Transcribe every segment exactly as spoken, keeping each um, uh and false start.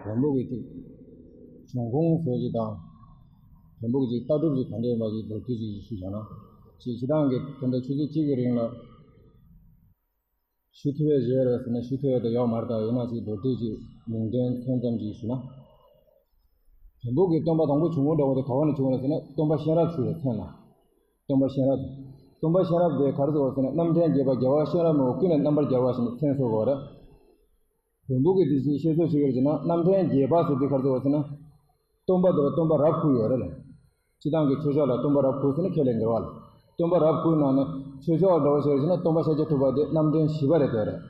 བོན་པོ་གི་ཅིག་འབྱུང་ཁུངས་བཟོ་ཅིག་དང་། བོན་པོ་གི་ཅིག་ལྟ་གྲུབ་ཅིག་ག་འདྲ་ཡིན་པ་ཅིག་མདོར་བསྡུས་ཅིག་ཞུས་བྱུང་ན། ཅིག་སྤྱིར་བཏང་གི་ད་ལྟ་ཆུ་ཚོད་གཅིག་གི་རིང་ལ་ཞུ་ཐུབ་ཡ་ཞིག་ཡོད་རེད་ཟེར་ན་ཞུ་ཐུབ་ཡ་དེ་ཡོད་མ་རེད། ད་ཡིན་ན་ཅིག་མདོར་བསྡུས་ཅིག་ལུང་བསྟན་མཚོན་ཙམ་ཅིག་ཞུ་ན། བོན་པོ་གི་སྟོན་པ་དང་པོ་བྱུང་ཁུངས་འདྲ་བོ་དེ་ག་བ་ནས་བྱུང་བ་རེད་ཟེར་ན་སྟོན་པ་གཤེན་རབ་ཞུ་བའི་མཚན་ལ། སྟོན་པ་གཤེན་རབ། སྟོན་པ་གཤེན་རབ་དེ་ག་རེ་ཟེར་བ་ཟེར་ན་རྣམ་འདྲེན་རྒྱལ་པ་རྒྱལ་བ་གཤེན་རབ་མི་བོ་ཀུན་ནས་རྣམ་པར་རྒྱལ་བ་ཞེས་ནས་མཚན་གསོལ་དགོས་པ་རེད། བོན་པོ་གི་དེ་བཞིན་བཤད་སྲོལ་ཞིག་ཡོད་ཅེ་ན་རྣམ་འདྲེན་རྒྱལ་པ་ཟེར་དེ་ག་རེ་ཟེར་བ་ཟེར་ན། སྟོན་པ་དེ་ལ་སྟོན་པ་རབ་དགུ་ཡོད་རེད་ལ། སྤྱིར་བཏང་གི་ཆོས་ཕྱོགས་ལ་སྟོན་པ་རབ་དགུ་ཟེར་ན་ཁས་ལེན་དགོས་པ་ལ། སྟོན་པ་རབ་དགུའི་ནང་ནས་ཆོས་ཕྱོགས་འདྲ་བོ་ཞིག་ཡོད་ཅེ་ན་སྟོན་པ་ཤཱཀྱ་ཐུབ་པ་དེ་རྣམ་འདྲེན་བཞི་པ་རེད་འདོད་རེད།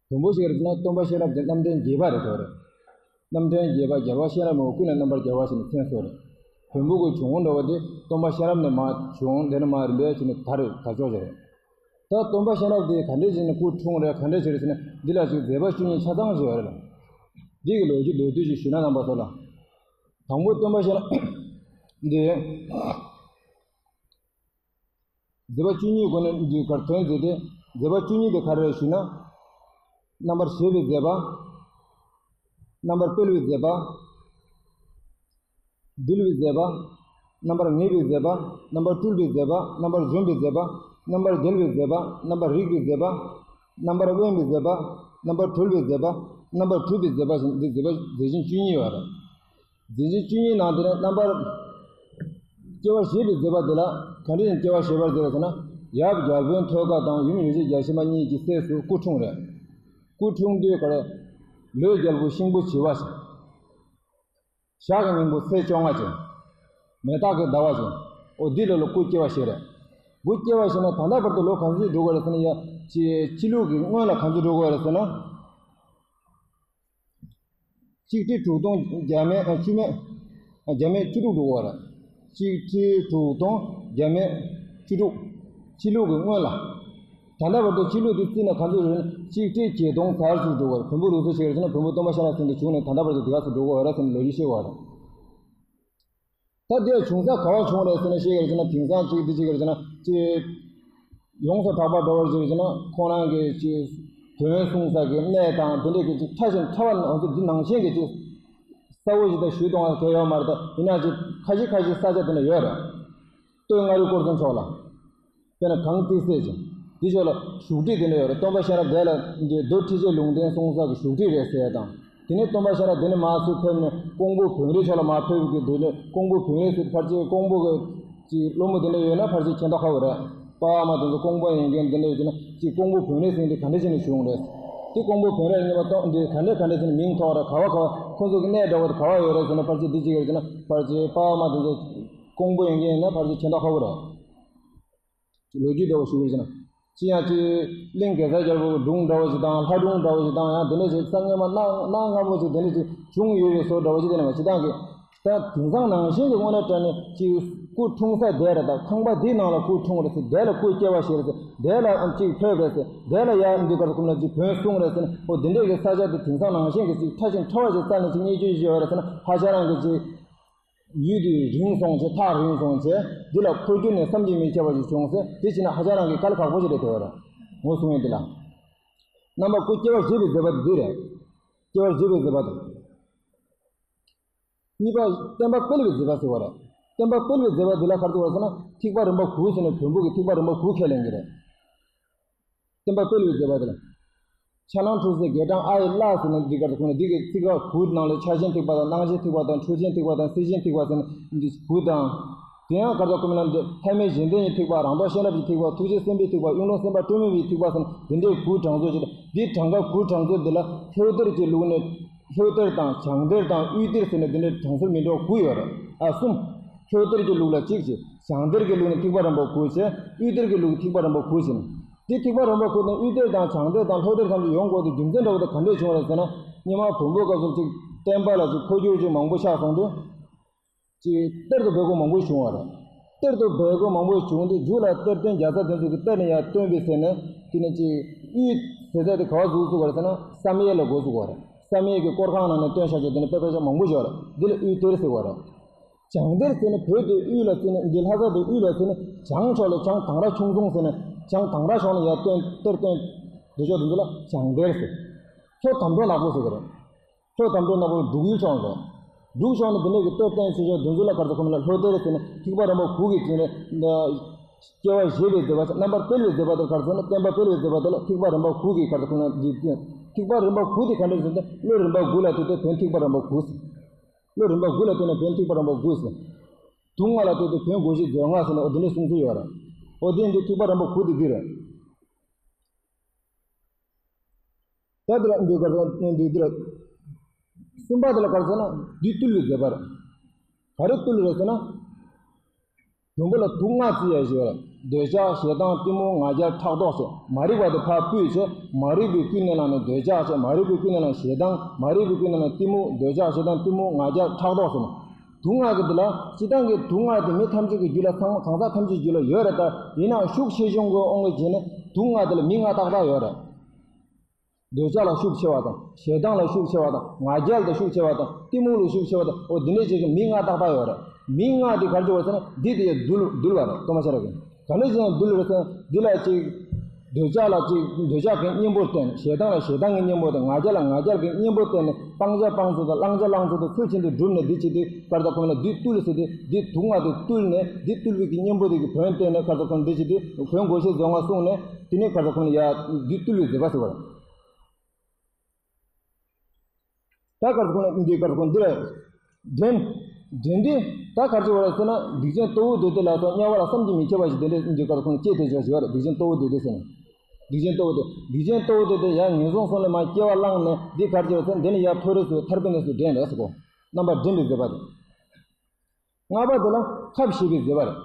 བོན་པོ་ཞིག་རེད་ན་སྟོན་པ་གཤེན་རབ་དེ་རྣམ་འདྲེན་བརྒྱད་པ་རེད་འདོད་རེད། རྣམ་འདྲེན་བརྒྱད་པ་རྒྱལ་བ་གཤེན་རབ་མི་བོ་ཀུན་ནས་རྣམ་པར་རྒྱལ་བ་ཞེས་ནས་མཚན་གསོལ་རེད། བོན་པོ་གི་འབྱུང་ཁུངས་འདྲ་བོ་དེ་སྟོན་པ་གཤེན་རབ་ནས་མར་བྱུང་། དེ་ནས་མར་རིམ་པས་བྱས་ནས་དར་དར་ཕྱོགས་ཅིག་རེད། ད་སྟོན་པ་གཤེན་རབ་དེ་ག་འདྲས་བྱས་ནས་སྐུ་འཁྲུངས་རེད། ག་འདྲས་བྱས་རེད་ཟེར་ན་འདི་ལ་ཅིག་མཛད་པ་བཅུ་གཉིས་ཆ་ཚང་ཅིག་ཡོད་རེད་ལ། འདི་གི་ལོ་རྒྱུས་མདོར་བསྡུས་ཤིག་ཞུས་ན་རྣམ་པ་ཚོ་ལ། དང་པོ་སྟོན་པ་གཤེན་རབ་འདི། མཛད་པ་བཅུ་གཉིས་སྒོ་ནས་འདི་གར་དོན་མཛད་དེ། མཛད་པ་བཅུ་གཉིས་དེ་ག་རེ་རེད་ཞུས་ན། རྣམ་པར་བཞད་པའི་མཛད་པ། རྣམ་པར་སྤེལ་བའི་མཛད་པ། འདུལ་བའི་མཛད་པ། རྣམ་པར་ངེས་པའི་མཛད་པ། རྣམ་པར་སྤྲུལ་པའི་མཛད་པ། རྣམ་པར་འཇོམས་པའི་མཛད་པ། རྣམ་པར་རྒྱལ་བའི་མཛད་པ། རྣམ་པར་རིག་པའི་མཛད་པ། རྣམ་པར་དབེན་པའི་མཛད་པ། རྣམ་པར་གྲོལ་བའི་མཛད་པ། རྣམ་པར་གྲུབ་པའི་མཛད་པ་ཞེས་འདི་མཛད་པ་མཛད་ཆེན་བཅུ་གཉིས་ཡོད་རེད། མཛད་ཆེན་བཅུ་གཉིས་ནང་དེ་ནས་རྣམ་པར་སྐྱེ་བ་བཞེས་པའི་མཛད་པ་དེ་ལ་ག་འདྲ་ཡིན་སྐྱེ་བ་བཞེས་པར་མཛད་པ་ཟེར་ན། ཡབ་རྒྱལ་པོའི་ཐོད་དཀར་དང་ཡུམ་ཡེ་ཤེས་རྒྱལ་ཆེན་པ་གཉིས་ཀྱི་སྲས་སུ་སྐུ་འཁྲུངས་རེད། སྐུ་འཁྲུངས་དུས་ཀར་ལོའི་རྒྱལ་པོ་ཤིང་བུ་བྱི་བ་ཞིག་ཞག་གི་སྙིང་པོ་ཚེས་བཅོ་ལྔ་ཅན། མེ་སྟག་གི་ཟླ་བ་ཅན། འོ་འདི་ལོ་ལ་སྐུ་སྐྱེ་བ་བཞེས་རེད། སྐུ་སྐྱེ་བ་བཞེས་ན་ད་ལྟ་བར་དུ་ལོ་ག་ཚོད་འགྲོ་གི་རེད་ཟེར་ན། ཡ་ཕྱི་ཕྱི་ལུགས་ཀྱི་སྔོན་ལ་ག་ཚོད་འགྲོ་གི་རེད་ཟེར་ན། གཅིག་ཁྲི་དྲུག་སྟོང་བརྒྱ་མེད་ཨ་བཅུ་མེད་ཨ་བརྒྱ་མེད་བཅུ་དྲུག་འགྲོ་གི་རེད། གཅིག་ཁྲི་དྲུག་སྟོང་བརྒྱ་མེད་བཅུ་དྲུག་ཕྱི་ལུགས་ཀྱི་སྔོན་ལ། ད་ལྟ་བར་དུ་ཕྱི་ལུགས་དེ་བརྩིས་ན་ག་ཚོད་རེད་ན་གཅིག་ཁྲི་བརྒྱད་སྟོང་ཙམ་ཞིག་འགྲོ་གི་རེད། བོན་པོ་ལུགས་སྲོལ་ཞིག་རེད་ཟེར་ན་བོན་པོ་སྟོན་པ་གཤེན་རབ་ཚུན་དུ་བྱུང་ནས་ད་ལྟ་བར་དུ་དེ་ག་ཚོད་འགྲོ་གི་རེད་ཟེར་ནས་ལོ་རྒྱུས་བཤད་ཀྱི་ཡོད་རེད། ད་དེ་བྱུང་ས་ག་བ་བྱུང་རེད་ཟེར་ན་ཤེས་ཀྱི་རེད་ཟེར་ན། དེང་སང་ཅིག་འདི་ཅིག་རེད་ཟེར་ན་ཅིག་ཡོངས་སུ་གྲགས་པ་འདྲ་བོ་ཅིག་རེད་ཟེར་ན་ཁོང་རང་གི་ཅིག་བོན་གསུང་ས་གི་གནས་དང་དེ་འདྲས་ཀྱི་ཅིག་ཕྲ་ཞིང་ཕྲ་བ་ནང་ཚོ་འདི་ནང་བཞིན་གྱི་ཅིག་གསལ་བོ་ཞིག་ད་ཞུས་གཏོང་བ་གལ་ཡོད་མ་རེད། ད་ཡིན་ན་ཅིག་ཁ་ཤས་ཁ་ཤས་ས་ཆ་དེ་འདྲ་ཡོད་རེད། སྟོད་མངའ་རིས་སྐོར་ཚང་ཕྱོགས་ལ། དཔེར་ན་གངས་ཏི་སེ་ཅན། དེ་ཕྱོགས་ལ་བཞུགས་ཁྲི་དེ་འདྲ་ཡོད་རེད། སྟོན་པ་གཤེན་རབ་དེ་ལ་འདི་རྡོ་ཁྲི་ཆེན་ལུང་བསྟན་གསུང་ས་གི་བཞུགས་ཁྲི་རེད་ཟེར་ཡ་དང་། དེ་ནས་སྟོན་པ་གཤེན་རབ་དེ་ནས་མར་ཚུར་ཕེབས་ནས་ཀོང་པོ་བོན་རིའི་ཕྱོགས་ལ་མར་ཕེབས་ཀྱི་དུས་ནས་ཀོང་པོ་བོན་རི་ཟེར་ཕལ་ཆེར་ཀོང་པོ་གི་ཅིག་སློབ་མ་དེ་འདྲ་ཡོད་ན་ཕལ་ཆེར་མཁྱེན་རྟོགས་ཁག་པོ་རེད། པ་ཕ་མ་དེ་ཚོ་ཀོང་པོ་ཡོང་མཁན་དེ་འདྲ་ཡོད་ཀྱི་ན་ཅིག་ཀོང་པོ་བོན་རི་ཟེར་འདི་ག་འདྲ་བྱས་ནས་བྱུང་རེད། དེ་ཀོང་པོ་བོན་རི་གཉིས་པ་སྟོན་འདི་ག་འདྲ་ག་འདྲ་བྱས་ནས་མིང་ཐོགས་རེད། ག་བ་ག་བ་ཁོ་ཚོ་གི་གནས་འདྲ་བོ་དེ་ག་བ་ཡོད་རེད་ཟེར་ན་ཕལ་ཆེར་འདི་ཅིག་ཡོད་ཀྱི་ན་ཕལ་ཆེར་པ་ཕ་མ་དེ་ཚོ་ཀོང་པོ་ཡོང་མཁན་ཡིན་ན་ཕལ་ཆེར་མཁྱེན་རྟོགས་ཁག་པོ་རེད། ལོ་རྒྱུས་འདྲ་བོ་ཞུ་དགོས་ཟེར་ན། ཅི་ཡང་ཅི། གླིང་གེ་སར་རྒྱལ་པོ་གི་སྒྲུང་འདྲ་བོ་ཞིག་དང་ལྷ་སྒྲུང་འདྲ་བོ་ཞིག་དང་ཡང་དེ་འདྲ་ཞིག་ས་སྔོན་མ་གནའ་གནའ་སྔ་མོ་ཞིག་དེ་འདྲ་ཞིག་བྱུང་ཡོད་པའི་བཟོ་འདྲ་བོ་ཞིག་དེ་ནས་མ་ཞིག་དང་གི། ད་དེང་སང་ནང་བཞིན་གྱི་དངོས་གནས་དྲང་གནས་ཅིག་སྐུ་འཁྲུངས་ས་དེ་རེད། ད་ཁང་པ་འདིའི་ནང་ལ་སྐུ་འཁྲུངས་རེད་ཟེར། དེ་ལ་སྐུ་སྐྱེ་བ་བཞེས་རེད་ཟེར། དེ་ལ་ཨ་ཅིག་ཕེབས་རེད་ཟེར། དེ་ལ་ཡར་འདི་གར་ཀུན་ལ་ཅིག་བོན་གསུང་རེད་ཟེར། འོ་དེ་འདྲས་ཀྱི་ས་ཆ་དེ་དེང་སང་ནང་བཞིན་གྱི་ཅིག་ཕྲ་ཞིང་ཕྲ་བ་ཞིག་རྩ་ནས་ཅིག་རྙེད་རྒྱུ་ཞིག་ཡོད་རེད་ཟེར་ན་ཧ་ཅང་རང་གི་ཅིག་ཡུལ་དེ་རིང་སོང་བྱས། ཐག་རིང་སོང་བྱས། འདི་ལ་འཁོར་རྒྱུག་ནས་བསམ་གྱིས་མི་ཁྱབ་པ་ཞིག་བྱུང་ཟེར། དེ་བྱས་ན་ཧ་ཅང་རང་གི་དཀའ་ལས་ཁག་པོ་ཞིག་རེད་འདོད་རེད། ངོ་སྲུང་ཡས་འདི་ལ། རྣམ་པ་སྐུ་སྐྱེ་བར་བཞེད་པའི་མཛད་པ་དེ་འདི་རེད། སྐྱེ་བར་བཞེད་པའི་མཛད་པ་དང་། གཉིས་པ་བསྟན་པ་སྤེལ་བའི་མཛད་པ་ཟེར་བ་རེད། བསྟན་པ་སྤེལ་བའི་མཛད་པ་འདི་ལ་ག་རེ་ཟེར་བ་ཟེར་ན་ཐེག་པ་རིམ་པ་དགུ་ཟེར་ནས་བོན་པོ་གི་ཐེག་པ་རིམ་པ་དགུ་ཁས་ལེན་གྱི་རེད། བསྟན་པ་སྤེལ་བའི་མཛད་པ་དེ་ལ། ཕྱྭ་ནང་ཁྲུས་གསོལ་རྒྱས་བགྲང་ཨ་ཡི་བླ་ཟེར་ནས་འདི་གར་ཁོང་ནས་འདི་གི་ཚིག་ཁ་དགུ་ནང་ལས་ཕྱྭ་ཆེན་ཐེག་པ་དང་སྣང་ཆེན་ཐེག་པ་དང་ཁྲོ་ཆེན་ཐེག་པ་དང་སྲས་ཆེན་ཐེག་པ་ཟེར་ནས་འདི་དགུ་དང་། དེ་ཡང་གར་དང་ཀུན་ལ་འདི་ཐ་མལ་གཞན་དོན་གྱི་ཐེག་པ། རང་ལྡོག་ཤེས་རབ་ཀྱི་ཐེག་པ། ཐུགས་རྗེ་སེམས་དཔའི་ཐེག་པ། གཡུང་དྲུང་སེམས་དཔའ་སྤྲོས་མེད་པའི་ཐེག་པ་ཟེར་ནས་འདི་འདྲའི་དགུ་གྲངས་ཚོད་ཅིག་འདི་གྲངས་ཀ་དགུ་གྲངས་ཚོད་འདི་ལ་ལྷོ་གཏེར་གྱི་ལུགས་ནས་ལྷོ་གཏེར་དང་བྱང་གཏེར་དང་དབུས་གཏེར་ཟེར་ནས་འདི་འདྲའི་གྲངས་ཚོད་མི་འདྲ་བ་དགུ་ཡོད་རེད། ཨ་གསུམ། ལྷོ་གཏེར་གྱི་ལུགས་ལ་གཅིག་བྱས། བྱང་གཏེར་གྱི་ལུགས་ནས་ཐེག་པ་རིམ་པ་དགུ་བྱས། དབུས་གཏེར་གྱི་ལུགས་ཐེག་པ་རིམ་པ་དགུ་བྱས་ནས། དེ་ཐེག་པ་རིམ་པ་དགུ་དང་དབུས་གཏེར་དང་བྱང་གཏེར་དང་ལྷོ་གཏེར་ཐམས་ཅད་ཡོང་དགོས་དེ་རྒྱུ་མཚན་འདྲ་བོ་དེ་ག་འདྲས་བྱུང་བ་རེད་ཟེར་ན། སྔོན་མ་བོན་པོའི་སྐབས་སུ་ཅིག་བསྟན་པ་ལ་ཅིག་འཁོར་རྒྱུག་ཅིག་མང་པོ་ཆགས་སོང་དུས། ཅིག་གཏེར་དུ་སྦས་སྒོ་མང་པོ་བྱུང་བ་རེད། གཏེར་དུ་སྦས་སྒོ་མང་པོ་བྱུང་དུས་མཇུག་ལ་གཏེར་སྟོན་རྒྱལ་ཚབ་དེ་ཚོ་གི་གཏེར་ནས་ཡར་བཏོན་པའི་ཚེ་ནས་དེ་ནས་ཅིག་དབུས་ཟེར་ཚད་དེ་ག་བ་ཟུག་བཙུགས་པ་རེད་ཟེར་ན་བསམ་ཡས་ལ་འགོ་བཙུགས་པ་རེད། བསམ་ཡས་ཀྱི་སྐོར་ཁང་ནང་ནས་བཏོན་བཞག་རྒྱུ་དེ་ནས་དཔེ་དཔེ་ཆ་མང་པོ་ཞིག་ཡོད་རེད། འདི་ལ་དབུས་གཏེར་ཟེར་བ་རེད། བྱང་གཏེར་ཟེར་ནས་བོད་དེ་དབུས་ལ་ཟེར་ནས་འདི་ལྷ་ས་དེ་དབུས་ལ་ཟེར་ནས་བྱང་ཕྱོགས་ལ་བྱང་དང་ར་ཁྱུང་རྫོང་ཟེར་ནས་བྱང་དང་ར་ཕྱོགས་ནས་ཡར་བཏོན་གཏེར་བཏོན་འདི་ཕྱོགས་དེ་ཚོ་ལ་བྱང་གཏེར་ཟེར། མཚོ་དམ་ཕྲ་ནག་པོ་ཟེར་གི་རེད། ལྷོ་དམ་ཕྲུག་ནག་པོ་འབྲུག་ཡུལ་ཕྱོགས་རེད། འབྲུག་ཕྱོགས་ནས་འདི་འདྲ་གི་གཏེར་བཏོན་བྱེད་ཆོག་འདི་ཚོ་ལ་ག་རེ་ཟེར་གོ་མིན་ལ། ལྷོ་གཏེར་ཟེར་ནས་ཐེག་པ་རིམ་པ་དགུ་གི་སྟེང་ནས་སྐྱེ་བ་བཞེས་པའི་མཛད་པ་ཟེར། རྣམ་པར་སྤེལ་བའི་མཛད་པ་དེ་ག་རེ་ཟེར་ན། བསྟན་པ་སྤེལ་བའི་མཛད་པ་དེ་ལ་ཐེག་པ་རིམ་པ་དགུ་གི་ག་རེ་ཟེར་གོ་མིན་ལ། འདི་ཐེག་པ་རིམ་པ་དགུ་དེ་ག་འདྲ་ཟེར་ན། བློ་རིམ་པ་དགུ་ལ་ལྟོས་ཏེ་བོན་ཐེག་པ་རིམ་པ་དགུ་ཟེར། བློ་རིམ་པ་དགུ་ལ་ལྟོས་ནས་བོན་ཐེག་པ་རིམ་པ་དགུ་ཟེར། དུག་ལྔ་ལ་ལྟོས་ཏེ་བོན་སྒོ་བཞི་མཛོད་ལྔ་ཟེར་ནས་འོ་འདི་འདྲའི་གསུང་ཚུལ་ཡོད་རེད། འོ་དེ་འདི་ཐེག་པ་རིམ་པ་དགུ་དེ་འདི་རེད། ད་འདི་ར་འདི་ག་རེ་འདི་འདི་ར། གསུམ་པ་དེ་ལ་ག་རེ་ཟེར་ན། འདི་བཏུལ་བའི་མཛད་པ་རེད། ག་རེ་བཏུལ་རེད་ཟེར་ན། བོན་པོ་ལ་དུག་ལྔ་བརྩི་ཡ་ཞིག་ཡོད་རེད། འདོད་ཆགས་ཞེ་སྡང་གཏི་མུག་ང་རྒྱལ་ཕྲག་དོག་ཟེར། མ་རིག་པ་དེ་ཕར་ཕུད་བྱས། མ་རིག་པའི་ཀུན་ནས་བསླངས་ནས་འདོད་ཆགས་བྱས། མ་རིག་པའི་ཀུན་ནས་བསླངས་ཞེ་སྡང་། མ་རིག་པའི་ཀུན་ནས་བསླངས་གཏི་མུག་འདོད་ཆགས་ཞེ་སྡང་གཏི་མུག་ང་རྒྱལ་ཕྲག་དོག་ཟེར་ན། དུག་ལྔ་གི་འདི་ལ་སྤྱིར་བཏང་གི་དུག་ལྔ་དེ་མི་ཐམས་ཅད་ཀྱི་རྒྱུད་ལ་ཚང་མ་གང་ཟག་ཐམས་ཅད་ཀྱི་རྒྱུད་ལ་ཡོད་རེད། ད་ཡིན་ནའང་ཤུགས་ཆེ་ཆུང་གི་དབང་གིས་བྱས་ནས་དུག་ལྔ་དེ་ལ་མིང་ལྔ་ཏག་ཏག་ཡོད་རེད། འདོད་ཆགས་ལ་ཤུགས་ཆེ་བ་དང་། ཞེ་སྡང་ལ་ཤུགས་ཆེ་བ་དང་། ང་རྒྱལ་ལ་ཤུགས་ཆེ་བ་དང་། གཏི་མུག་ལ་ཤུགས་ཆེ་བ་དང་། འོ་འདི་འདྲའི་ཅིག་གི་མིང་ལྔ་ཏག་ཏག་ཡོད་རེད། མིང་ལྔ་དེ་ག་རེ་བྱེད་པ་ཟེར་ན། འདི་དེ་ཡ་འདུལ་འདུལ་བ་རེད། སྟོན་པ་ཤེས་རབ་ཀྱིས་ག་འདྲ་བྱས་ན་འདུལ་རེད་ཟེར་ན། འདི་ལ་ཅིག་འདོད་ཆགས་ལ་ཅིག་འདོད་ཆགས་ཀྱི་གཉེན་པོར་བསྟན། ཞེ་སྡང་ལ་ཞེ་སྡང་གི་གཉེན་པོ་དང་། ང་རྒྱལ་ལ་ང་རྒྱལ་གྱི་གཉེན་པོར་བསྟན་ནས། སྤང་བྱ་སྤང་ཚུལ་དང་། བླང་བྱ་བླང་ཚུལ་དང་། ཚུལ་བཞིན་དུ་བསྒྲུབས་ནས་འདི་བྱེད་དུས་ག་རེ་ད་གོ་མིན་ལ། འདི་བཏུལ་ཟེར་དུས་འདི་དུག་ལྔ་དེ་བཏུལ་ནས། འདི་བཏུལ་བའི་གི་གཉེན་པོ་དེ་གི་བོན་བསྟན་ནས་ག་རེ་ད་གོ་མིན་འདི་བྱེད་དུས་བོན་སྒོ་བཞི་མཛོད་ལྔ་གསུངས་ནས། དེ་ནས་ག་རེ་ད་གོ་མིན་ལ་ཡ་འདི་བཏུལ་བའི་མཛད་པ་ཟེར་བ་རེད། ད་ག་རེ་ཁོང་ལ་འདི་ག་རེ་ཁོང་འདི་ལ་འདྲེན། འདྲེན་འདི་ད་ག་རེ་བྱེད་པ་རེད་ཟེར་ན། སྡིག་ཅན་ལྟོ་བུ་སྡུད་དེ་ལ་སོགས། དམྱལ་བ་ལ་བསམ་གྱིས་མི་ཁྱབ་པ་ཞིག་དེ་འདྲས་འདི་ག་རེ་ཁོང་སྐྱེས་ཏེ་འཇོག་ཞེས་པ་རེད། སྡིག་ཅན་ལྟོ་བུ་སྡུད་དེ་ཟེར་ན། སྡིག་ཅན་ལྟོ་བུ་སྡུད། སྡིག་ཅན་ལྟོ་བུ་སྡུད་དེ་ཡང་ངན་སོང་གསུམ་ལ་མར་སྐྱེ་བ་བླངས་ནས། འདི་ག་རེ་བྱེད་པ་ཟེར་ན། འདི་ནི་ཡར་མཐོ་རིས་སུ་ཐར་པའི་གནས་སུ་འདྲེན་རེད་ཟེར་གོ། རྣམ་པར་འདྲེན་པའི་མཛད་པ་དེ། ལྔ་པ་དེ་ལ་ཁབ་བཞེས་པའི་མཛད་པ་རེད།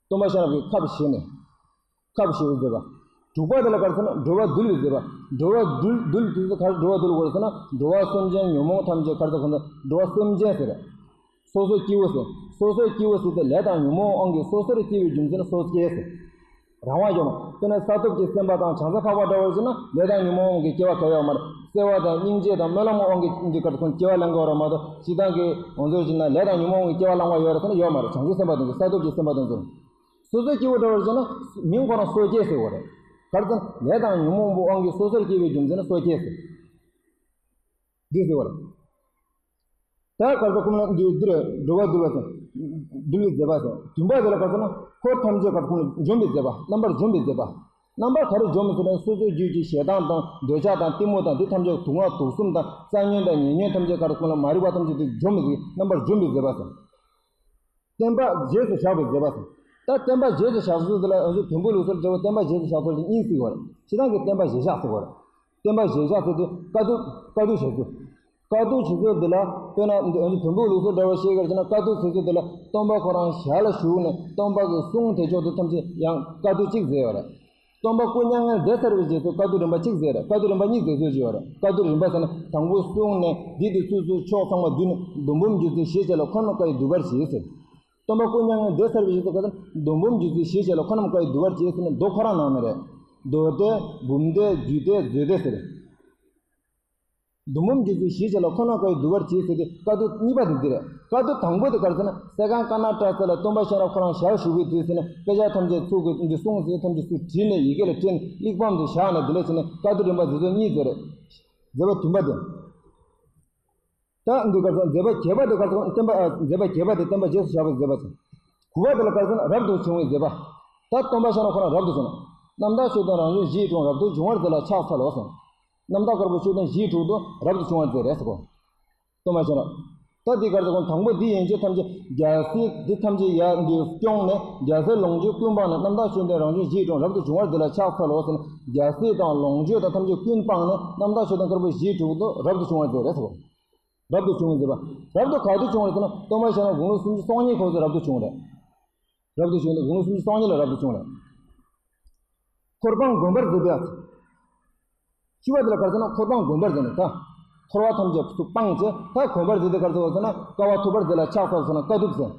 སྟོན་པ་ཤེས་རབ་ཀྱིས་ཁབ་བཞེས་ནས། ཁབ་བཞེས་པའི་མཛད་པ། དྲུག་པ་དེ་ལ་ག་རེ་ཟེར་ན། འགྲོ་བ་འདུལ་བའི་མཛད་པ། འགྲོ་བ་འདུལ་འདུལ་དུས་སུ་ག་རེ་འགྲོ་བ་འདུལ་དགོས་ཟེར་ན། འགྲོ་བ་སེམས་ཅན་ཉོན་མོངས་ཐམས་ཅད་ག་རེ་ཟེར་གོ་ན། འགྲོ་བ་སེམས་ཅན་ཟེར། སོ་སོའི་སྐྱེ་བོ་ཟེར། སོ་སོའི་སྐྱེ་བོ་ཟེར་དུས་ལས་དང་ཉོན་མོངས་དབང་གིས་སོ་སོར་སྐྱེ་བའི་རྒྱུ་མཚན་ནི་སོ་སྐྱེ་ཟེར། རང་དབང་ཡོད་མ། དཔེར་ན་ས་ཐོབ་ཀྱི་སེམས་དཔའ་དང་བྱང་ཆུབ་འཕགས་པ་འདྲ་བོ་ཟེར་ན། ལས་དང་ཉོན་མོངས་དབང་གིས་སྐྱེ་བ་ག་ཡོད་མ་རེད། བརྩེ་བ་དང་སྙིང་རྗེ་དང་སྨོན་ལམ་དབང་གིས་འདི་ག་རེ་ཟེར་གོ་ན་སྐྱེ་བ་ལེན་གྱི་ཡོད་རེད་མ་གཏོགས། སྤྱིར་བཏང་གི་ང་ཚོ་བྱས་ན་ལས་དང་ཉོན་མོངས་དབང་གིས་སྐྱེ་བ་བླང་བ་ཡོད་རེད་ཟེར་ན་ཡོད་མ་རེད། བྱང་ཆུབ་སེམས་དཔའ་དང་ས་ཐོབ་ཀྱི་སེམས་དཔའ་དང་ཚོ། སོ་སོའི་སྐྱེ་བོ་འདྲ་བོ་ཟེར་ན། མིང་ཁོ་རང་སོ་སྐྱེ་ཟེར་བ་རེད། ག་རེ་ཟེར་ན། ལས་དང་ཉོན་མོངས་པའི་དབང་གིས་སོ་སོར་སྐྱེ་བའི་རྒྱུ་མཚན་ནི་སོ་སྐྱེ་ཟེར། འདི་ཟེར་བ་རེད། ད་ག་རེ་ཟེར་ཁོང་ལ་འདི་འདིར་འགྲོ་བ་འདུལ་བ་ཟེར། འདུལ་བའི་མཛད་པ་ཟེར། བདུན་པ་དེ་ལ་ག་རེ་ཟེར་ན། འཁོར་ཐམས་ཅད་ག་རེ་ཁོང་ལ་འཇོམས་པའི་མཛད་པ། རྣམ་པར་འཇོམས་པའི་མཛད་པ། རྣམ་པ་ག་རེ་འཇོམས་ཟེར་ན། སོ་སོའི་རྒྱུད་ཀྱི་ཞེ་སྡང་དང་འདོད་ཆགས་དང་གཏི་མུག་དང་འདི་ཐམས་ཅད་དུག་ལྔ་དུག་གསུམ་དང་རྩ་ཉོན་དང་ཉེ་ཉོན་ཐམས་ཅད་ག་རེ་ཁོང་ལ་མ་རིག་པ་ཐམས་ཅད་དེ་འཇོམས་པའི་རྣམ་པར་འཇོམས་པའི་མཛད་པ་ཟེར། བསྟན་པ་རྗེས་སུ་བཞག་པའི་མཛད་པ་ཟེར། ད་བསྟན་པ་རྗེས་སུ་བཞག་ཚུལ་དེ་ལ་ང་ཚོ་བོན་པོའི་ལུགས་སྲོལ་འདྲ་བོ་བསྟན་པ་རྗེས་སུ་བཞག་ཚུལ་དེ་གཉིས་ཟེར་གྱི་ཡོད་རེད། སྤྱིར་བཏང་གི་བསྟན་པ་རྗེས་བཞག་ཟེར་གྱི་ཡོད་རེད། བསྟན་པ་རྗེས་བཞག་ཟེར་དུས་དཀའ་ཐུབ་དཀའ་ཐུབ་བྱེད་ཚུལ། དཀའ་ཐུབ་བྱེད་ཚུལ་འདི་ལ་དཔེར་ན་ང་ཚོ་བོན་པོའི་ལུགས་སྲོལ་འདྲ་བོ་བཤད་གི་རེད་ཟེར་ན། དཀའ་ཐུབ་བྱེད་ཚུལ་འདི་ལ་སྟོན་པ་ཁོ་རང་ཞལ་ལ་བཞུགས་ནས་སྟོན་པ་གི་གསུང་དེ་ཕྱོགས་དེ་ཐམས་ཅད་ཡང་དཀའ་ཐུབ་གཅིག་མཛད་ཡོད་རེད། སྟོན་པ་སྐུ་མྱ་ངན་འདས་ཚར་བའི་རྗེས་སུ་དཀའ་ཐུབ་རིམ་པ་གཅིག་མཛད་རེད། དཀའ་ཐུབ་རིམ་པ་གཉིས་མཛད་ཚུལ་ཅིག་ཡོད་རེད། དཀའ་ཐུབ་རིམ་པ་ཟེར་ན། དང་པོ་གསུངས་ནས་འདི་དེ་ཚུལ་ཚུལ་ཕྱོགས་ཚང་མ་བསྡུས་ནས། མདོ་འབུམ་རྒྱུད་ཚོའི་ཞེས་བྱ་ལ་འཁོར་རྣམས་བཀའ་ཡི་བསྡུ་བར་བྱེད་ཟེར། སྟོན་པ་སྐུ་མྱ་ངན་འདས་ཚར་བའི་རྗེས་སུ་ག་ཚོད་མདོ་འབུམ་རྒྱུད་ཚོའི་ཞེས་བྱ་ལ་འཁོར་རྣམས་བཀའ་ཡི་བསྡུ་བར་བྱེད་ཟེར་ནས་མདོ་ཁོ་རང་ནང་ན་རེད། མདོ་སྡེ། འབུམ་སྡེ། རྒྱུད་སྡེ། མཛོད་སྡེ་ཟེར། མདོ་འབུམ་རྒྱུད་ཚོའི་ཞེས་བྱ་ལ་འཁོར་རྣམས་བཀའ་ཡི་བསྡུ་བར་བྱེད་ཟེར་ཏེ། དཀའ་ཐུབ་གཉིས་པ་དེ་འདི་རེད། དཀའ་ཐུབ་དང་པོ་དེ་ག་རེ་ཟེར་ན། གསས་ཁང་དཀར་ནག་བཀྲ་ཤིས་ལ་སྟོན་པ་ཤེས་རབ་ཁོ་རང་ཞལ་བཞུགས་པའི་དུས་ཟེར་ནས། དཔེ་ཆ་ཐམས་ཅད་ཚུགས་ཀྱི་འདི་གསུངས་ཟིན་ཐམས་ཅད་ཚུར་བྲིས་ནས་ཡི་གེ་ལ་བྲིས་ནས་གླེགས་བམ་དུ་བཞག་ནས་འདི་ལས་བྱས་ནས་དཀའ་ཐུབ་རིམ་པ་མཛད་ཚུལ་གཉིས་མཛད་རེད། མཛད་པ་བདུན་པ་དེ། ད་འདི་ག་རེ་ཟེར། མཛད་པ་བརྒྱད་པ་དེ་ག་རེ་ཟེར། བསྟན་པ་ཨ། མཛད་པ་བརྒྱད་པ་དེ་བསྟན་པ་རྗེས་སུ་བཞག་པའི་མཛད་པ་ཟེར། དགུ་པ་དེ་ལ་ག་རེ་ཟེར་ན། རབ་ཏུ་བྱུང་བའི་མཛད་པ། ད་སྟོན་པ་ཤེས་རབ་ཁོ་རང་རབ་ཏུ་བྱུང་ན། རྣམ་དག་ཆོས་བདུན་རང་བྱུང་གཞིའི་དྲུང་། རབ་ཏུ་བྱུང་བར་མཛད་ལ་ཕྱག་འཚལ་ལོ་ཟེར། རྣམ་དག་དཀར་པོ་ཆོས་བདུན་གཞིའི་དྲུང་དུ་རབ་ཏུ་བྱུང་བར་མཛད་རེད་ཟེར་གོ། སྟོན་པ་ཤེས་རབ། ད་འདི་ག་རེ་ཟེར་གོ། དང་པོ་འདི་ཡན་ཆད་ཐམས་ཅད་རྒྱལ་སྲས་འདི་ཐམས་ཅད་ཡར་འདི་སྐྱོང་ནས། རྒྱལ་སྲས་ལོངས་སྤྱོད་ཀུན་སྤངས་ནས། རྣམ་དག་ཆོས་བདུན་རང་བྱུང་གཞིའི་དྲུང་། རབ་ཏུ་བྱུང་བར་མཛད་ལ་ཕྱག་འཚལ་ལོ་ཟེར་ནས། རྒྱལ་སྲས་དང་ལོངས་སྤྱོད་དང་ཐམས་ཅད་ཀུན་སྤངས་ནས། རྣམ་དག་ཆོས་བདུན་དཀར་པོ་གཞིའི་དྲུང་དུ་རབ་ཏུ་བྱུང་བར་མཛད་རེད་ཟེར་གོ། རབ་ཏུ་བྱུང་བའི་མཛད་པ། རབ་ཏུ་ག་དུས་བྱུང་བ་རེད་ཟེར་ན། སྟོན་པ་ཤེས་རབ་དགུང་ལོ་སུམ་ཅུ་སོ་གཉིས་ཁོངས་སུ་རབ་ཏུ་བྱུང་རེད། རབ་ཏུ་བྱུང་ནས་དགུང་ལོ་སུམ་ཅུ་སོ་གཉིས་ལ་རབ་ཏུ་བྱུང་རེད། འཁོར་སྤངས་དགོངས་པར་མཛད་པའི། བཅུ་པ་དེ་ལ་ག་རེ་ཟེར་ན། འཁོར་སྤངས་དགོངས་པར་མཛད་ནས་ད། འཁོར་བ་ཐམས་ཅད་སྤངས་བྱས། ད་དགོངས་པར་མཛད་དེ་ག་རེ་ཟེར་བ་ཟེར་ན། དཀའ་བ་ཐུབ་པར་མཛད་ལ་ཕྱག་འཚལ་ཟེར་ན། དཀའ་ཐུབ་ཟེར།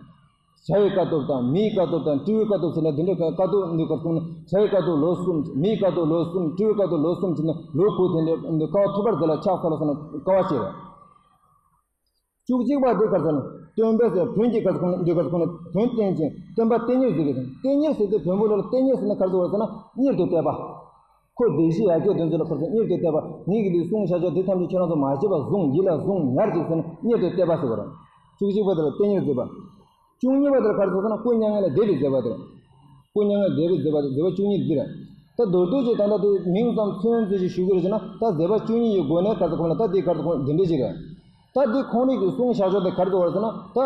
བྱ་བའི་དཀའ་ཐུབ་དང་། མིའི་དཀའ་ཐུབ་དང་། སྤྲུལ་བའི་དཀའ་ཐུབ་ཟེར་ནས་འདི་འདྲའི་དཀའ་ཐུབ་འདི་ག་རེ་ཟེར་ན། བྱ་བའི་དཀའ་ཐུབ་ལོ་གསུམ། མིའི་དཀའ་ཐུབ་ལོ་གསུམ། སྤྲུལ་བའི་དཀའ་ཐུབ་ལོ་གསུམ་བྱས་ནས་ལོ་དགུ། དེ་འདྲའི་འདི་དཀའ་བ་ཐུབ་པར་མཛད་ལ་ཕྱག་འཚལ་ལོ་ཟེར་ན་དཀའ་བ་སྤྱད་རེད། བཅུ་གཅིག་པ་འདི་ག་རེ་ཟེར་ན། སྟོན་པས་ཟེར། བོན་གྱི་ག་རེ་ཟེར་ན། འདི་ག་རེ་ཟེར་ན། བོན་བསྟན་ཅིང་བསྟན་པ་བསྟན་གཉེར་ཟེར་གི་རེད། བསྟན་གཉེར་ཟེར་དུས་བོན་པོ་ལ་བསྟན་གཉེར་ཟེར་ན་ག་རེ་ཟེར་བ་ཟེར་ན། གཉེར་དུ་གཏད་པ། ཁོ་བདེ་གཤེགས་ཡ་གྱལ་དེ་ཚོ་ལ་ཁོ་ཚོ་གཉེར་དུ་གཏད་པ། ངེད་ཀྱིས་འདི་གསུངས་བཞག་ཆོག་དེ་ཐམས་ཅད་ཁྱེད་རང་ཚོ་མ་བྱེད་པར་བཟུང་། ཡིད་ལ་བཟུང་ཉར་ཅིག་ཟེར་ནས་གཉེར་དུ་གཏད་པ་ཟེར་བ་རེད། བཅུ་གཅིག་པ་དེ་ལ་གཏད་གཉེར་མཛད་པ། བཅུ་གཉིས་པ་དེ་ལ་ག་རེ་ཟེར་ན། སྐུ་མྱ་ངན་ལས་འདས་པའི་མཛད་པ་དེ་རེད། སྐུ་མྱ་ངན་འདས་པའི་མཛད་པ་དེ། མཛད་པ་བཅུ་གཉིས་འདི་རེད། ད་མདོར་བསྡུས་ཀྱིས་ད་ལྟ་དེ་མིང་ཙམ་མཚོན་ཚུལ་ཞིག་ཞུ་གི་རེད་ཅེ་ན། ད་མཛད་པ་བཅུ་གཉིས་ཀྱི་སྒོ་ནས་ག་རེ་ཟེར། ཁོ་ལ་ད་དེ་ག་རེ་ཟེར། ཁོ་འདི་འདྲ་ཞིག་རེད། ད་འདི་ཁོང་རང་གིས་གསུངས་བཞག་ཆོག་དེ་ག་རེ་ཟེར་བ་རེད་ཟེར་ན། ད་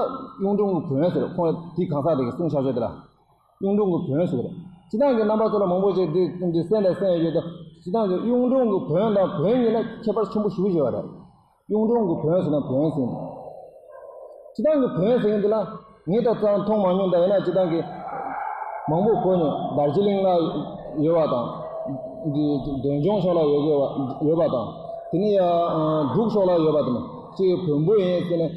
གཡུང་དྲུང་གི་བོན་ཟེར། ཁོང་དེ་གང་ཟག་དེ་གིས་གསུངས་བཞག་ཆོག་དེ་ལ་གཡུང་དྲུང་གི་བོན་ཟེར་གི་རེད། སྤྱིར་བཏང་གི་རྣམ་པ་ཚོ་ལ་མང་པོ་ཞིག་འདི་འདི་གསན་དང་གསན་ཡོད་དེ། སྤྱིར་བཏང་གི་གཡུང་དྲུང་གི་བོན་དང་བོན་གཉིས་ལ་ཁྱད་པར་ཆེན་པོ་ཞེ་པོ་ཅིག་ཡོད་རེད། གཡུང་དྲུང་གི་བོན་ཟེར་ན་བོན་ཟེར། སྤྱིར་བཏང་གི་བོན་ཟེར་མཁན་འདི་ལ་ངས་ད་ཙང་མཐོང་མ་མྱོང་། ད་ཡིན་ན་སྤྱིར་བཏང་གི་མང་པོ་གོ་མྱོང་། དར་ཇི་གླིང་ལ་ཡོད་པ་དང་། འདི་འབྲས་ལྗོངས་ཕྱོགས་ལ་ཡོད་ཡོད་པ་དང་། དེ་ནས་ཡང་འབྲུག་ཕྱོགས་ལ་ཡོད་པ་དང་། ཅིག་བོན་པོ་ཡིན་ཟེར་ནས་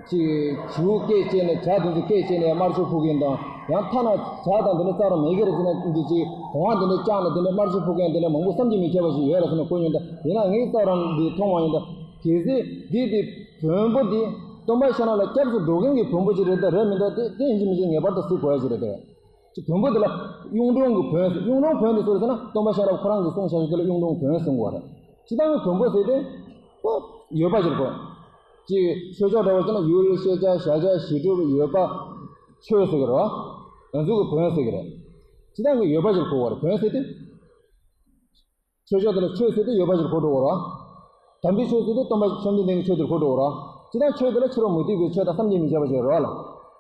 ཅིག་བྱིའུ་སྐད་བྱས་ནས། བྱ་དེ་ཚོ་སྐད་བྱས་ནས་དམར་མཆོད་ཕུལ་མཁན་དང་། ཡང་ཐ་ན་བྱ་དང་དེ་འདྲ་རྩ་རང་མེད་ཀྱི་རེད་ཟེར་ན། འདི་ཅིག་གོང་བ་དེ་འདྲ་བཅག་ནས་དེ་འདྲ་དམར་མཆོད་ཕུལ་མཁན་དེ་འདྲ་མང་པོ་བསམ་གྱིས་མི་ཁྱབ་པ་ཞིག་ཡོད་རེད་ཟེར་ནས་གོ་མྱོང་། ད་ཡིན་ན་ངས་རྩ་རང་འདི་མཐོང་མ་མྱོང་། ད་གལ་སྲིད་འདི་དེ་བོན་པོ་འདི་སྟོན་པ་ཤེས་རབ་ལ་སྐྱབས་སུ་འགྲོ་མཁན་གྱི་བོན་པོ་ཅིག་རེད་ད་རེད་མིན་ད་དེ་དེ་ཡིན་གཅིག་མིན་གཅིག་ངེས་པར་དུ་གཟིགས་དགོས་ཡ་ཅིག་རེད་དེ། ཅིག་བོན་པོ་དེ་ལ་གཡུང་དྲུང་གི་བོན་ཟེར། གཡུང་དྲུང་བོན་དེ་སུ་རེད་ཟེར་ན། སྟོན་པ་ཤེས་རབ་ཁོ་རང་གིས་གསུངས་བཞག་ཆོག་དེ་ལ་གཡུང་དྲུང་བོན་ཟེར་དགོས་རེད། སྤྱིར་བཏང་གི་བོན་པོ་ཟེར་དེ་ཁོ་ཡོད་པ་ཅིག་རེད། ཅིག་ཆོས་ཕྱོགས་འདྲ་བོ་ཅིག་ན་ཡུལ་ཤེས་བྱ་བྱ་བྱ་ཞི་སྒྲུབ་ཡོད་པ་ཆོས་ཟེར་གི་རེད་བ། ང་ཚོ་གི་བོན་ཟེར་གི་རེད། སྤྱིར་བཏང་གི་ཡོད་པ་ཅིག་གོ་བ་རེད། བོན་ཟེར་དེ། ཆོས་ཕྱོགས་དེ་ལ་ཆོས་ཟེར་དེ་ཡོད་པ་ཞིག་གོ་འགྲོ་གི་རེད། དམ་པའི་ཆོས་ཟེར་དེ་སྟོན་པ་བཅོམ་ལྡན་འདས་ཀྱི་ཆོས་དེར་གོ་འགྲོ་གི་རེད། སྤྱིར་བཏང་ཆོས་དེ་ལ་ཕྱི་རོལ་མུ་སྟེགས་པའི་ཆོས་དང་བསམ་གྱིས་མི་ཁྱབ་པ་ཞིག་རེད་བ་ལ།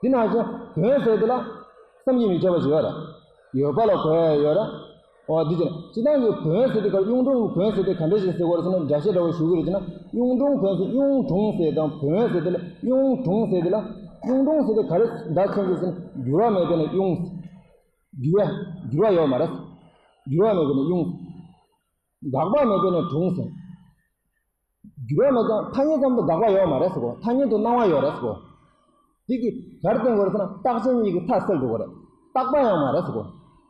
འདི་ནང་བཞིན་བོན་ཟེར་དེ་ལ་བསམ་གྱིས་མི་ཁྱབ་པ་ཞིག་ཡོད་རེད། ཡོད་པ་ལ་གོ་ཡ་ཡོད་རེད། འོ་འདི་ཅི་རེད། སྤྱིར་བཏང་གི་བོན་ཟེར་དེ་ག་རེ། གཡུང་དྲུང་གི་བོན་ཟེར་དེ་ག་འདྲ་ཞིག་ཟེར་དགོས་རེད་ཟེར་ན། འགྲེལ་བཤད་འདྲ་བོ་ཞུ་གི་རེད་ཅེ་ན། གཡུང་དྲུང་བོན་ཟེར། གཡུང་དྲུང་ཟེར་དང་བོན་ཟེར་དེ་ལ། གཡུང་དྲུང་ཟེར་དེ་ལ། གཡུང་དྲུང་ཟེར་དེ་ག་རེ་བརྡ་མཚོན་གྱི་ཟེར་ན། འགྱུར་བ་མེད་པས་ན་གཡུང་། འགྱུར་བ་འགྱུར་བ་ཡོད་མ་རེད། འགྱུར་བ་མེད་པས་ན་གཡུང་། འགག་པ་མེད་པས་ན་དྲུང་ཟེར། འགྱུར་བ་མེད་ཀྱང་ཐ་སྙད་ཙམ་དུ་འགག་པ་ཡོད་མ་རེད་ཟེར་གོ། ཐ་སྙད་དུ་སྣང་བ་ཡོད་རེད་ཟེར་གོ། འདི་གིས་ག་རེ་བསྟན་དགོས་རེད་ཟེར་ན། རྟག་ཆད་གཉིས་ཀྱི་མཐའ་སེལ་འགྲོ་གི་རེད། རྟག་པ་ཡང་མ་རེད་ཟེར་གོ།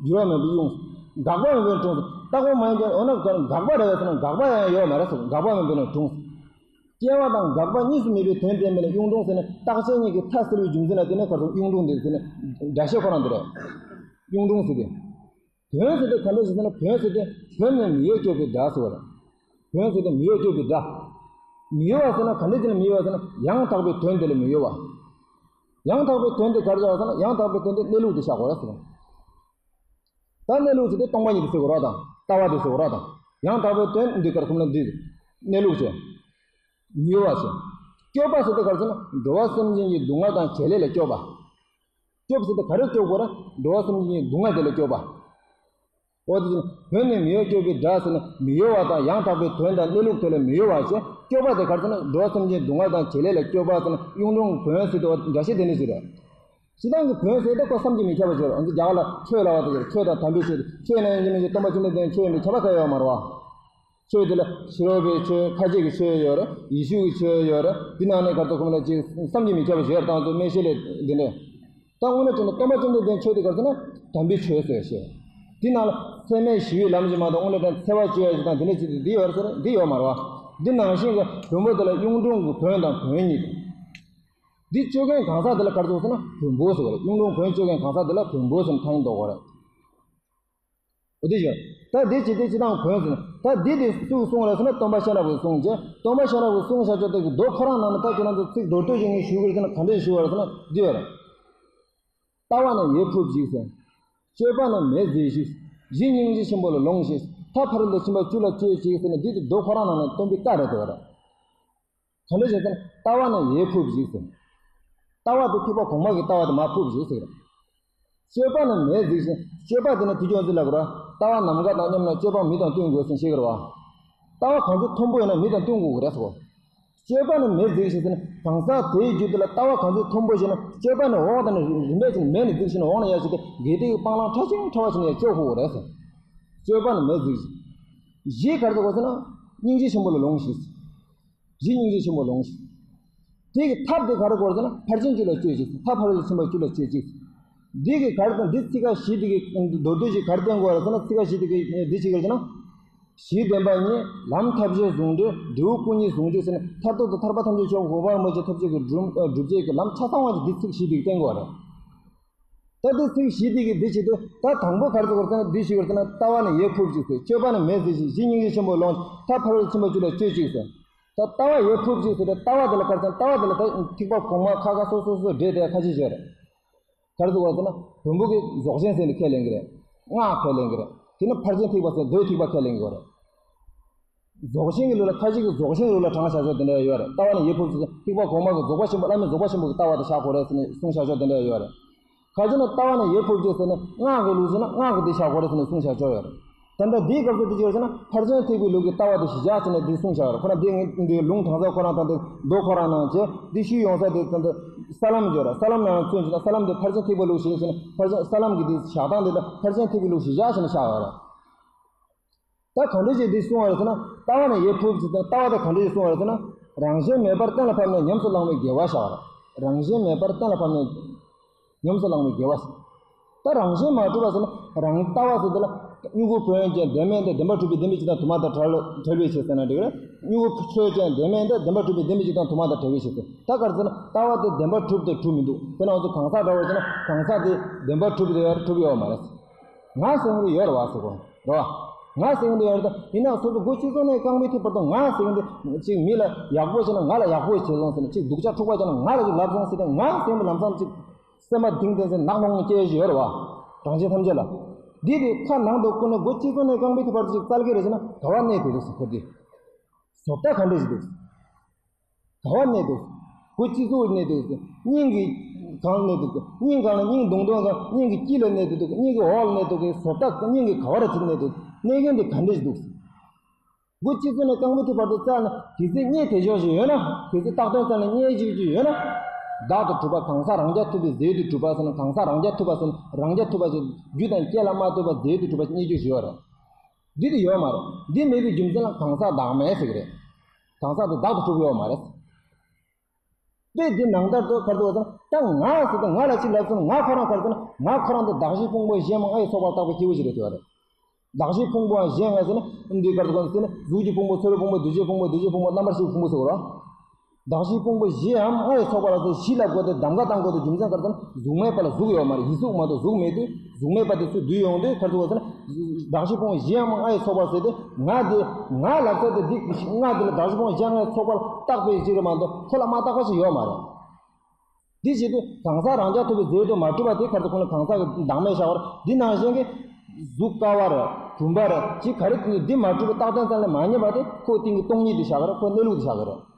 འགྱུར་བ་མེད་པའི་གཡུང་། འགག་པ་མེད་པའི་དྲུང་ཟེར། རྟག་པ་མ་ཡིན་ཀྱང་འོ་ན་འགག་པ་རེད་ཟེར་ན། འགག་པ་ཡང་ཡོད་མ་རེད་ཟེར་གོ། འགག་པ་མེད་པའི་ན་དྲུང་ཟེར། སྐྱེ་བ་དང་འགག་པ་གཉིས་སུ་མེད་པའི་དོན་བསྟན་པས་ན་གཡུང་དྲུང་ཟེར་ནས། རྟག་ཆད་གཉིས་ཀྱི་མཐའ་སེལ་བའི་རྒྱུ་མཚན་ལ་བརྟེན་ནས་ག་རེ་ཟེར། གཡུང་དྲུང་དེ་ཟེར་ནས་སྒྲ་བཤད་ཁོ་རང་འདི་རེད། གཡུང་དྲུང་ཟེར་ཏེ། བོན་ཟེར་དེ་ག་འདྲ་ཞིག་ཟེར་ན། བོན་ཟེར་དེ་བོན་ནི་མི་གཡོ་སྐྱོབ་པའི་སྒྲ་ཟེར་བ་རེད། བོན་ཟེར་དེ་མི་གཡོ་སྐྱོབ་པའི་སྒྲ། མི་གཡོ་བ་ཟེར་ན་ག་འདྲ་ཞིག་ལ་མི་གཡོ་བ་ཟེར་ན། ཡང་དག་པའི་དོན་དེ་ལ་མི་གཡོ་བ། ཡང་དག་པའི་དོན་དེ་ག་རེ་བྱ་བ་ཟེར་ན། ཡང་དག་པའི་དོན་དེ་གནས་ལུགས་དེ་བཞག་དགོས་རེད་ཟེར། ད་གནས་ལུགས་ཟེར་དེ་སྟོང་པ་ཉིད་དེ་ཟེར་དགོས་རེད་དང་། ལྟ་བ་དེ་ཟེར་དགོས་རེད་དང་། ཡང་དག་པའི་དོན་འདི་ག་རེ་ཟེར་ན། འདི་གནས་ལུགས་བྱས། མི་གཡོ་བ་བྱས། སྐྱོབ་པ་ཟེར་དེ་ག་རེ་ཟེར་ན། འགྲོ་བ་སེམས་ཅན་གྱི་སྡུག་བསྔལ་དང་བྱེད་ལས་ལ་སྐྱོབ་པ། སྐྱོབ་ཟེར་དེ་ག་རེ་སྐྱོབ་དགོས་རེད། འགྲོ་བ་སེམས་ཅན་གྱི་སྡུག་བསྔལ་དེ་ལས་སྐྱོབ་པ། འོ་དེ་བཞིན་བོན་ནི་མི་གཡོ་སྐྱོབ་པའི་སྒྲ་ཟེར་ནས། མི་གཡོ་བ་དང་ཡང་དག་པའི་དོན་དང་གནས་ལུགས་དེ་ལ་མི་གཡོ་བ་བྱས། སྐྱོབ་པ་དེ་ག་རེ་ཟེར་ན། འགྲོ་བ་སེམས་ཅན་སྡུག་བསྔལ་དང་བྱེད་ལས་ལ་སྐྱོབ་པ་ཟེར་ནས། གཡུང་དྲུང་བོན་ཟེར་དེ་འོ་སྒྲ་བཤད་དེ་ནི་ཟེར་རེད། སྤྱིར་བཏང་གི་བོན་ཟེར་དེ་ཁོ་བསམ་གྱིས་མི་ཁྱབ་པ་ཅིག་རེད། འོ་འདི་རྒྱ་གར་ལ་ཆོས་ལབ་པ་དེ་ཆོས་དང་དམ་པའི་ཆོས། ཆོས་ནང་ཡིན་གཅིག་མིན་གཅིག་སྟོན་པ་བཅོམ་ལྡན་འདས་ཆོས་ཡིན་པའི་ཁྱབ་པ་ག་ཡོད་མ་རེད་བ། ཆོས་དེ་ལ་ཕྱི་རོལ་པའི་ཆོས། ཁ་ཆེ་གི་ཆོས་ཡོད་རེད། ཡེ་ཤུ་གི་ཆོས་ཡོད་རེད། འདི་ནང་ནས་ག་རེ་ཟེར། ཁོ་མོ་ལ་ཅིག་བསམ་གྱིས་མི་ཁྱབ་པ་ཞིག་ཡོད་རེད། ད་ང་ཚོ་སྨན་ཤེས་ལས་འདི་འདྲས། ད་དངོས་གནས་དྲང་གནས་སྟོན་པ་བཅོམ་ལྡན་འདས་ཆོས་དེ་ག་རེ་ཟེར་ན། དམ་པའི་ཆོས་ཟེར་བཤད། འདི་ནང་ལ་ཚད་མེད་ཞི་བའི་ལམ་ཞིག་མ་གཏོགས། དངོས་གནས་དྲང་གནས་འཚེ་བ་གཅོད་ཡ་ཞིག་དང་འདི་འདྲས་ཅིག་འདི་ཡོད་རེད་ཟེར་ན། འདི་ཡོད་མ་རེད་བ། འདི་ནང་བཞིན་གྱི་བོན་པོ་དེ་ལ་གཡུང་དྲུང་གི་བོན་དང་བོན་གཉིས་དང་། འདི་གཅོད་མཁན་གང་ཟག་དེ་ལ་ག་རེ་ཟེར་ན། བོན་པོ་ཟེར་བ་རེད། གཡུང་དྲུང་བོན་གཅོད་མཁན་གང་ཟག་དེ་ལ་བོན་པོ་ཟེར་ནས་ཐ་སྙད་འདོགས་དགོས་རེད། འོ་དེ་བཞིན་ད་འདི་ཅི་སྟེ་སྤྱིར་བཏང་བོན་ཟེར་ན། ད་འདི་དེ་སུས་གསུངས་རེད་ཟེར་ན། སྟོན་པ་ཤེས་རབ་ཀྱིས་གསུངས་བྱས། སྟོན་པ་ཤེས་རབ་ཀྱིས་གསུངས་བྱས་ཆོག་དེ་གི་མདོ་ཁོ་རང་ནང་ནས། ད་ཁྱེད་རང་ཚོ་ཚིག་མདོར་བསྡུས་ཤིག་ངས་ཞུ་གི་རེད་ཟེར་ན། ག་འདྲས་ཞུ་བ་རེད་ཟེར་ན། འདི་ཡོད་རེད། ལྟ་བ་ནི་ཡིད་ཕུབ་ཅིག་ཟེར། སྤྱོད་པ་ནི་མི་གཟིགས་ཤིག། གཞི་སྙིང་རྗེ་ཆེན་པོ་ལ་ལོངས་ཤིག། མཐའ་ཕ་རོལ་ཏུ་ཕྱིན་པ་བཅུ་ལ་སྤྱོད་ཅིག་ཟེར་ནས། འདི་དེ་མདོ་ཁོ་རང་ནང་ནས་སྟོན་པའི་བཀའ་རེད་དེ་བ་རེད། ག་འདྲ་ཞིག་ཟེར་ན། ལྟ་བ་ནི་ཡིད་ཕུབ་ཅིག་ཟེར། ལྟ་བ་དེ་ཐེག་པ་གོང་མ་གི་ལྟ་བ་དེ་མར་ཕུབ་ཅིག་ཟེར། སྤྱོད་པ་ནི་མི་གཟིགས་ཤིག། སྤྱོད་པ་དེ་ནི་དུས་རྒྱུན་ཚོད་ལ་གོ་ར། ལྟ་བ་ནམ་མཁའ་དང་མཉམ་ན་སྤྱོད་པ་མི་དང་བསྟུན་དགོས་ཟེར་བཤད་ཀྱི་རེད་བ། ལྟ་བ་གང་ཚོད་མཐོན་པོ་ཡིན་ན་མི་དང་བསྟུན་དགོས་ཀྱི་རེད་ཟེར་གོ། སྤྱོད་པ་ནི་མི་གཟིགས་ཤིག་ཟེར་ན། གང་ཟག་དེའི་རྒྱུད་དེ་ལ་ལྟ་བ་གང་ཚོད་མཐོན་པོ་ཞིག་ན། སྤྱོད་པ་ནི་འོག་ཏུ་ནས་རིམ་པས་ཀྱིས་མེད་ནས་གཟིགས་ཤིག་ན། འོག་ན་ཡར་ཞིག་སྟེ་དགེ་སྡིག་གི་སྤང་བླང་ཕྲ་ཞིང་ཕྲ་བ་ཞིག་ནས་ཡར་གཅོད་དགོས་ཀྱི་རེད་ཟེར། སྤྱོད་པ་ནི་མི་གཟིགས་ཤིག། གཞི་ག་རེ་དགོས་ཟེར་ན། སྙིང་རྗེ་ཆེན་པོ་ལ་ལོངས་ཤིག། གཞི་སྙིང་རྗེ་ཆེན་པོ་ལོངས་ཤིག། དེ་གི་ཐབས་དེ་ག་རེ་དགོས་ཟེར་ན། ཕར་ཕྱིན་བཅུ་ལ་སྤྱོད་ཅིག། མཐའ་ཕ་རོལ་ཏུ་ཕྱིན་པ་བཅུ་ལ་སྤྱོད་ཅིག། འདི་གི་ག་རེ་དང་། འདི་ཚིག་ཁ་བཞི་དེ་གི་མདོར་བསྡུས་ཀྱིས་ག་རེ་བསྟན་དགོས་རེད་ཟེར་ན། ཚིག་ཁ་བཞི་དེ་གི་འདི་ཅི་ག་རེ་ཟེར་ན། གཞི་བདེན་པ་གཉིས། ལམ་ཐབས་ཤེས་ཟུང་འབྲེལ། འབྲས་བུ་སྐུ་གཉིས་ཟུང་འཇུག་ཟེར་ནས། མཐར་ཐུག་ཏུ་ཐར་པ་ཐམས་ཅད་མཆོག་གི་གོ་འཕང་རིན་པོ་ཆེ་ཐོབ་བྱེད་ཀྱི་སྒྲུབ་སྒྲུབ་བྱེད་ཀྱི་ལམ་ཆ་ཚང་བ་ཞིག་འདི་ཚིག་བཞི་དེ་གིས་བསྟན་དགོས་རེད། ད་འདི་ཚིག་བཞི་འདི་གི་འདི་བྱེད་དུས་ད་དང་པོ་ག་རེ་ཟེར་དགོས་ཟེར་ན། འདི་ཞིག་ཡོད་ཟེར་ན། ལྟ་བ་ནི་ཡིད་ཕུབ་ཅིག་ཟེར། སྤྱོད་པ་ནི་མེད་ཟེར་ཞིང་། གཞི་སྙིང་རྗེ་ཆེན་པོའི་ཀློང་། ཐབས་ཕ་རོལ་ཕྱིན་པ་བཅུ་ལ་སྤྱོད་ཅིག་ཟེར། ད་ལྟ་བ་ཡིད་ཕུབ་ཅིག་ཟེར་ཏེ། ལྟ་བ་འདི་ལ་ག་རེ་ཟེར་ན། ལྟ་བ་འདི་ལ་ད་ཐིགས་པ་གོང་མ་ཁ་ཁ་སོ་སོ་སོ་སྦྲེལ་ཏེ་ཁ་ཅིག་བརྗོད་རེད། ག་རེ་ཟེར་བ་ཟེར་ན། བོན་པོ་གིས་རྫོགས་ཆེན་ཟེར་ནས་ཁས་ལེན་གྱི་རེད། སྔགས་ཁས་ལེན་གྱི་རེད། དེ་ནི་ཕར་ཕྱིན་ཐེག་པ་ཟེར་མདོའི་ཐིགས་པ་ཁས་ལེན་གྱི་ཡོད་རེད། རྫོགས་ཆེན་གྱི་ལུགས་ལ། ཁ་ཅིག་གིས་རྫོགས་ཆེན་གྱི་ལུགས་ལ་དྲངས་བཞག་ཕྱོགས་དེ་འདྲ་ཡོད་རེད། ལྟ་བ་ནི་ཡིད་ཕུབ་ཅིག་ཟེར་ཐིགས་པ་གོང་མ་གི་རྫོགས་པ་ཆེན་པོ། བླ་མེད་རྫོགས་པ་ཆེན་པོ་གི་ལྟ་བ་དེ་བཞག་དགོས་རེད་ཟེར་ནས་གསུངས་བཞག་ཕྱོགས་དེ་འདྲ་ཡོད་རེད། ག་ཅི་ན་ལྟ་བ་ནི་ཡིད་ཕུབ་ཅིག་ཟེར་ནས་སྔགས་ཀྱི་ལུགས་ཟེར་ན་སྔགས་ཀྱི་དེ་བཞག་དགོས་རེད་ཟེར་ནས་གསུངས་བཞག་ཕྱོགས་ཡོད་རེད། ད་ལྟ་འདིའི་སྐབས་སུ་དེ་ཅི་ཡོད་ཟེར་ན། ཕར་ཕྱིན་ཐེག་པའི་ལུགས་ཀྱི་ལྟ་བ་དེ་གཞི་བཞག་བྱས་ནས་འདི་གསུངས་བཞག་ཡོད་རེད། ཁོ་རང་འདི་འདི་ལུང་དྲངས་ས་ཁོ་རང་དང་། འདི་མདོ་ཁོ་རང་ནང་བྱས། འདི་ཤུལ་ཡོང་ས་དེ་ད་ལྟ་ས་ལམ་ཡོད་རེད། ས་ལམ་ནང་མཚོན་བྱས་ན། ས་ལམ་དེ་ཕར་ཕྱིན་ཐེག་པའི་ལུགས་ཤིག་ཟེར་ན། ཕར་ཕྱིན་ས་ལམ་གྱི་དེ་བཞག་སྟངས་དེ་ད་ཕར་ཕྱིན་ཐེག་པའི་ལུགས་ཤིག་བཞག་བྱས་ནས་བཞག་ཡོད་རེད། ད་ག་འདྲ་ཞིག་འདི་གསུངས་པ་རེད་ཟེར་ན། ལྟ་བ་ནི་ཡིད་ཕུབ་ཅིག་ཟེར། ལྟ་བ་དེ་ག་འདྲ་ཞིག་གསུངས་པ་རེད་ཟེར་ན། རང་གཞན་མེད་པར་གཏན་ལ་ཕབ་ནས་ཉམས་སུ་བླང་བའི་དགེ་བ་བཞག་པ་རེད། རང་གཞན་མེད་པར་གཏན་ལ་ཕབ་ནས་ཉམས་སུ་བླང་བའི་དགེ་བ་ཟེར། ད་རང་གཞན་མ་གྲུབ་པ་ཟེར་ན། རང་ལྟ་བ་ཟེར་དེ་ལ། མྱུ་གུ་ཕན་ཡོན་ཅན་བདེན་མེད་འདོད། བདེན་པར་གྲུབ་པའི་བདེན་པའི་སྤྱི་དང་དུ་མ་དང་བྲལ་བྲལ་བའི་ཕྱིར་ཟེར་ན་འགྲིག་རེད། མྱུ་གུ་ཆོས་ཅན་བདེན་མེད་འདོད། བདེན་པར་གྲུབ་པའི་བདེན་པའི་སྤྱི་དང་དུ་མ་དང་བྲལ་བའི་ཕྱིར་ཟེར། ད་ག་རེ་ཟེར་ན། ལྟ་བ་དེ་བདེན་པར་གྲུབ་དང་གྲུབ་མི་འདུག་དེ་ནང་དུ་གང་ཟག་འདྲ་བ་ཟེར་ན། གང་ཟག་དེ་བདེན་པར་གྲུབ་དང་གྲུབ་ཡོད་མ་རེད། ང་ཟེར་མཁན་ཡོད་རེད་བ་ཟེར་གོ་རེད་བ། ང་ཟེར་མཁན་དེ་ཡོད་རེད། ད་ཡིན་ན་སོ་སོ་མགོ་ཁྲིད་ཚོ་ནས་རྐང་པའི་མཐིལ་བར་དུ་ང་ཟེར་མཁན་དེ། ཅིག་མི་ལ་ཡག་པོ་བྱས་ན་ང་ལ་ཡག་པོ་བྱས་སོང་ཟེར་ནས། ཅིག་སྡུག་ཅག་འཁྲུག་པ་བྱས་ན་ང་ལ་ཅིག་ལབ་སོང་ཟེར་ཏེ། ང་ཟེར་མཁན་དེ་ལམ་སང་ཅིག་སེམས་པ་གཏིང་བརྟན་ཟེར་ནག་ནོག་ནས་སྐྱེ་བཞིན་ཡོད་རེད་བ། རང་གཞན་ཐམས་ཅད་ལ། འདི་དེ་ཁ་ནང་དུ་བསྐུར་ནས་མགོ་ཁྲིད་ཚོ་ནས་རྐང་པའི་མཐིལ་བར་དུ་ཅིག་བཙལ་གྱི་རེད་ཟེར་ན། ག་བ་གནས་དེ་འདུག་ཟེར་ཁོ་དེ། བཟོ་ལྟ་ག་འདྲ་ཞིག་འདུག་ག་བ་གནས་འདུག་མགོ་ཁྲིད་ཚོ་གནས་འདུག་སྙིང་གི་གང་གནས་འདུག་སྙིང་གང་ལ། སྙིང་དུང་དུང་གང་། སྙིང་གི་དཀྱིལ་ལ་གནས་འདུག་སྙིང་གི་འོག་ལ་གནས་འདུག་བཟོ་ལྟ་སྙིང་གི་ག་བ་ར་ཅིག་གནས་འདུག་གནས་མཁན་དེ་ག་འདྲ་ཞིག་འདུག་མགོ་ཁྲིད་ཚོ་ནས་རྐང་པའི་མཐིལ་བར་དུ་བཙལ་ནས། གལ་སྲིད་རྙེད་ཐེབས་ཤོག་ཞིག་ཡོད་ན། གལ་སྲིད་རྟགས་དོན་རྩ་ནས་རྙེད་ཅིག་ཅིག་ཡོད་ན། བདག་ཏུ་གྲུབ་པ་གང་ཟག་རང་རྐྱ་ཐུབ་པའི་རྫས་དུ་གྲུབ་པ་ཟེར་ན། གང་ཟག་རང་རྐྱ་ཐུབ་པ་ཟེར་ན། རང་རྐྱ་ཐུབ་པ་ཞིག་རྒྱུ་དང་རྐྱེན་ལ་མ་ལྟོས་པར་རྫས་དུ་གྲུབ་པ་ཞིག་རྙེད་རྒྱུ་ཞིག་ཡོད་རེད། འདི་དེ་ཡོད་མ་རེད། འདི་མེད་པའི་རྒྱུ་མཚན་ལ་གང་ཟག་བདག་མེད་ཟེར་གྱི་རེད། གང་ཟག་དེ་བདག་ཏུ་གྲུབ་ཡོད་མ་རེད། དཔེ་འདི་ནང་ལྟར་དུ་ག་རེ་འདུག་ཟེར་ན། ད་ང་ཟེར་ཏེ་ང་ལ་ཅིག་ལབ་སོང་ན། ང་ཁོ་རང་ག་རེ་ཟེར་ན། ང་ཁོ་རང་དེ་གདགས་གཞི་ཕུང་པོ་གཞན་མ་ལྔ་ཡི་ཚོགས་པ་ལ་བཏགས་པའི་སྐྱེས་བུ་ཞིག་རེད་ཟེར་བ་རེད། གདགས་གཞི་ཕུང་པོ་གཞན་ལྔ་ཟེར་ན། འདི་ག་རེ་འདུག་ཟེར་ན། གཟུགས་ཀྱི་ཕུང་པོ། ཚོར་བའི་ཕུང་པོ། འདུ་བྱེད་ཕུང་པོ། འདུ་བྱེད་ཕུང་པོ། རྣམ་པར་ཤེས་ཕུང་པོ་ཟེར་བ་རེད། གདགས་གཞི་ཕུང་པོ་གཞན་ཡང་ལྔ་ཡི་ཚོགས་པ་ལ་ཟེར་གཞི་ལབ་དགོས་ཏེ། གདམ་ག་བཏང་དགོས་ཏེ་རྒྱུ་མཚན་ག་རེ་ཟེར་ན། གཟུགས་མེད་པ་ལ་གཟུགས་ཡོད་མ་རེད། གཟུགས་མ་གཏོགས་གཟུགས་མེད་དུས། གཟུགས་མེད་པ་དེ་ཚུར་བསྡུས་ཡོང་དུས་ག་རེ་འདུག་ཟེར་ན། གདགས་གཞི་ཕུང་པོ་གཞན་ཡང་ལྔ་ཡི་ཚོགས་པ་ཟེར་ཏེ། ང་དེ་ང་ལབ་ས་དེ་འདི་ང་དེ་ལ་གདགས་གཞི་ཕུང་པོ་གཞན་ལྔ་ཡི་ཚོགས་པ་ལ་བཏགས་པའི་གཞི་རེད་མ་གཏོགས་ཁོ་ལ་མ་བཏགས་པ་ཞིག་ཡོད་མ་རེད། འདི་བྱེད་དུས་གང་ཟག་རང་རྐྱ་ཐུབ་པའི་རྫས་དུ་མ་གྲུབ་པ་དེ་ག་རེ་ཟེར། ཁོ་ལ་གང་ཟག་གི་བདག་མེད་བཞག་པ་རེད། འདི་ནང་བཞིན་གྱི་གཟུགས་ཀ་བ་རེད། བུམ་པ་རེད། ཅིག་ག་རེ་དེ་འདི་མ་གྲུབ་པའི་རྟགས་དོན་ཙམ་ལས་མ་རྙེད་པ་དེ་ཁོའི་སྟེང་གི་སྟོང་ཉིད་དེ་བཞག་གི་རེད། ཁོའི་གནས་ལུགས་དེ་བཞག་གི་རེད།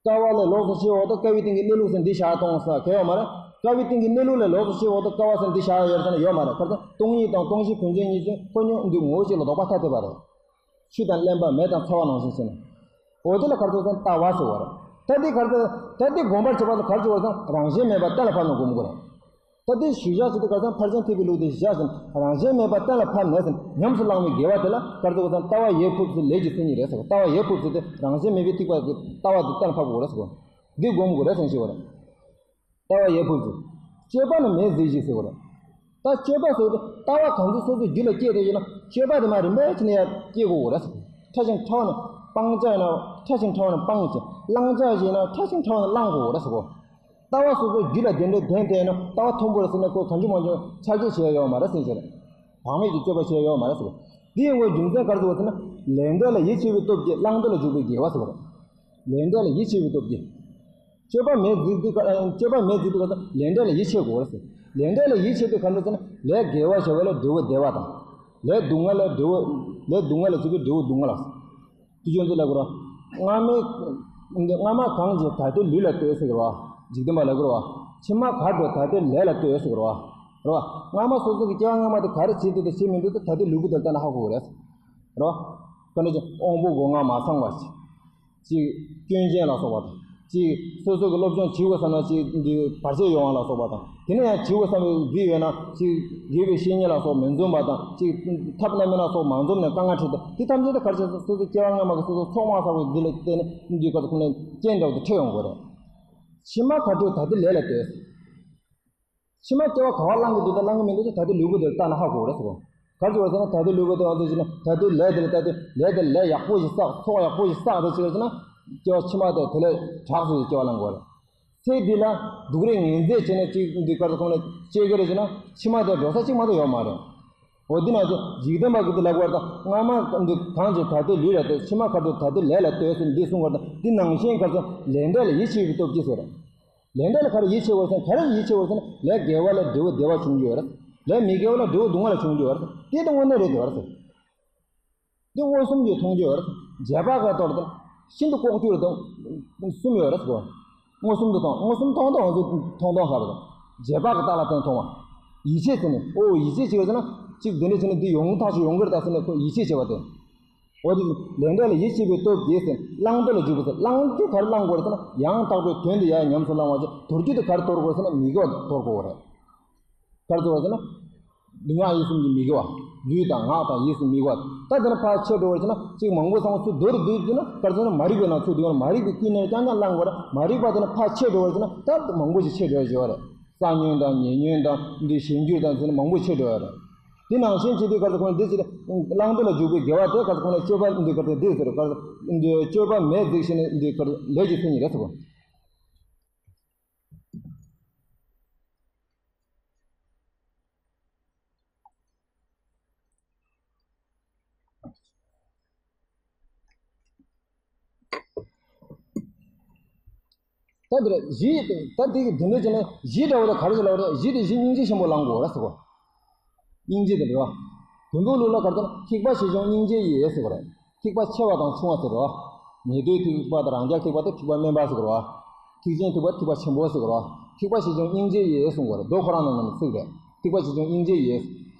ཀ་བ་ལས་ལོགས་སུ་ཕྱེ་བ་དང་། ཀ་བའི་སྟེང་གི་གནས་ལུགས་ཟེར་འདི་བཞག་གཏོང་ས་གལ་ཡོད་མ་རེད། ཀ་བའི་སྟེང་གི་གནས་ལུགས་ལས་ལོགས་སུ་ཕྱེ་བ་དང་ཀ་བ་ཟེར་འདི་བཞག་ཡོད་ཟེར་ན་ཡོད་མ་རེད། ག་རེ་ཟེར། སྟོང་ཉིད་དང་སྟོང་གཞི་ཕན་ཆད་གཉིས་ཀྱིས་ཁོ་སྙོམས་འདུས་ངོ་བོ་གཅིག་ལ་ལྡོག་པ་ཐ་དད་པ་རེད། ཆུ་དང་རླན་པ་མེ་དང་ཚ་བ་ནང་བཞིན་ཟེར་ན། འོ་དེ་ལ་ག་རེ་ཟེར་ཟེར་ན་ལྟ་བ་ཟེར་བ་རེད། ད་འདི་ག་རེ་ཟེར། ད་འདི་སྒོམ་པར་བྱེད་པ་ལ་ག་རེ་བྱེད་པ་ཟེར་ན། རང་གཞན་མེད་པ་གཏན་ལ་ཕབ་ནས་སྒོམ་དགོས་རེད། ད་འདི་ཞུ་བྱ་ཞིག་ཏུ་ག་རེ་ཟེར་ན། ཕར་ཕྱིན་ཐེག་པའི་ལུགས་དེ་ཞུ་བྱ་ཟེར་ན། རང་གཞན་མེད་པ་གཏན་ལ་ཕབ་ནས་ཟེར་ན། ཉམས་སུ་བླང་བའི་དགེ་བ་དེ་ལ་ག་རེ་ཟེར་ཟེར་ན། ལྟ་བ་ཡིད་ཕུབ་ཚུལ་ལས་ཀྱི་མཚན་ཉིད་རེད་ཟེར། ལྟ་བ་ཡིད་ཕུབ་ཚུལ་དེ་རང་གཞན་མེད་པའི་ཐེག་པ་གི་ལྟ་བ་དེ་གཏན་ལ་ཕབ་དགོས་རེད་ཟེར། འདི་སྒོམ་དགོས་རེད་ཟེར་ཞུ་བ་རེད། ལྟ་བ་ཡིད་ཕུབ་ཚུལ། སྤྱོད་པ་ནི་མེད་གཟིགས་ཤིག་ཟེར་བ་རེད། ད་སྤྱོད་པ་ཟེར་དུས་ལྟ་བ་གང་ཚུལ་སོ་སོའི་རྒྱུད་ལ་སྐྱེས་ཏེ་ཡོད་ན། སྤྱོད་པ་དེ་མར་རིམ་པས་བྱས་ནས་ཡར་སྐྱེ་དགོས་རེད་ཟེར། ཕྲ་ཞིང་ཕྲ་བ་ནི་སྤང་བྱ་ཡིན་ན། ཕྲ་ཞིང་ཕྲ་བ་ནི་སྤང་བྱ། བླང་བྱ་ཡིན་ན། ཕྲ་ཞིང་ཕྲ་བ་ནི་བླང་དགོས་རེད་ཟེར་གོ། ལྟ་བ་སོ་སོའི་རྒྱུད་ལ་དེ་འདྲའི་ལྡན་ཏེ་ཡོད་ན། ལྟ་བ་མཐོན་པོ་རེད་ཟེར་ནས་ཁོ་གང་བྱུང་མང་བྱུང་ཆ་འཇོག་བྱས་ཡོད་མ་རེད་ཟེར་གྱི་རེད། བག་མེད་ཀྱི་སྤྱོད་པ་བྱས་ཡོད་མ་རེད་ཟེར་གོ། འདི་ཡི་ངོ་རྒྱུ་མཚན་ག་རེ་ཟེར་བ་ཟེར་ན། ལས་འབྲས་ལ་ཡིད་ཆེས་པའི་སྟོབས་ཀྱིས་བླང་དོར་ལ་འཇུག་པའི་དགེ་བ་ཟེར་བ་རེད། ལས་འབྲས་ལ་ཡིད་ཆེས་པའི་སྟོབས་ཀྱིས། སྤྱོད་པ་མེད་གཟིགས་དུས་ཀ་སྤྱོད་པ་མེད་གཟིགས་དུས་ཀ་ལས་འབྲས་ལ་ཡིད་ཆེས་དགོས་རེད་ཟེར། ལས་འབྲས་ལ་ཡིད་ཆེས་དུས་ག་འདྲ་ཟེར་ན། ལས་དགེ་བ་བྱ་བ་ལ་འབྲས་བུ་བདེ་བ་དང་། ལས་སྡུག་བསྔལ་ལ་འབྲས་བུ། ལས་སྡུག་བསྔལ་ལ་བྱེད་པའི་འབྲས་བུ་སྡུག་བསྔལ་ལ། དེ་ཅུང་ཟད་ལ་གོ་ར། སྔ་མའི་སྔ་མ་གང་བྱས་ད་ལྟའི་ལུས་ལ་ལྟོས་ཟེར་གི་རེད་བ། འཇིག་རྟེན་པ་ལ་གོ་ར་བ། ཕྱི་མ་ག་འགྲོ་ད་ལྟའི་ལས་ལ་ལྟོས་ཟེར་གི་རེད་བ། རེད་བ། སྔ་མ་སོ་སོ་གི་སྐྱེ་བ་སྔ་མ་དེ་ག་རེ་བྱས་འདུག་དང་བྱས་མི་འདུག་དེ་ད་ལྟའི་ལུས་པོ་དེ་ལ་ལྟ་ན་ཧ་གོ་གི་རེད། རེད་བ། དཔེར་ན་ཅིག་དབང་པོ་སྒོ་ལྔ་མ་ཚང་བ་ཞིག་ཅིག་སྐྱོན་ཅན་ལ་སོགས་པ་དང་། ཅིག་སོ་སོ་གི་སློབ་སྦྱོང་བྱེད་དགོས་བསམ་ན་ཅིག་འདི་བར་ཆད་ཡོང་བ་ལ་སོགས་པ་དང་། དེ་ནས་ཡང་བྱེད་དགོས་བསམ་པའི་འདི་ཡོད་ན། ཅིག་དགེ་བའི་བཤེས་གཉེན་ལ་སོགས་མི་འཛོམས་པ་དང་། ཅིག་ཐབས་རྣམ་སྨིན་ལ་སོགས་མ་འཛོམས་ནས་དཀའ་ངལ་འཕྲད་དེ། དེ་ཐམས་ཅད་དེ་ག་རེ་བྱས་སོ་སོའི་སྐྱེ་བ་སྔ་མ་གི་སོ་སོ་ཚོགས་མ་བསགས་པའི་འདི་ལ་བརྟེན་ནས་འདི་ག་ཚོད་ཁོ་ནས་རྐྱེན་འདྲ་བོ་དེ་འཕྲད་ཡོང་དགོས་རེད། ཕྱི་མ་ག་འགྲོ་ད་ལྟའི་ལས་ལ་ལྟོས། ཕྱི་མ་སྐྱེ་བ་ག་བ་བླང་གི་འདུག་དང་བླང་གི་མི་འདུག་དེ་ད་ལྟའི་ལུས་པོ་དེ་ལ་ལྟ་ན་ཧ་གོ་རེད་ཟེར་གོ། ག་རེ་བྱས་པ་ཟེར་ན། ད་ལྟའི་ལུས་པོ་དེ་ང་ཚོས་བྱས་ན། ད་ལྟའི་ལས་དེ་ལ་ལྟ་དུས་ལས་དེ་ལས་ཡག་པོ་ཞིག་བསགས། ཚོགས་ཡག་པོ་ཞིག་བསགས་དེ་བྱས་པ་ཟེར་ན། སྐྱེ་བ་ཕྱི་མ་དེ་དེ་ལས་དྲག་ཤོས་ཀྱི་སྐྱེ་བ་བླང་དགོས་རེད། ཚེ་འདི་ལ་སྡུག་རུས་ངན་ཚད་བྱས་ནས་གཅིག་འདི་སྐར་ཚོ་ཁོང་ལ་སྐྱེ་གི་རེད་ཟེར་ན་ཕྱི་མ་དེ་འགྲོ་ས་གཅིག་མ་གཏོགས་ཡོད་མ་རེད། འོ་འདི་ན་ཚོ་འཇིག་རྟེན་པ་གི་འདི་ལབ་པར་ད་སྔ་མ་འདི་གང་ཅི་ད་ལྟའི་ལུས་ལ་ལྟོས། ཕྱི་མ་ག་ཚོད་ད་ལྟའི་ལས་ལ་ལྟོས་ཟེར་འདི་གསུང་བར་ད་འདི་ནང་བཞིན་ག་ཚོད་ལས་འབྲས་ལ་ཡིད་ཆེས་པའི་སྟོབས་ཀྱིས་ཟེར། ལས་འབྲས་ལ་ག་རེ་ཡིད་ཆེས་བར་ཟེར་ན་ག་རེ་ཡིད་ཆེས་བར་ཟེར་ན་ལས་དགེ་བ་ལ་འབྲས་བུ་བདེ་བ་བྱུང་རྒྱུ་ཡོད་རེད། ལས་མི་དགེ་བ་ལ་འབྲས་བུ་སྡུག་བསྔལ་ལ་བྱུང་རྒྱུ་ཡོད་རེད། དེ་ད་དངོས་གནས་རེད་འདུག་རེད། འདི་མངོན་སུམ་གྱིས་མཐོང་རྒྱུ་ཡོད་རེད། རྗེས་དཔག་གི་ཐོག་ཏུ་ཤིན་ཏུ་ལྐོག་གྱུར་དང་གསུམ་ཡོད་རེད་ཟེར། མངོན་སུམ་དུ་མཐོང་། མངོན་སུམ་མཐོང་དང་མཐོང་དང་ཧ་རེད། རྗེས་དཔག་གི་རྟགས་ལ་བརྟེན་མཐོང་བ། ཡིད་ཆེས་ཟེར་ནས་ཨོ་ཡིད་ཆེས་བྱེད་པ་ཟེར་ན་གཅིག་འདི་འདྲ་བྱས་ན་འདི་ཡོང་ཐག་ཆོད་ཡོང་གི་རེད་ད་ཟེར་ནས་ཁོ་ཡིད་ཆེས་བྱེད་པ་དེ། འོ་དེ་ལས་འབྲས་ལ་ཡིད་ཆེས་པའི་སྟོབས་ཀྱིས་ཟེར་བླང་དོར་ལ་འཇུག་པ་ཟེར། བླང་རྒྱུ་ག་རེ་བླང་དགོས་རེད་ཟེར་ན་ཡང་དག་པའི་དོན་དེ་ཡང་ཉམས་སུ་བླང་བ་ཅིག་དོར་རྒྱུ་དེ་ག་རེ་དོར་དགོས་ཟེར་ན་མི་དགེ་བ་དོར་དགོས་རེད། ག་རེ་དོར་བ་ཟེར་ན། ལུས་ངག་ཡིད་གསུམ་གྱི་མི་དགེ་བ། ལུས་དང་ངག་དང་ཡིད་གསུམ་མི་དགེ་བ། ད་དེ་ནས་ཕར་ཆེར་འགྲོ་བར་བྱས་ན་གཅིག་མང་པོ་ཚང་མ་ཚུར་བསྡུ་རུ་བསྡུས་བསྡུས་ན་ག་རེ་ཟེར་ན་མ་རིག་པའི་ནང་ཚུར་བསྡུས་ན་མ་རིག་པའི་ཀུན་ནས་རྐྱང་རྐྱང་བླང་དགོས་རེད། མ་རིག་པ་དེ་ནས་ཕར་ཆེར་འགྲོ་བར་བྱས་ན་ད་མང་པོ་ཞིག་ཆེར་འགྲོ་བར་བྱེད་པ་རེད། ས་ཉོན་དང་ཉེ་ཉོན་དང་འདི་གཞན་འགྱུར་དང་ཟེར་ན་མང་པོ་ཆེར་འགྲོ་བ་རེད། དེ་ནང་བཞིན་བྱས་ཏེ་ག་རེ་ཟེར་ཁོང་འདི་ཟེར་བླང་དོར་ལ་འཇུག་པའི་དགེ་བ་དེ་ག་རེ་ཟེར་ཁོང་སྤྱོད་པ་འདི་ག་རེ་འདི་ཟེར་ག་རེ་འདི་སྤྱོད་པ་མེད་ཟེར་བྱས་ནས་འདི་ག་རེ་ལས་ཀྱི་མཚན་ཉིད་རེད་ཟེར་གོ། ད་འདི་རེད་གཞི། ད་འདི་གི་འདི་འདྲ་བྱས་ན་གཞི་འདྲ་བོ་དེ་ག་རེ་ཟེར་ལབ་རེད། གཞི་དེ་གཞི་སྙིང་རྗེ་ཆེན་པོ་བླང་དགོས་རེད་ཟེར་གོ། སྙིང་རྗེ་དེ་རེད་བ། བོན་པོའི་ལུགས་ལ་ག་རེ་ཟེར་ན་ཐེག་པ་ཆེ་ཆུང་སྙིང་རྗེ་ཡིས་ཟེར་གོ་རེད། ཐེག་པ་ཆེ་བ་དང་ཆུང་བ་ཟེར་རོ། ཉེ་དུའི་ཐེག་པ་དང་རང་རྒྱལ་ཐེག་པ་དེ་ཐེག་པ་དམན་པ་ཟེར་རོ། ཐེག་ཆེན་ཐེག་པ་ཐེག་པ་ཆེན་པོ་ཟེར་རོ། ཐེག་པ་ཆེ་ཆུང་སྙིང་རྗེ་ཡིས་གསུང་གོ་རེད། མདོ་ཁོ་རང་ནང་ནས་ཚིག་རེད། ཐེག་པ་ཆེ་ཆུང་སྙིང་རྗེ་ཡིས།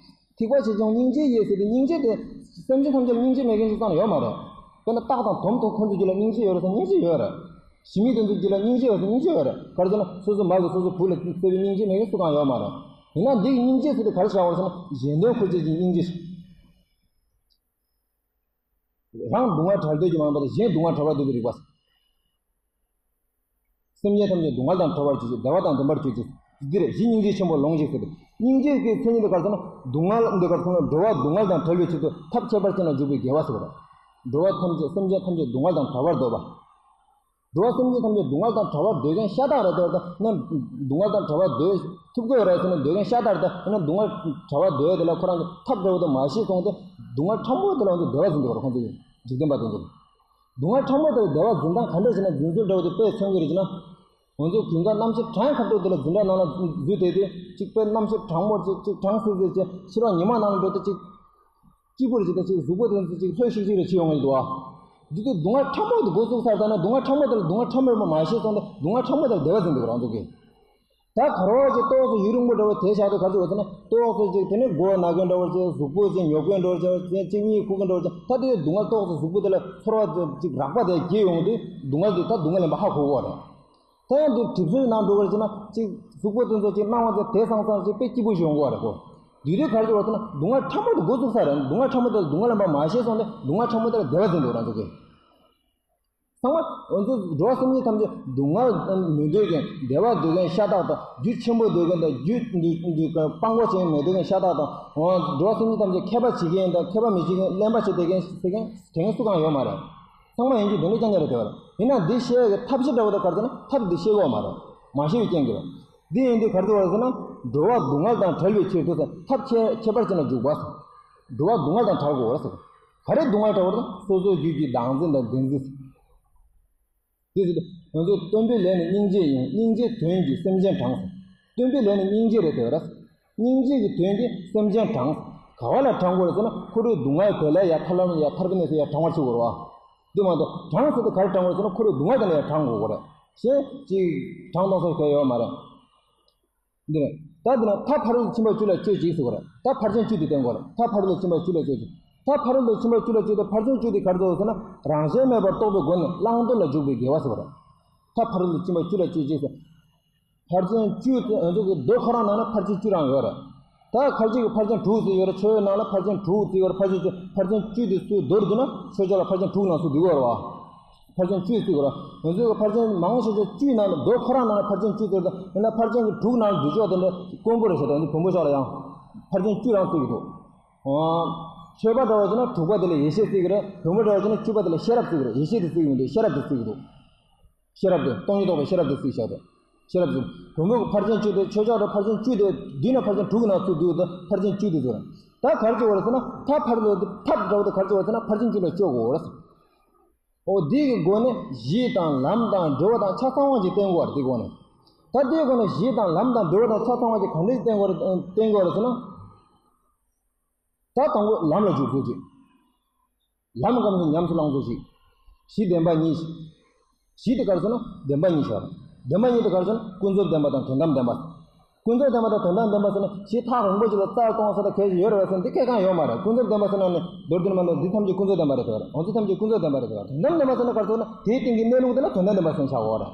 ཐེག་པ་ཆེ་ཆུང་སྙིང་རྗེ་ཡིས་ཟེར་ཏེ་སྙིང་རྗེ་དེ་སེམས་ཅན་ཐམས་ཅད་ལ་སྙིང་རྗེ་མེད་མཁན་ཞིག་ཙམ་ཡོད་མ་རེད། དཔེར་ན་སྟག་དང་དོམ་དང་ཁོ་ཚོ་རྒྱུད་ལ་སྙིང་རྗེ་ཡོད་རེད་ཟེར་སྙིང་རྗེ་ཡོད་རེད། ཞི་མི་དེ་ཚོ་རྒྱུད་ལ་སྙིང་རྗེ་ཡོད་ཟེར་སྙིང་རྗེ་ཡོད་རེད། ག་རེ་ཟེར་ན་སོ་སོ་མ་གི་སོ་སོ་བུ་ལ་བརྩེ་བའི་སྙིང་རྗེ་མེད་མཁན་སུ་གང་ཡོད་མ་རེད། ཡིན་ན་འདི་གི་སྙིང་རྗེ་ཟེར་དེ་ག་རེ་བྱ་བ་རེད་ཟེར་ན་གཞན་དོན་ཁུར་བྱེད་ཀྱི་སྙིང་རྗེ་ཞིག་རང་སྡུག་བསྔལ་བྲལ་འདོད་ཀྱི་མ་ཡིན་པར་གཞན་སྡུག་བསྔལ་བྲལ་བར་འདོད་པའི་རིག་པ། སེམས་ཅན་ཐམས་ཅད་སྡུག་བསྔལ་དང་བྲལ་བར་གྱུར་ཅིག་བདེ་བ་དང་ལྡན་པར་གྱུར་ཅིག་འདི་རེད། གཞི་སྙིང་རྗེ་ཆེན་པོ་ལོངས་ཤིག་ཟེར་ཏེ། སྙིང་རྗེ་གི་མཚན་ཉིད་དེ་ག་རེ་ཟེར་ན་སྡུག་བསྔལ་འདི་ག་རེ་ཟེར་ན་འགྲོ་བ་སྡུག་བསྔལ་དང་བྲལ་བའི་ཆེད་དུ་ཐབས་ཁྱད་པར་ཅན་ལ་འཇུག་པའི་དགེ་བ་ཟེར་བ་རེད། འགྲོ་བ་ཐམས་ཅད་སེམས་ཅན་ཐམས་ཅད་སྡུག་བསྔལ་དང་བྲལ་བར་འདོད་པ། འགྲོ་བ་སེམས་ཅན་ཐམས་ཅད་སྡུག་བསྔལ་དང་བྲལ་བར་འདོད་མཁན་ཤ་སྟག་རེད་དེ། ད་ན་སྡུག་བསྔལ་དང་བྲལ་བར་འདོད་ཐུབ་ཀྱི་ཡོད་རེད་ཟེར་ན་འདོད་མཁན་ཤ་སྟག་རེད་དེ། ཡིན་ན་སྡུག་བསྔལ་བྲལ་བར་འདོད་ཡ་དེ་ལ་ཁོ་རང་གི་ཐབས་འདྲ་བོ་དེ་མ་ཤེས་སོང་སྟེ་སྡུག་བསྔལ་ཕྲ་མོ་དེ་ལ་འོན་ཏེ་བདེ་བ་འཛིན་འདུག་ར། ཁོང་ཚོ་གི་འཇིག་རྟེན་པ་དེ་ཚོ་སྡུག་བསྔལ་ཕྲ་མོ་དེ་ལ་བདེ་བ་འཛིན་སྟངས་ག་འདྲ་ཞིག་ན་འཛིན་ཚུལ་འདྲ་བོ་དེ་དཔེ་མཚོན་གྱི་རེད་ཅེ་ན། ང་ཚོ་དགུན་ཁ་གནམ་གཤིས་གྲང་ཁ་ཐུག་དེ་ལ་འཛིན་གྲྭ་ནང་ལ་འཛུལ་བསྡད་དུས་གཅིག་དཔེ་གནམ་གཤིས་གྲང་མོ་ཅིག་གཅིག་གྲང་སིལ་སིལ་ཅིག་ཕྱི་རོགས་ཉི་མ་ནང་ལ་འགྲོ་དུས་གཅིག་སྐྱིད་པོ་རེད་ཅེ་ད་ཅིག་གཟུགས་པོ་དེ་ཚོ་ཅིག་ལྷོད་ཤིག་ཤིག་རེ་བྱེད་ཡོང་གི་འདུག་ཨ། འདི་དུས་སྡུག་བསྔལ་ཕྲ་མོ་དེ་འགོ་བཙུགས་ཚར་ད་ན་སྡུག་བསྔལ་ཕྲ་མོ་དེ་ལ་སྡུག་བསྔལ་ཕྲ་མོ་ཡིན་པ་མ་ཤེས་སོང་སྟེ་སྡུག་བསྔལ་ཕྲ་མོ་དེ་ལ་བདེ་བ་འཛིན་འདུག་རང་ཚོ་གིས། ད་ག་རོ་ཅིག་ཏོག་ཙམ་ཡུན་རིང་པོ་འདྲ་བོ་དེ་བཞག་དུས་ག་ཚོད་བ་ཟེར་ན་ཏོག་ཙམ་ཅིག་དེ་ནས་མགོ་ན་མཁན་འདྲ་བོ་ཅིག་གཟུགས་པོ་ཅིག་ཉོབ་མཁན་འདྲ་བོ་ཅིག་ཅིག་གཉིད་ཁུག་མཁན་འདྲ་བོ་ཅིག་ད་དེ་སྡུག་བསྔལ་ཏོག་ཙམ་གཟུགས་པོ་དེ་ལ་ཚོར་བ་ཅིག་རགས་པ་དེ་སྐྱེ་ཡོང་དུས་སྡུག་བསྔལ་དེ་ད་སྡུག་བསྔལ་ཡིན་པ་ཧ་གོ་གི་རེད། ད་ཡང་འདི་གྲིབ་སོའི་ནང་འགྲོ་བར་བྱས་ན་ཅིག་གཟུགས་པོ་དེ་ཚོ་ཅིག་སྣང་བ་དེ་དེ་སང་སང་ཅིག་དཔེ་སྐྱིད་པོ་ཞིག་ཡོང་གི་རེད་གོ། དེ་དུས་ག་རེ་བྱེད་པ་ཟེར་ན་སྡུག་བསྔལ་ཕྲ་མོ་དེ་འགོ་བཙུགས་ཚར་རེད། སྡུག་བསྔལ་ཕྲ་མོ་དེ་ལ་སྡུག་བསྔལ་ཡིན་པ་མ་ཤེས་སོང་སྟེ་སྡུག་བསྔལ་ཕྲ་མོ་དེ་ལ་བདེ་བ་འཛིན་འདུག་རང་ཚོ་གིས། ཚང་མ་ང་ཚོ་འགྲོ་བ་སེམས་ཅན་ཐམས་ཅད་སྡུག་བསྔལ་མི་འདོད་མཁན་བདེ་བ་འདོད་མཁན་ཤ་སྟག་དང་རྒྱུ་ཆེན་པོ་འདོད་མཁན་དང་རྒྱུ་འདི་འདི་སྤང་བོ་ཅན་མི་འདོད་མཁན་ཤ་སྟག་དང་འོ་འགྲོ་བ་སེམས་ཅན་ཐམས་ཅད་མཁས་པ་བྱེད་མཁན་དང་མཁས་པ་མི་བྱེད་མཁན་གླེན་པ་བྱེད་བསྡད་མཁན་ཟེར་མཁན་དེ་མཁན་སུ་གང་ཡོད་མ་རེད། ཚང་མ་ཡིན་གྱི་དོན་ལ་རྐྱང་རྐྱང་རེད་དེ་བ་རེད། ཡིན་ན་འདི་བཤད་ཡ་གི་ཐབས་ཤེས་འདྲ་བོ་དང་ག་རེ་ཟེར་ན་ཐབས་འདི་ཤེས་གི་ཡོད་མ་རེད། མ་ཤེས་པའི་རྐྱེན་གྱིས་རེད། འདི་ཡིན་དུས་ག་རེ་ཟེར་བ་ཟེར་ན་འགྲོ་བ་སྡུག་བསྔལ་དང་བྲལ་བའི་ཕྱིར་དུ་ཟེར་ཐབས་ཁྱད་ཁྱད་པར་ཅན་ལ་འཇུག་པ་ཟེར། འགྲོ་བ་སྡུག་བསྔལ་དང་བྲལ་དགོས་རེད་ཟེར། ག་རེ་སྡུག་བསྔལ་བྲལ་བ་རེད། སོ་སོའི་རྒྱུད་ཀྱི་བདག་འཛིན་དང་བདེན་འཛིན། དེ་ཟེར་ང་ཚོ་སྟོན་པའི་ལས་ནི་སྙིང་རྗེ་ཡིན། སྙིང་རྗེའི་དོན་གྱིས་སེམས་ཅན་དྲངས་ཟེར། སྟོན་པའི་ལས་ནི་སྙིང་རྗེ་རེད་དེ་བ་རེད། སྙིང་རྗེ་གི་དོན་གྱིས་སེམས་ཅན་དྲངས། ག་བ་ལ་དྲངས་དགོས་རེད་ཟེར་ན་ཁོ་རའི་སྡུག་བསྔལ་དེ་ལས་ཡར་ཐར་ལམ་ཡར་ཐར་པའི་གནས་སུ་ཡར་དྲངས་པར་བྱེད་དགོས་རེད་བ། འདི་མ་གཏོགས་དྲངས་ཟེར་དུས་ག་རེ་དྲངས་དགོས་རེད་ཟེར་ན་ཁོ་རའི་སྡུག་བསྔལ་དེ་ལ་ཡར་དྲངས་དགོས་རེད། གཞན་ཅིག་དྲངས་གཏོང་ས་གང་ཡོད་མ་རེད། འདི་རེད། ད་འདི་ན་ཐབས་ཕ་རོལ་ཏུ་ཕྱིན་པ་བཅུ་ལ་སྤྱོད་ཅིག་ཟེར་བ་རེད། ད་ཕར་ཕྱིན་བཅུ་དེ་བསྟན་དགོས་རེད། ཐབས་ཕ་རོལ་ཏུ་ཕྱིན་པ་བཅུ་ལ་སྤྱོད་ཅིག་ཐབས་ཕ་རོལ་ཏུ་ཕྱིན་པ་བཅུ་ལ་སྤྱོད་དེ་ཕར་ཕྱིན་བཅུ་དེ་ག་རེ་འདུག་ཟེར་ན་རང་གཞན་མེད་པར་རྟོགས་པའི་སྒོ་ནས་བླང་དོར་ལ་འཇུག་པའི་དགེ་བ་ཟེར་བ་རེད། ད་ཕ་རོལ་ཏུ་ཕྱིན་པ་བཅུ་ལ་སྤྱོད་ཅིག་ཟེར། ཕར་ཕྱིན་བཅུ་དེ་ང་ཚོ་གི་མདོ་ཁོ་རང་ནང་ན་ཕར་ཕྱིན་བཅུ་རང་ཡོད་རེད། ད་ཁ་ཅིག་གི་ཕར་ཕྱིན་དྲུག་ཟེར་ཡོད་རེད། ཆོས་ནང་ལ་ཕར་ཕྱིན་དྲུག་ཟེར་ཡོད་རེད། ཕར་ཕྱིན་བཅུ་ཕར་ཕྱིན་བཅུ་དེ་སུ་མདོར་བསྡུ་ན་ཆོས་ཕྱོགས་ལ་ཕར་ཕྱིན་དྲུག་ནང་སུ་འདུས་ཡོད་རེད་བ། ཕར་ཕྱིན་བཅུ་ཟེར་ཡོད་རེད། ང་ཚོ་གི་ཕར་ཕྱིན་མང་ཆེ་ཆེ་བཅུའི་ནང་ལ་མདོ་ཁོ་རང་ནང་ལ་ཕར་ཕྱིན་བཅུ་ཟེར་ད་ཡིན་ན་ཕར་ཕྱིན་གྱི་དྲུག་ནང་ལ་འདུས་ཕྱོགས་དེ་འདྲ་དཀོན་པོ་རེད་ཤག་ད་འདི་བོན་པོ་ཕྱོགས་ལ་ཡང་ཕར་ཕྱིན་བཅུ་རང་བརྩི་གི་འདུག་ཨོ། ཆོས་པ་འདྲ་བ་བྱས་ན་དྲུག་པ་དེ་ལ་ཡེ་ཤེས་བརྩི་གི་རེད། བོན་པོ་འདྲ་བ་བྱས་ན་བཅུ་པ་དེ་ལ་ཤེས་རབ་བརྩི་གི་རེད། ཡེ་ཤེས་དེ་བརྩི་གི་མི་འདུག་ཤེས་རབ་དེ་བརྩི་གི་འདུག་ཤེས་རབ་དེ་བརྩི་གི་འདུག་ཤེས་རབ་ཟེར། བོན་པོ་གི་ཕར་ཕྱིན་བཅུ་དེ་ཆོས་ཕྱོགས་དང་ཕར་ཕྱིན་བཅུ་དེ་བསྡུས་ན་ཕར་ཕྱིན་དྲུག་གི་ནང་ཚུད་འདུག་ད་ཕར་ཕྱིན་བཅུ་དེ་ཚོ་རེད། ད་ག་རེ་བྱེད་དགོས་རེད་ཟེར་ན། ཐབས་ཕར་ལ་ཐབས་འདྲ་བོ་དེ་ག་རེ་བྱེད་དགོས་ཟེར་ན། ཕར་ཕྱིན་བཅུ་ལ་སྤྱོད་དགོས་རེད། འོ་འདི་གི་སྒོ་ནས་གཞི་དང་ལམ་དང་འབྲས་བུ་དང་ཆ་ཚང་བ་ཅིག་བསྟན་དགོས་རེད། འདི་སྒོ་ནས། ད་འདིའི་སྒོ་ནས་གཞི་དང་ལམ་དང་འབྲས་བུ་དང་ཆ་ཚང་བ་ཅིག་ག་འདྲ་ཞིག་བསྟན་དགོས་རེད། བསྟན་དགོས་རེད་ཟེར་ན། ད་དང་པོ་ལམ་ལ་འཇུག་ཚུལ་ཅིག་ལམ་གང་དུ་ཉམས་སུ་བླང་ཚུལ་ཅིག་གཞི་བདེན་པ་གཉིས་ཤིག་གཞི་དེ་ག་རེ་ཟེར་ན་བདེན་པ་གཉིས་ཤིག་བདེན་པ་གཉིས་དེ་ག་རེ་ཟེར་ན་ཀུན་རྫོབ་བདེན་པ་དང་དོན་དམ་བདེན་པ། ཀུན་རྫོབ་བདེན་པ་དང་དོན་དམ་བདེན་པ་ཟེར་ན་གཞི་ཐག་རིང་པོ་ཅིག་ལ་རྩལ་གཏོང་ས་དང་གལ་ཆེ་ཡོད་རེད་པས་ཟེར་ན་འདི་གལ་གང་ཡོད་མ་རེད། ཀུན་རྫོབ་བདེན་པ་ཟེར་ན་ནི་མདོར་བསྡུས་ནས་མ་ནོར་འདི་ཐམས་ཅད་ཀུན་རྫོབ་བདེན་པ་རེད་ཟེར་བ་རེད། འོ་འདི་ཐམས་ཅད་ཀུན་རྫོབ་བདེན་པ་རེད་ཟེར་བ་རེད། དོན་དམ་བདེན་པ་ཟེར་ན་ག་རེ་ཟེར་ན་དེའི་སྟེང་གི་གནས་ལུགས་དེ་ལ་དོན་དམ་བདེན་པ་ཟེར་ན་ཆགས་ཡོད་རེད།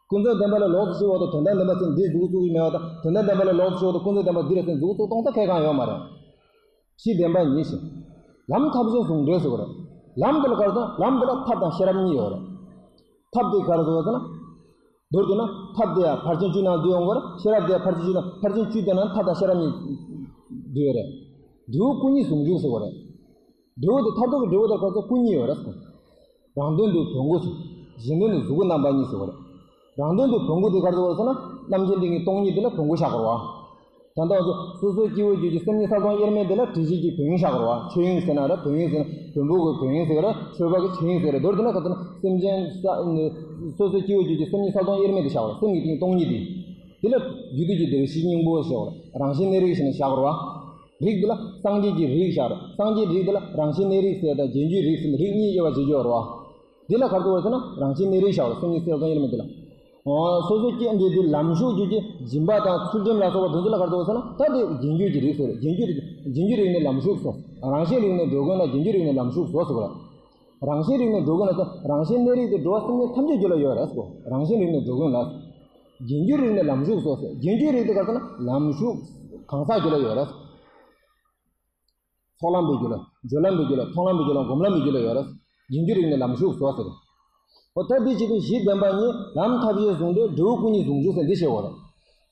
ཀུན་རྫོབ་བདེན་པ་ལ་ལོགས་སུ་ཕྱོགས་དང་དོན་དམ་བདེན་པ་ཟེར་ན་འདི་གཟུགས་གཙོ་བོ་མེད་པ་དང་དོན་དམ་བདེན་པ་ལ་ལོགས་སུ་ཕྱོགས་དང་ཀུན་རྫོབ་བདེན་པ་འདི་རེད་ཟེར་ན་གཟུགས་གཙོ་གཏོང་ས་གལ་གང་ཡོད་མ་རེད། གཞི་བདེན་པ་གཉིས་ཤིག་ལམ་ཐབས་གཞན་ཟུང་འབྲེལ་ཟེར་བ་རེད། ལམ་འདི་ལ་ག་རེ་ཟེར་ན་ལམ་འདི་ལ་ཐབས་དང་ཤེས་རབ་གཉིས་ཡོད་རེད། ཐབས་དེ་ག་རེ་ཟེར་བ་ཟེར་ན། མདོར་བསྡུས་ན་ཐབས་དེ་ཡང་ཕར་ཕྱིན་བཅུ་ནང་འདུས་ཡོང་གི་རེད། ཤེས་རབ་དེ་ཡང་ཕར་ཕྱིན་བཅུ་ནང་ཕར་ཕྱིན་བཅུ་དེ་ནང་ཐབས་དང་ཤེས་རབ་གཉིས་འདུས་ཡོད་རེད། འབྲས་བུ་སྐུ་གཉིས་ཟུང་འཇུག་ཟེར་བ་རེད། འབྲས་བུ་དེ་མཐར་ཐུག་གི་འབྲས་བུ་དེ་ག་རེ་ཟེར་སྐུ་གཉིས་ཡོད་རེད། རང་དོན་དུ་བོན་སྐུ་ཟེར། གཞན་དོན་དུ་གཟུགས་སྐུ་རྣམ་པ་གཉིས་ཟེར་བ་རེད། རང་དོན་དུ་བོན་སྐུ་དེ་ག་རེ་ཟེར་བ་ཟེར་ན་རྣམ་མཁྱེན་ཏིང་ངེ་སྟོང་ཉིད་དེ་ལ་བོན་སྐུ་བཞག་དགོས་རེད་བ། ད་ལྟ་སོ་སོ་སོའི་སྐྱེ་བོའི་རྒྱུད་ཀྱི་སེམས་ཉིད་གསལ་སྟོང་དབྱེར་མེད་དེ་ལ་དྲི་ཞིམ་གྱི་བོན་སྐུ་བཞག་དགོས་རེད་བ། ཆོས་དབྱིངས་ཟེར་ན་རེད། བོན་དབྱིངས་ཟེར་ན་བོན་པོ་གི་བོན་དབྱིངས་ཟེར་རེད། ཆོས་པ་གི་ཆོས་དབྱིངས་ཟེར་རེད། མདོར་བསྡུས་ན་ག་ཚོད་ན་སེམས་ཅན་ས་སོ་སོའི་སྐྱེ་བོའི་རྒྱུད་ཀྱི་སེམས་ཉིད་གསལ་སྟོང་དབྱེར་མེད་དེ་བཞག་དགོས་རེད། སེམས་ཀྱི་སྟོང་ཉིད་དེ། དེ་ལ་རྒྱུད་སྡེ་གི་དེ་ལ་གཞི་སྙིང་པོ་ཟེར་བ་རེད། རང་བཞིན་གནས་རིགས་ཟེར་ནས་བཞག་དགོས་རེད་བ། རིགས་འདི་ལ་སངས་རྒྱས་ཀྱི་རིགས་བཞག་རེད། སངས་རྒྱས་རིགས་འདི་ལ་རང་བཞིན་གནས་རིགས་ཟེར་དང་རྗེས་འཇུག་རིགས་ཟེར་ནས་རིགས་གཉིས་དབྱེ་བ་བྱེད་ཀྱི་ཡོད་རེད་བ། འདི་ལ་ག་རེ་ཟེར་བ་ཟེར་ན་རང་བཞིན་གནས་རིགས་བཞག་རེད། སེམས་ཉིད་གསལ་སྟོང་དབྱེར་མེད་འདི་ལ། འོ་སོ་སོ་སྐྱེ་འདི་འདི་ལམ་ཞུགས་རྒྱུད་ཀྱི་སྦྱིན་པ་དང་ཚུལ་ཁྲིམས་ལ་སོགས་པ་འདི་ཚོ་ལ་ག་རེ་ཟེར་བ་ཟེར་ན་ད་འདི་རྗེས་འཇུག་གི་རིགས་ཟེར། རྗེས་འཇུག་རྗེས་འཇུག་རིགས་ནི་ལམ་ཞུགས་སོ། རང་བཞིན་རིགས་ནི་འགྲོ་ཀུན་ལ། རྗེས་འཇུག་རིགས་ནི་ལམ་ཞུགས་སོ་ཟེར་བ་རེད། རང་བཞིན་རིགས་ནི་འགྲོ་ཀུན་ལ་ཟེར། རང་བཞིན་གནས་རིགས་དེ་འགྲོ་བ་སེམས་ཅན་ཐམས་ཅད་རྒྱུད་ལ་ཡོད་རེད་ཟེར། རང་བཞིན་རིགས་ནི་འགྲོ་ཀུན་ལ། རྗེས་འཇུག་རིགས་ནི་ལམ་ཞུགས་སོ་ཟེར། རྗེས་འཇུག་རིགས་དེ་ག་རེ་ཟེར་ན་ལམ་ཞུགས་གང་ཟག་རྒྱུད་ལ་ཡོད་རེད། ཚོགས་ལམ་པའི་རྒྱུད་ལ། སྦྱོར་ལམ་པའི་རྒྱུད་ལ། མཐོང་ལམ་པའི་རྒྱུད་ལ། སྒོམ་ལམ་པའི་རྒྱུད་ལ་ཡོད་རེད། རྗེས་འཇུག་རིགས་ནི་ལམ་ཞུགས་སོ་ཟེར། འོ་ད་འདི་བྱེད་དུས་གཞི་བདེན་པ་གཉིས་ལམ་ཐབས་གཞན་ཟུང་འབྲེལ་འབྲས་བུ་སྐུ་གཉིས་ཟུང་འཇུག་ཟེར་འདི་བཤད་དགོས་རེད།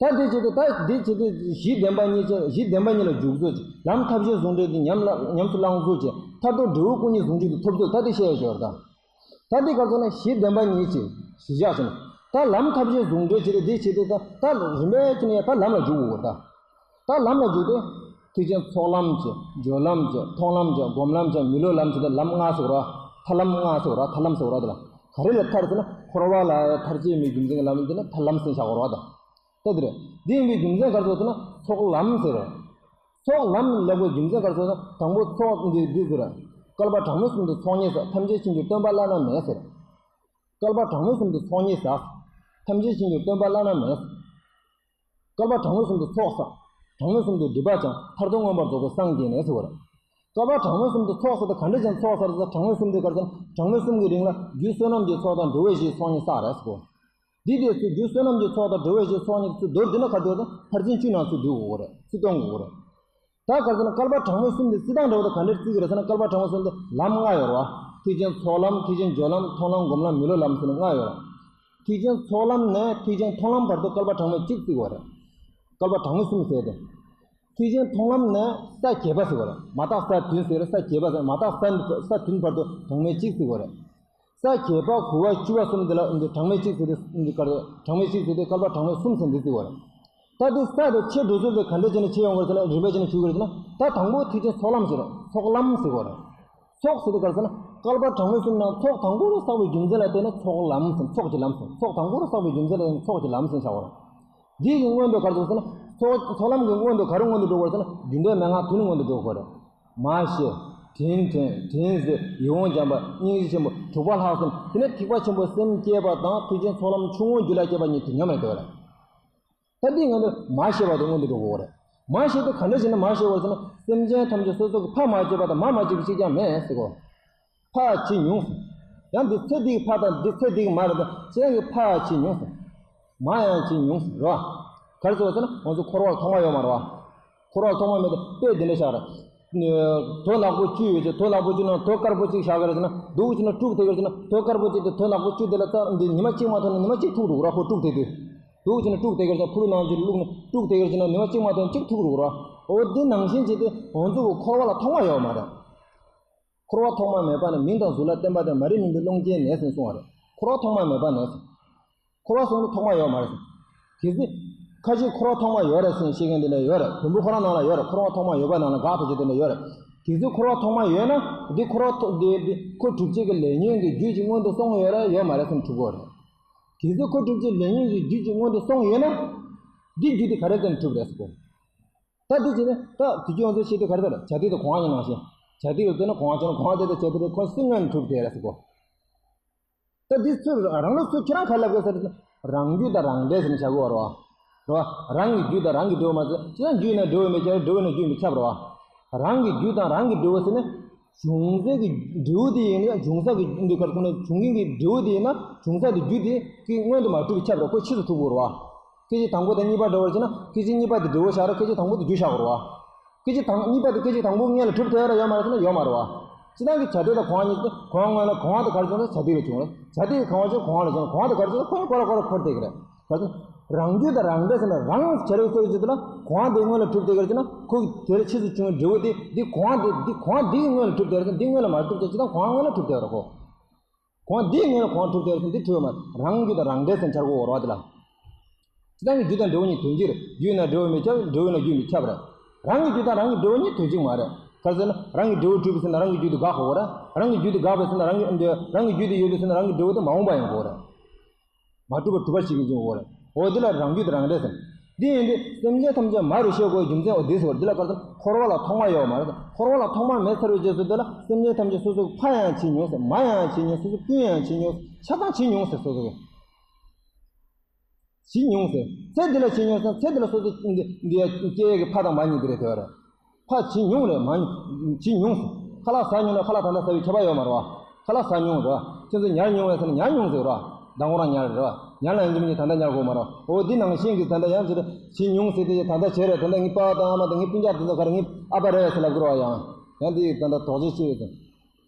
ད་འདི་བྱེད་དུས་ད་འདི་བྱེད་དུས་གཞི་བདེན་པ་གཉིས་ཀྱི་གཞི་བདེན་པ་གཉིས་ལ་འཇུག་ཚུལ་གྱི་ལམ་ཐབས་གཞན་ཟུང་འབྲེལ་འདི་ཉམས་ལ་ཉམས་སུ་བླང་ཚུལ་གྱི་མཐར་ཐུག་འབྲས་བུ་སྐུ་གཉིས་ཟུང་འཇུག་ཏུ་ཐོབ་ཚུལ་ད་འདི་བཤད་ཡོད་ཟེར་བ་རེད་ད། ད་འདི་ག་ཚོད་ན་གཞི་བདེན་པ་གཉིས་ཀྱི་གཞི་བཞག་ཕྱིན། ད་ལམ་ཐབས་གཞན་ཟུང་འབྲེལ་བྱེད་དེ་འདི་བྱེད་དེ་ད་ད་རིམ་པས་ཕྱིན་ཡ་ད་ལམ་ལ་འཇུག་དགོས་ད། ད་ལམ་ལ་འཇུག་དེ། ཐེག་ཆེན་ཚོགས་ལམ་གྱི་སྦྱོར་ལམ་གྱི་མཐོང་ལམ་གྱི་སྒོམ་ལམ་གྱི་མི་སློབ་ལམ་གྱི་ད་ལམ་ལྔ་ཟེར་རོ། ཐར་ལམ་ལྔ་ཟེར་རོ། ཐར་ལམ་ཟེར་རོ་དེ་ལ་ག་རེ་ལ་ཐར་ཟེར་ན་འཁོར་བ་ལ་ཐར་བྱེད་མའི་རྒྱུ་མཚན་གྱི་ལམ་དེ་ནི་ཐར་ལམ་ཟེར་བྱ་དགོས་རོ་ད། ད་དེ་རེད། འདི་ཡིན་པའི་རྒྱུ་མཚན་ག་རེ་ཟེར་ན་ཚོགས་ལམ་ཟེར་རོ། ཚོགས་ལམ་ལབ་པའི་རྒྱུ་མཚན་ག་རེ་ཟེར་ན་དང་པོ་ཚོགས་འདི་འདི་ཟེར། བསྐལ་པ་གྲངས་མེད་གསུམ་དུ་ཚོགས་གཉིས་བསགས། ཐམས་ཅད་མཁྱེན་ཅིང་སྟོན་པ་བླ་ན་མེད་ཟེར། བསྐལ་པ་གྲངས་མེད་གསུམ་དུ་ཚོགས་གཉིས་བསགས། ཐམས་ཅད་མཁྱེན་ཅིང་སྟོན་པ་བླ་ན་མེད་ཟེར། བསྐལ་པ་གྲངས་མེད་གསུམ་དུ་ཚོགས་བསགས། གྲངས་མེད་གསུམ་དུ་སྒྲིབ་པ་སྦྱངས། མཐར་ཐུག་མངོན་པར་རྫོགས་པའི་སངས་རྒྱས་ནས་ཟེར་བ་རེད། བསྐལ་པ་གྲངས་མེད་གསུམ་དུ་ཚོགས་བསགས་ཏེ་ག་འདྲ་ཅན་ཚོགས་བསགས་ཏེ་གྲངས་མེད་གསུམ་དུ་གར་ཙམ་གྲངས་མེད་གསུམ་གྱི་རིང་ལ་རྒྱུ་བསོད་ནམས་ཀྱི་ཚོགས་དང་འགྲོ་བའི་གཞིའི་ཚོགས་གཉིས་བསགས་རེད་ཟེར་གོ། འདི་དེ་ཚོ་རྒྱུ་བསོད་ནམས་ཀྱི་ཚོགས་དང་འགྲོ་བའི་གཞིའི་ཚོགས་གཉིས་ཚུར་མདོར་བསྡུས་ན་ག་འདོད་དང་ཕར་ཕྱིན་བཅུ་ནང་ཚུར་བསྡུ་དགོས་རེད། ཚུར་གཏོང་དགོས་རེད། ད་ག་རེ་ཟེར་ན་བསྐལ་པ་གྲངས་མེད་གསུམ་དེ་རྩི་སྟངས་འདྲ་བོ་དང་ག་འདྲ་རྩི་གི་རེད་ཟེར་ན་བསྐལ་པ་གྲངས་མེད་གསུམ་དེ་ལམ་ལྔ་ཡོད་རེད་བ། ཐེག་ཆེན་ཚོགས་ལམ། ཐེག་ཆེན་སྦྱོར་ལམ། མཐོང་ལམ། སྒོམ་ལམ། མི་སློབ་ལམ་ཟེར་ནས་ལྔ་ཡོད་རེད། ཐེག་ཆེན་ཚོགས་ལམ་ནས་ཐེག་ཆེན་མཐོང་ལམ་བར་དུ་བསྐལ་པ་གྲངས་མེད་གཅིག་བརྩི་དགོས་རེད། བསྐལ་པ་གྲངས་མེད་གསུམ་ཟེར་ཏེ། ཐེག་ཆེན་མཐོང་ལམ་ནས་ས་བརྒྱད་པ་ཟེར་བ་རེད། མ་དག་ས་བདུན་ཟེར་རེད། ས་བརྒྱད་པ་ཟེར། མ་དག་ས་ས་བདུན་བར་དུ་གྲངས་མེད་གཅིག་བརྩི་དགོས་རེད། ས་བརྒྱད་པ་དགུ་པ་བཅུ་པ་གསུམ་འདི་ལ་འདི་གྲངས་མེད་གཅིག་ཟེར་ཏེ་འདི་ག་རེ་གྲངས་མེད་གཅིག་ཟེར་ཏེ་བསྐལ་པ་གྲངས་མེད་གསུམ་ཟེར་འདི་བརྩི་དགོས་རེད། ད་འདི་ས་དེ་ཆེ་འགྲོ་ཚུལ་དེ་ག་འདྲ་བྱས་ནས་ཆེ་ཡོང་གི་རེད་ཟེར་ན་རིམ་པ་བྱས་ནས་ཞུ་གི་རེད་ཟེར་ན། ད་དང་པོ་ཐེག་ཆེན་ཚོགས་ལམ་ཟེར་རེད། ཚོགས་ལམ་ཟེར་དགོས་རེད། ཚོགས་ཟེར་དེ་ག་རེ་ཟེར་ན་བསྐལ་པ་གྲངས་མེད་གསུམ་ནང་ཚོགས་དང་པོ་རུ་བསགས་པའི་རྒྱུ་མཚན་ལ་བརྟེན་ནས་ཚོགས་ལམ་ཟེར། ཚོགས་ཀྱི་ལམ་ཟེར། ཚོགས་དང་པོ་རུ་བསགས་པའི་རྒྱུ་མཚན་ལ་བརྟེན་ནས་ཚོགས་ཀྱི་ལམ་ཟེར་བྱ་བ་རེད། འདི་གི་སྔོན་དུ་ག་རེ་འགྲོ་ཟེར་ན། ཚོགས་ཚོགས་ལམ་གྱི་སྔོན་དུ་ག་རེ་སྔོན་དུ་འགྲོ་དགོས་ཟེར་ན། རྒྱུ་འབྲས་མན་ངག་ཐུན་སྔོན་དུ་འགྲོ་དགོས་རེད། མ་ཤེས། དྲིན་དྲན། དྲིན་གཟོ། ཡིད་འོང་བྱམས་པ། སྙིང་རྗེ་ཆེན་པོ། དྲུག་པ་ལྷག་བསམ། དེ་ནས་ཐེག་པ་ཆེན་པོའི་སེམས་བསྐྱེད་པ་དང་ཐེག་ཆེན་ཚོགས་ལམ་ཆུང་ངུ་རྒྱུད་ལ་སྐྱེས་པ་གཉིས་དུས་མཉམ་རེད་འགྲོ་རེད། ད་འདི་ང་ཚོ་མ་ཤེས་པ་དེ་སྔོན་དུ་འགྲོ་དགོས་རེད། མ་ཤེས་དེ་ག་འདྲ་བྱས་ན་མ་ཤེས་པར་ཟེར་ན། སེམས་ཅན་ཐམས་ཅད་སོ་སོ་གི་ཕ་མ་གཅིག་པ་དང་མ་མ་གཅིག་པ་གཅིག་ཀྱང་མེད་ཟེར་གོ། ཕ་ཇི་ཉུང་སོང་། ཡང་འདི་ཚེ་འདི་གི་ཕ་དང་འདི་ཚེ་འདི་གི་མ་རེད་དང་ཁྱེད་རང་གི་ཕ་ཇི་ཉུང་སོང་། མ་ཡང་ཇི་ཉུང་སོང་རེད་བ། ག་རེ་ཟེར་བ་ཟེར་ན་ང་ཚོ་འཁོར་བ་ལ་ཐོག་མ་ཡོད་མ་རེད་བ། འཁོར་བ་ལ་ཐོག་མ་མེད་དེ་དཔེ་འདི་འདྲ་བཞག་རེད། རྡོ་ནག་པོ་བཅུ་ཡོད་ཅེ། རྡོ་ནག་པོ་བཅུ་ནང་རྡོ་དཀར་པོ་གཅིག་བཞག་གི་རེད་ཟེར་ན། འདུག་ཅེ་ན་དཀྲུག་དེ་གི་རེད་ཟེར་ན། རྡོ་དཀར་པོ་གཅིག་དེ་རྡོ་ནག་པོ་བཅུ་དེ་ལ་རྩ་འདི་ཉི་མ་གཅིག་མ་ཐོན་ན་ཉི་མ་གཅིག་ཐུག་འགྲོ་གི་རེད་བ། ཁོ་དཀྲུག་དེ་དུས། འདུག་ཅེ་ན་དཀྲུག་དེ་གི་རེད་ཟེར་ན། ཕུ་ནུ་ནང་བཞིན་བླུགས་ནས་དཀྲུག་དེ་གི་རེད་ཟེར་ན་ཉི་མ་གཅིག་མ་ཐོན་གཅིག་ཐུག་འགྲོ་གི་རེད་བ། འོ་འདི་ནང་བཞིན་བྱས་ཏེ་ང་ཚོ་གི་འཁོར་བ་ལ་ཐོག་མ་ཡོད་མ་རེད། འཁོར་བ་ཐོག་མ་མེད་པ་ནས། མིང་དང་གཟུགས་ལ་བརྟེན་པ་དང་། མ་རིག་མུན་པའི་ཀློང་ཆེན་ནས་ཟེར་གསུངས་པ་རེད། འཁོར་བ་ཐོག་མ་མེད་པ་ནས་ཟེར། འཁོར་བ་ཟེར་ན་ཐོག་མ་ཡོད་མ་རེད་ཟེར། གལ་སྲིད་ཁ་ཅིག་འཁོར་བ་ཐོག་མ་ཡོད་རེད་ཟེར་བཤད་མཁན་དེ་འདྲ་ཡོད་རེད། བོན་པོ་ཁོ་རང་ནང་ལ་ཡོད་རེད། འཁོར་བ་ཐོག་མ་ཡོད་པ་ནང་ལ་དགག་ཐུབ་ཀྱི་དེ་འདྲ་ཡོད་རེད། གལ་སྲིད་འཁོར་བ་ཐོག་མ་ཡོད་ན་འདི་འཁོར་བ་ཐོག་འདི་འདི་ཁོ་སྒྲུབ་བྱེད་ཀྱི་ལས་ཉོན་གྱི་རྒྱུ་ཅིག་སྔོན་དུ་སོང་ཡོད་རེད་ཡོད་མ་རེད་ཟེར་ན་འཁྲུལ་གྱི་རེད། གལ་སྲིད་ཁོ་སྒྲུབ་བྱེད་ལས་ཉོན་གྱི་རྒྱུ་ཅིག་སྔོན་དུ་སོང་ཡོད་ན་འདི་རྒྱུ་དེ་ག་རེ་ཟེར་ན་འཁྲུལ་རེད་ཟེར་གོ། ད་འདི་བྱས་ན་ད་དུས་རྒྱུན་ང་ཚོས་བཤད་དུས་ག་རེ་ཟེར་བྱ་དུས་དང་གོང་བ་ཡིན་ནང་བཞིན་བྱ་དུས་ལ་བརྩིས་ན་གོང་བ་བྱས་ན་གོང་བ་དེ་དང་བྱ་དུས་ལ་ཁོ་སུ་སྔོན་ནས་གྲུབ་དེ་རེད་ཟེར་གོ། ད་འདི་ཚོ་རང་ལ་ཚོ་ཁྱེད་རང་ག་ལབ་དགོས་ཟེར་ན་རང་རྒྱུ་དང་རང་འབྲས་ཟེར་ནས་བྱ་དགོས་རེད་བ། རེད་བ། རང་གི་རྒྱུ་དང་རང་གི་འབྲས་བུ་མ་ཟད་ཁྱེད་རང་རྒྱུ་ཡིན་ན་འབྲས་བུ་མི་ཁྱབ། འབྲས་བུ་ཡིན་ན་རྒྱུ་མི་ཁྱབ་རེད་བ། རང་གི་རྒྱུ་དང་རང་གི་འབྲས་བུ་ཟེར་ན། བྱུང་ཚད་ཀྱི་འབྲས་བུ་དེ་ཡིན་ན་བྱུང་ས་གི་འདི་གར་ཁོ་ན་བྱུང་མཁན་གྱི་འབྲས་བུ་དེ་ཡིན་ན་བྱུང་ས་དེ་རྒྱུ་དེ་ཀྱི་སྔོན་དུ་མ་གྲུབ་པའི་ཁྱབ་རེད། ཁོ་ཕྱིས་སུ་གྲུབ་དགོས་རེད་བ། སྐད་ཅིག་དང་པོ་དང་གཉིས་པ་འདྲ་བར་བྱས་ན་སྐད་ཅིག་གཉིས་པ་དེ་འབྲས་བུ་བཞག་རེད། སྐད་ཅིག་དང་པོ་དེ་རྒྱུ་བཞག་དགོས་རེད་བ། སྐད་ཅིག་དང་གཉིས་པ་དེ་སྐད་ཅིག་དང་པོ་སྔོན་ལ་གྲུབ་ཐུབ་ཡ་ར་ཡོད་མ་རེད་ཟེར་ན་ཡོད་མ་རེད་བ། སྤྱིར་བཏང་གི་བྱ་དུས་དང་གོང་བ་གཉིས་དེ་གོང་སྔོན་ལ་གོང་བ་དེ་ག་རེ་བྱུང་ན་བྱ་དུས་ལ་བྱུང་རེད། བྱ་དུས་གོང་བ་བྱུང་གོང་བ་ལ་བྱུང་གོང་བ་དེ་ག་རེ་བྱུང་ན་ཁོ་ཡང་སྐོར་ལ་སྐོར་ལ་འཁོར་བསྡད་ཀྱི་རེད། ག་རེ་རང་རྒྱུ་དང་རང་འབྲས་ཟེར་ན་རང་བྱ་རེད་ཟེར་གྱི་དེ་ལ་གོང་བ་དེ་སྔོན་ལ་གྲུབ་བསྡད་ཀྱི་རེད་ཟེར་ན་ཁོ་གི་དེར་ཕྱིས་སུ་བྱུང་བའི་འབྲས་བུ་དེ་འདི་གོང་བ་དེ་འདི་གོང་བ་འདི་གི་སྔོན་ལ་གྲུབ་བསྡད་རེད་ཟེར་ན་འདི་སྔོན་ལ་མ་གྲུབ་ཀྱང་སྤྱིར་བཏང་གོང་བ་སྔོན་ལ་གྲུབ་བསྡད་རེད་ཁོ། གོང་འདི་སྔོན་ལ་གོང་གྲུབ་སྟེ་འདི་གྲུབ་མ་རང་རྒྱུ་དང་རང་འབྲས་སུ་འཆར་དགོས་འོར་བ་དེ་ལ། སྤྱིར་བཏང་གི་རྒྱུ་དང་འབྲས་བུ་གཉིས་དོན་གཅིག་རེད། རྒྱུ་ཡིན་ན་འབྲས་བུ་མི་ཁྱབ། འབྲས་བུ་ཡིན་ན་རྒྱུ་མི་ཁྱབ་རེད། རང་གི་རྒྱུ་དང་རང་གི་འབྲས་བུ་གཉིས་དོན་གཅིག་མ་རེད། ག་རེ་ཟེར་ན་རང་གི་འབྲས་བུ་གྲུབ་པའི་ཚེ་ན་རང་གི་རྒྱུ་དེ་འགག་དགོས་རེད། རང་གི་རྒྱུ་དེ་འགག་པའི་ཚེ་ན་རང་གི་རང་གི་རྒྱུ་དེ་ཡོད་པའི་ཚེ་ན་རང་གི་འབྲས་བུ་དེ་མ་འོངས་པ་ཡོང་དགོས་རེད། མ་གྲུབ་པར་གྲུབ་པ་ཞིག་གི་འབྱུང་བ་རེད། འོ་འདི་ལ་རང་རྒྱུ་དང་རང་འབྲས་ཟེར། འདི་ཡིན་དུས་སེམས་ཅན་ཐམས་ཅད་མ་རུ་ཤེས་དགོས་རྒྱུ་མཚན་འོ་འདི་ཟེར་བ་འདི་ལ་ག་རེ་ཟེར་འཁོར་བ་ལ་ཐོག་མ་ཡོད་མ་རེད། འཁོར་བ་ལ་ཐོག་མ་མེད་ཚར་བའི་རྗེས་སུ་འདི་ལ་སེམས་ཅན་ཐམས་ཅད་སོ་སོ་ཕ་ཡང་བྱེད་མྱོང་ཟེར་མ་ཡང་བྱེད་མྱོང་སོ་སོ་སྤུན་ཡང་བྱེད་མྱོང་ཆ་ཚང་བྱེད་མྱོང་ཟེར་སོ་སོ་གི། བྱེད་མྱོང་ཟེར་ཚེ་འདི་ལ་བྱེད་མྱོང་ཟེར་ཚེ་འདི་ལ་སོ་སོ་འདི་འདི་ཡ་སྐྱེ་ཡས་ཀྱི་ཕ་དང་མ་གཉིས་འདི་རེད་དེ་བ་རེད། ཕ་བྱིན་མྱོང་རེད་མ་བྱིན་མྱོང་ཟེར། ཁ་ལག་ཟ་མྱོང་ན་ཁ་ལག་ད་ལྟ་ཟ་བའི་ཁྱད་པར་ཡོད་མ་རེད་བ། ཁ་ལག་ཟ་མྱོང་རེད་བ། ཁྱེད་ཚོ་ཉལ་མྱོང་བས་ཟེར་ན་ཉལ་མྱོང་ཟེར་རེད་བ། མདང་དགོང་རང་ཉལ་རེད་བ། ཉལ་ན་ཡིན་གཅིག་མིན་གཅིག་ད་ལྟ་ཉལ་དགོས་མ་རེད་བ། འོ་འདི་ནང་བཞིན་གྱི་ད་ལྟ་ཡང་ཟེར་བྱིན་མྱོང་ཟེར་དེ་ད་ལྟ་བྱས་རེད། ད་ལྟ་ངའི་པ་དང་ཨ་མ་དང་ངའི་སྤུན་ཀྱག་དེ་ཚོ་ག་རེ་ངའི་ཨ་ཕ་རེད་ཟེར་ལབ་དགོས་རེད་བ། ཡང་ཡང་འདི་ད་ལྟ་དོགས་གཅོད་བྱེད་ཡོད་ཟེར།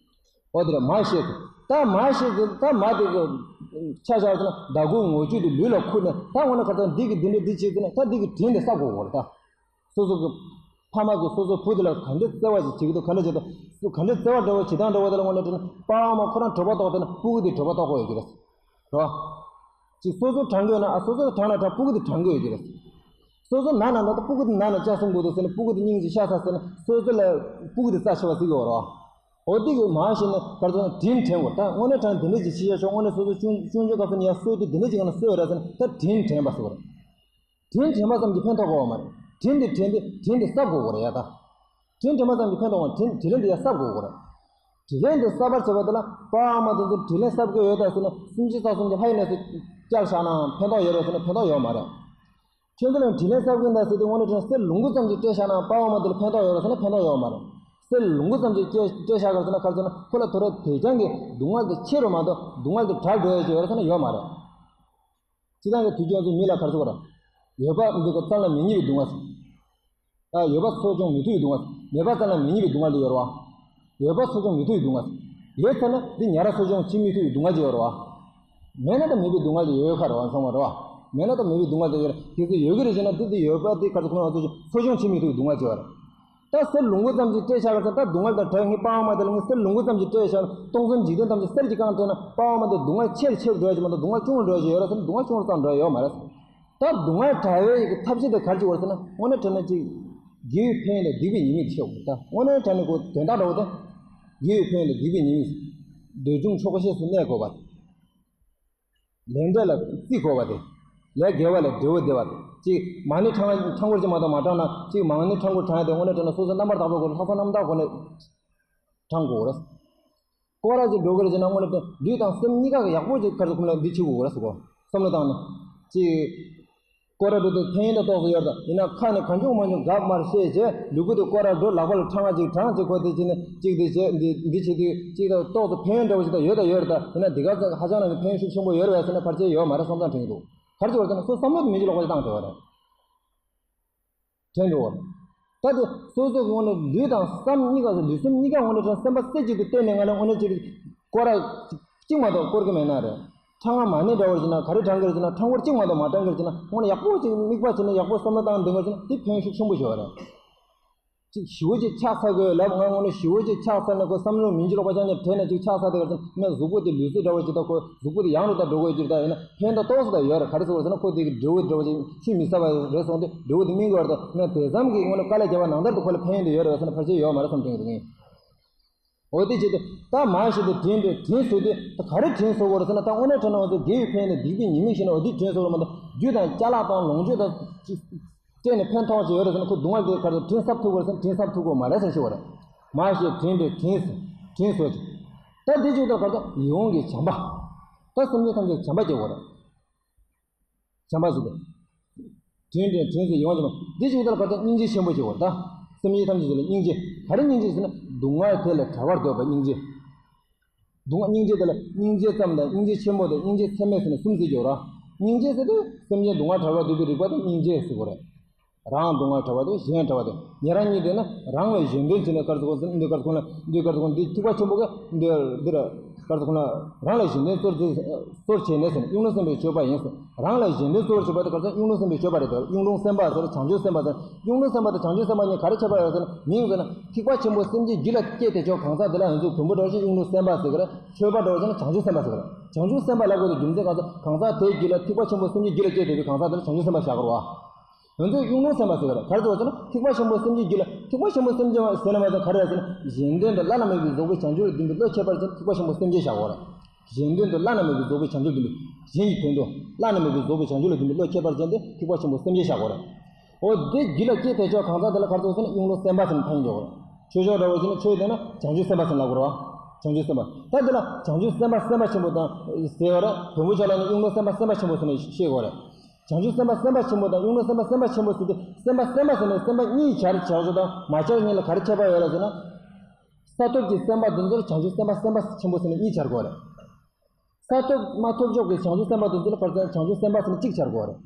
འོ་དེ་རེད་མ་ཤེས་ཟེར། ད་མ་ཤེས་ཟེར་ད་མ་དེ་གི་ཆ་བཞག་ཟེར་ན་ཟླ་སྐུ་ངོ་བཅུད་དེ་ལུས་ལ་ཁུར་ནས་ད་འོ་ན་ག་ད་འདི་གི་འདི་འདྲ་འདི་བྱེད་ཟེར་ན་ད་འདི་གི་དྲིན་དེ་གསབ་དགོས་རེད་ད། སོ་སོ་གི་ཕ་མ་གི་སོ་སོ་བུ་དེ་ལ་ག་འདྲ་བརྩེ་བ་ཞིག་བྱེད་ཀྱི་འདུག་ག་འདྲ་བྱེད་འདུག་ག་འདྲ་བརྩེ་བ་འདྲ་བོ་བྱེད་སྟངས་འདྲ་བོ་དེ་ལ་དངོས་གནས་དྲན་ན་པ་ཕ་མ་ཁོ་རང་གྲོད་པ་ལྟོགས་བསྡད་ན་སྤུ་གུ་དེ་གྲོད་པ་ལྟོགས་དགོས་ཡོད་ཀྱི་རེད། རེད་བ། ཅིག་སོ་སོ་དྲང་གི་ཡོད་ན་ཨ་སོ་སོ་དྲང་ན་དྲང་སྤུ་གུ་དེ་དྲང་གི་ཡོད་ཀྱི་རེད། སོ་སོ་ན་ན་ན་ད་སྤུ་གུ་དེ་ན་ན་ལྕགས་སྲུང་དགོས་འདུག་ཟེར་ན་སྤུ་གུ་དེ་སྙིང་རྗེ་ཤ་ཚ་ཟེར་ན་སོ་སོ་ལ་སྤུ་གུ་དེ་རྩ་ཆེ་བ་ཟིག་ཡོད་རེད་བ། འོ་དེ་གི་མ་ཤེས་ན་ག་རེ་ཟེར་ན་དྲིན་དྲན་དགོས། ད་དངོས་གནས་དྲང་འདི་འདྲ་ཅིག་ཤེས་བྱ་ཆོག་དངོས་གནས་སོ་སོ་ཆུང་ཆུང་ཆུང་སྐབས་སུ་ནས་ཡ་སྲོལ་དེ་འདི་འདྲ་ཅིག་ཡང་ན་སྲོལ་རེད་ཟེར་ན་ད་དྲིན་དྲན་པ་ཟེར་བ་རེད། དྲིན་དྲན་པ་ཙམ་གྱིས་ཕན་ཐོགས་དགོས་པ་མ་རེད། དྲིན་དེ་དྲན་དེ་དྲིན་དེ་གསབ་དགོས་པ་རེད་ཡ་ད། དྲིན་དྲན་པ་ཙམ་གྱིས་ཕན་ཐོགས་པ་དྲིན་དྲིན་ལན་དེ་ཡ་གསབ་དགོས་པ་རེད། དྲིན་ལན་དེ་གསབ་པར་བྱེད་པ་དེ་ལ་པ་ཨ་མ་དེ་ཚོ་དྲིན་ལན་གསབ་ཀྱི་ཡོད་ད་ཟེར་ན་སུམ་ཅུ་རྩ་གསུམ་གྱི་ལྷ་ཡི་གནས་སུ་བསྐྱལ་བཞག་ནའང་ཕན་ཐོགས་ཡོད་རེད་ཟེར་ན་ཕན་ཐོགས་ཡོད་མ་རེད། ཁྱེད་ཚོ་ལ་དྲིན་ལན་གསབ་ཀྱི་ཡིན་ད་ཟེར་དུས་དངོས་གནས་དྲིན་གསེར་ལུང་པ་ཙམ་གྱིས་སྤྲད་བཞག་ནའང་པ་ཨ་མ་དེ་ལ་ཕན་ཐོགས་ཡོད་རེད་ཟེར་ན་ཕན་ཐོགས་ཡོད་མ་རེད། གསེར་ལུང་པ་ཙམ་གྱིས་སྤྲད་སྤྲད་བཞག་གི་ཟེར་ན་ག་རེ་ཟེར་ན་ཁོ་ལ་དོ་ར་དེ་རྐྱང་གི་སྡུག་བསྔལ་དེ་ཆེ་རུ་མ་གཏོགས་སྡུག་བསྔལ་དེ་དྲག་འགྲོ་ཡ་ཅིག་ཡོད་རེད་ཟེར་ན་ཡོད་མ་རེད། སྤྱིར་བཏང་གི་དུས་རྒྱུན་ཚོ་མི་ལ་ག་རེ་ཟེར་དགོས་རེད། ཡོད་པ་འདི་ག་ཙམ་ལ་མི་རྙེད་པའི་སྡུག་བསྔལ་ཟེར། ཨ་ཡོད་པ་གསོ་སྐྱོང་མི་ཐུབ་པའི་སྡུག་བསྔལ་ཟེར། མེད་པ་ཙམ་ལ་མི་རྙེད་པའི་སྡུག་བསྔལ་དེ་ཡོད་རེད་བ། ཡོད་པ་གསོ་སྐྱོང་མི་ཐུབ་པའི་སྡུག་བསྔལ་ཟེར། ཡོད་ཚར་ན་འདི་ཉར་ར་གསོ་སྐྱོང་བྱེད་མི་ཐུབ་པའི་སྡུག་བསྔལ་ཅིག་ཡོད་རེད་བ། མེད་ན་ད་མེད་པའི་སྡུག་བསྔལ་དེ་ཡོད་ཁ་རེད་བ་ཚང་མ་རེད་བ། མེད་ན་ད་མེད་པའི་སྡུག་བསྔལ་དེ་ཡོད་རེད། གལ་སྲིད་ཡོད་ཀྱི་རེད་ཟེར་ན་འདི་འདི་ཡོད་པ་འདི་ག་ཚོད་ཁོ་ན་ང་ཚོ་གསོ་སྐྱོང་བྱེད་མི་ཐུབ་པའི་སྡུག་བསྔལ་ཅིག་ཡོད་རེད། ད་གསེར་ལུང་པ་ཙམ་ཞིག་སྤྲད་བཞག་གི་ཟེར་ད་སྡུག་བསྔལ་དང་བྲལ། ངའི་པ་ཨ་མ་དེ་ལ་ངས་གསེར་ལུང་པ་ཙམ་ཞིག་སྤྲད་བཞག་ན་སྟོང་གསུམ་འཇིག་རྟེན་ཐམས་ཅད་གསེར་གྱིས་བཀང་སྤྲད་ན་པ་ཨ་མ་དེ་སྡུག་བསྔལ་ཆེ་རུ་ཆེ་རུ་འགྲོ་ཡ་ཅིག་མ་གཏོགས་སྡུག་བསྔལ་ཆུང་རུ་འགྲོ་ཡ་ཅིག་ཡོད་རེད་ཟེར་ན་སྡུག་བསྔལ་ཆུང་རུ་ཙམ་འགྲོ་ཡ་ཡོད་མ་རེད། ད་སྡུག་བསྔལ་བྲལ་བའི་ཐབས་ཤེས་དེ་ག་རེ་ཅིག་ཡོད་རེད་ཟེར་ན་དངོས་གནས་དྲང་གནས་ཅིག་དགེ་བའི་ཕན་ཡོན་དང་སྡིག་པའི་ཉེས་དམིགས་དེ་ཤེས་དགོས། ད་དངོས་གནས་དྲང་གནས་ཁོ་དོན་དག་འདྲ་བོ་དེ་དགེ་བའི་ཕན་ཡོན་དང་སྡིག་པའི་ཉེས་དམིགས། འདོད་ཆུང་ཕྱོགས་ཞེན་སུ་གནས་དགོས་པ། ལས་འབྲས་ལ་བརྩི་དགོས་པ་དེ། ལས་དགེ་བ་ལ་འབྲས་བུ་བདེ་བ་དེ། གཅིག་མ་ཎི་ཕྲེང་ཕྲེང་སྐོར་ཅིག་མ་གཏོགས་མ་བགྲངས་ན་གཅིག་མ་ཎི་ཕྲེང་སྐོར་བགྲང་ཡ་དེ་དངོས་གནས་དྲང་གནས་སོ་སོ་རྣམ་པར་དག་པའི་སྒོ་ནས་ལྷག་བསམ་རྣམ་དག་སྒོ་ནས་བགྲང་དགོས་རེད། སྐོར་ར་ཅིག་འགྲོ་གི་རེད་ཟེར་ན་དངོས་གནས་དྲང་ལུས་དང་སེམས་གཉིས་ཀ་གི་ཡག་པོ་ཅིག་ཁར་ཁོམ་ལ་འདི་བྱེད་དགོས་རེད་ཟེར་གོ། བསམ་བློ་བཏང་ནས། གཅིག་སྐོར་ར་འགྲོ་དུས་ཕན་ཡོན་དང་ཏོག་ཙམ་ཡོད་རེད། ཡིན་ན་ཁ་ནས་གང་བྱུང་མང་བྱུང་གབ་མར་བཤད་བྱས་ལུས་པོ་དེ་སྐོར་ར་འགྲོ་ལག་པ་ལ་ཕྲེང་བ་ཅིག་བགྲང་ཅིག་གོ་དེ་བྱས་ནས་གཅིག་དེ་བྱས་འདི་འདི་བྱེད་དུས་གཅིག་དང་ཏོག་ཙམ་ཕན་ཡོན་འདྲ་བོ་ཞིག་ད་ཡོད་ད་ཡོད་རེད། ད་ཡིན་ན་འདི་ག་ཚོད་ཧ་ཅང་ནང་གི་ཕན་ཡོན་ཤུགས་ཆེན་པོ་ཡོད་རེད་བས་ཟེར་ན་ཕལ་ཆེར་ཡོད་མ་རེད་བསམ་བསམ་དྲན་གྱི་འདུག་ག་རེ་བྱས་པ་ཟེར་ན་སོ་བསམ་བློ་དེ་མི་གཅིག་ལོག་པ་ཞིག་བཏང་བསྡད་པ་རེད། དྲན་འགྲོ་བ་རེད། ད་དེ་སོ་སོ་གི་དངོས་གནས་ལུས་དང་སེམས་གཉིས་ཀ་ལུས་སེམས་གཉིས་ཀ་དངོས་གནས་དྲན་སེམས་པ་རྩེ་གཅིག་ཏུ་གཏད་ནས་ང་ལ་དངོས་གནས་ཅིག་སྐོར་ར་གཅིག་མ་གཏོགས་སྐོར་གི་མེད་ན་རེད། ཕྲེང་བ་མ་ཎི་འདྲ་བོ་ཟེར་ན་ག་རེ་བགྲང་གི་རེད་ཟེར་ན་ཕྲེང་བ་གཅིག་མ་གཏོགས་མ་བགྲང་གི་རེད་ཟེར་ན་དངོས་གནས་ཡག་པོ་ཅིག་དམིགས་པ་བྱས་ནས་ཡག་པོ་བསམ་བློ་བཏང་འདོན་གི་རེད་ཟེར་ན་དེ་ཕན་ཡོན་ཤུགས་ཆེན་པོ་ཞིག་ཡོད་རེད། ཅིག་ཞི་བོ་ཅིག་ཕྱག་འཚལ་དགོས་ལབ། ང་དངོས་གནས་ཞི་བོ་ཅིག་ཕྱག་འཚལ་ན་ཁོ་བསམ་བློ་མི་འགྱུར་བ་ཅང་ཉིད་དྲན་ནས་ཅིག་ཕྱག་འཚལ་དེ་ག་ཚོད་ན་གཟུགས་པོ་དེ་ལུས་རྩལ་འདྲ་བོ་ཅིག་དང་ཁོ་གཟུགས་པོ་དེ་ཡང་དུ་ད་འགྲོ་དགོས་ཅིག་ད་ཡིན་ན་ཕན་ཐོགས་ཏོག་ཙམ་ད་ཡོད་རེད། ག་རེ་ཟེར་བ་ཟེར་ན་ཁོ་དེ་གི་འབྲས་བུ་འདྲ་བོ་ཅིག་ཆུད་མི་ཟ་བ་རེད་སོང་སྟེ་འབྲས་བུ་དེ་སྨིན་དགོས་རེད། ད་ང་དེ་ཙམ་གྱི་དངོས་གནས་དཀའ་ལས་བརྒྱབ་པ་ནང་ལྟར་དུ་ཁོ་ལ་ཕན་ཡོན་དེ་ཡོད་རེད་བ་ཟེར་ན་ཕལ་ཆེར་ཡོད་མ་རེད་བསམ་དྲན་གི་འདུག་ངས། འོ་དེ་བྱས་ཏེ་ད་མ་ཤི་དེ་དྲིན་དེ་དྲིན་གཟོ་དེ་ད་ག་རེ་དྲིན་གཟོ་དགོས་རེད་ཟེར་ན། ད་དངོས་གནས་དྲང་གནས་འོ་ཚོ་དགེ་བའི་ཕན་ནི་སྡིག་པའི་ཉེས་དམིགས་ཤེས་ན་འོ་དེ་དྲིན་གཟོ་དགོས་མ་གཏོགས་རྒྱུ་དང་ཅ་ལག་དང་ལོངས་སྤྱོད་དང་སྤྲད་ནས་ཕན་ཐོགས་ཅིག་ཡོད་རེད་ཟེར་ན་ཁོ་སྡུག་བསྔལ་དེ་ག་རེ་དྲིན་གསབ་ཐུབ་དགོས་རེད་ཟེར་ན་དྲིན་གསབ་ཐུབ་དགོས་མ་རེད་ཟེར་ཞུ་བ་རེད། མ་ཤི་དྲིན་དེ་དྲིན་དྲིན་གཟོ་དེ་ད་དེ་བྱས་ད་ག་རེ་ཡིད་འོང་གི་བྱམས་པ། ད་སེམས་ཅན་ཐམས་ཅད་བྱམས་པ་སྐྱེ་དགོས་རེད། བྱམས་པ་ཞིག་དང་། དྲིན་དྲན་དྲིན་ཟེར་ཡོང་བྱུང་། འདི་ཞིག་ལྟར་ག་ཚོད་སྙིང་རྗེ་ཆེན་པོ་ཞིག་བར་ད། སེམས་ཅན་ཐམས་ཅད་ལ་སྙིང་རྗེ། ག་རེ་སྙིང་རྗེ་ཟེར་ན་སྡུག་བསྔལ་དེ་ལས་བྲལ་བར་འདོད་པ་སྙིང་རྗེ། སྡུག་བསྔལ་སྙིང་རྗེ་དེ་ལ་སྙིང་རྗེ་ཙམ་དང་སྙིང་རྗེ་ཆེན་པོ་དང་སྙིང་རྗེ་ཚད་མེད་ཟེར་ནས་གསུམ་ཟེར་གྱི་ཡོད་ར། སྙིང་རྗེ་ཟེར་དུས་སེམས་ཅན་སྡུག་བསྔལ་བྲལ་བར་འདོད་པའི་རིག་པ་དེ་སྙིང་རྗེ་ཟེར་གྱི་རེད། རང་སྡུག་བསྔལ་བྲལ་བ་དང་གཞན་བྲལ་བ་དང་ཉེ་རང་གཉིས་དེ་ནི་རང་ལས་གཞན་དོན་བྱེད་ནས་དཀར་ཚོགས་འདི་དཀར་ཚོགས་ན་འདི་དཀར་ཚོགས་འདི་ཐེག་པ་ཆེན་པོ་ག་འདི་འདིར་དཀར་ཚོགས་ན་རང་ལས་གཞན་དོན་གཙོར་གཙོར་བྱས་ནས་ཟེར་ན་གཡུང་དྲུང་བསམ་པའི་སྤྱོད་པ་ཡིན་ཟེར། རང་ལས་གཞན་དོན་གཙོར་བྱེད་པ་དེ་ག་ཚོད་གཡུང་དྲུང་བསམ་པའི་སྤྱོད་པ་རེད་དོ། གཡུང་དྲུང་སེམས་དཔའ་ཟེར་བྱང་ཆུབ་སེམས་དཔའ་ཟེར། གཡུང་དྲུང་སེམས་དཔའ་དང་བྱང་ཆུབ་སེམས་དཔའ་གཉིས་ག་རེ་ཁྱད་པར་ཡོད་ཟེར་ན་མིང་ཟེར་ན་ཐེག་པ་ཆེན་པོ་སེམས་བསྐྱེད་རྒྱུད་ལ་སྐྱེས་ཏེ་ཆོག་གང་ཟག་དེ་ལ་ང་ཚོས་བོན་པོ་འདྲ་བོ་ཞིག་གཡུང་དྲུང་སེམས་དཔའ་ཟེར་གི་རེད། ཆོས་པ་འདྲ་བོ་ཟེར་ན་བྱང་ཆུབ་སེམས་དཔའ་ཟེར་གི་རེད། བྱང་ཆུབ་སེམས་དཔའ་ལབ་དགོས་དེ་རྒྱུ་མཚན་གང་ཟག་གང་ཟག་དེའི་རྒྱུད་ལ་ཐེག་པ་ཆེན་པོ་སེམས་བསྐྱེད་རྒྱུད་ལ་སྐྱེས་ཏེ་གང་ཟག་དེ་ལ་བྱང་ཆུབ་སེམས་དཔའ་བཞག་གི་རེད་བ། ང་ཚོས་གཡུང་དྲུང་སེམས་དཔའ་ཟེར་གི་རེད། ག་རེ་ཟེར་བ་ཟེར་ན་ཐེག་པ་ཆེན་པོ་སེམས་བསྐྱེད་རྒྱུད་ལ་ཐེག་པ་ཆེན་པོ་སེམས་བསྐྱེད་ཟེར་ན་མ་ཟེར་ག་རེ་ཟེར་ན་གཞན་དོན་དུ་བླ་ན་མེད་པའི་རྫོགས་པའི་བྱང་ཆུབ་ལ་འདུན་པའི་བློ་ཁྱད་པར་ཅན་ཐེག་པ་ཆེན་པོ་སེམས་བསྐྱེད་བཞག་གི་རེད། གཞན་དོན་དུ་བླ་ན་མེད་པའི་རྫོགས་པའི་བྱང་ཆུབ་ལ་འདུན་པའི་གཞན་གྱི་དོན་དུ་བླ་ན་མེད་པའི་རྫོགས་པའི་བྱང་ཆུབ་ལ་འདུན་པའི་བློ་ཁྱད་པར་ཅན་དེ་ཐེག་པ་ཆེན་པོ་སེམས་བསྐྱེད་བཞག་གི་རེད། འོ་དེ་རྒྱུད་ལ་སྐྱེས་ཏེ་ཆོག་གང་ཟག་དེ་ལ་ག་རེ་ཟེར་ན་གཡུང་དྲུང་སེམས་དཔའ་ཟེར་ནས་ཐ་སྙད་འཇོག་གི་རེད། ཆོས་ཕྱོགས་འདྲ་བོ་ཟེར་ན་ཆོས་དེ་ན་བྱང་ཆུབ་སེམས་དཔའ་ཟེར་ལབ་དགོས་རེད་བ། བྱང་ཆུབ་སེམས་དཔའ་ད་དེ་ལ་བྱང་ཆུབ་སེམས་དཔའ་སེམས་དཔའ་ཆེན་པོ་དང་ཟེར་བ་རེད། བོན་པོ་ཆོས་ལ་ནི་གཡུང་དྲུང་སེམས་དཔའ་སེམས་དཔའ་ཆེན་པོ་ཟེར་ནས་བཤད་དགོས་རེད། བྱང་ཆུབ་སེམས་དཔའ་སེམས་དཔའ་ཆེན་པོ་དང་གཡུང་དྲུང་སེམས་དཔའ་སེམས་དཔའ་ཆེན་པོ་ཟེར་དུས་སེམས་དཔའ་སེམས་དཔའ་ཟེར་ནས་སེམས་དཔའ་གཉིས་སྦྱར་བྱས་ཆོག་དང་མ་སྦྱར་གཉིས་ལ་ག་རེ་ཁྱད་པར་ཡོད་ལ་ཟེར་ན། ས་ཐོབ་ཀྱི་སེམས་དཔའ་དེ་ཚོར་བྱང་ཆུབ་སེམས་དཔའ་སེམས་དཔའ་ཆེན་པོ་ཟེར་ནས་གཉིས་སྦྱར་དགོས་རེད། ས་ཐོབ་མ་ཐོབ་ཕྱོགས་ཀྱི་བྱང་ཆུབ་སེམས་དཔའ་དེ་ཚོ་ལ་ག་རེ་ཟེར་ན་བྱང་ཆུབ་སེམས་དཔའ་ཟེར་ནས་གཅིག་སྦྱར་དགོས་རེད།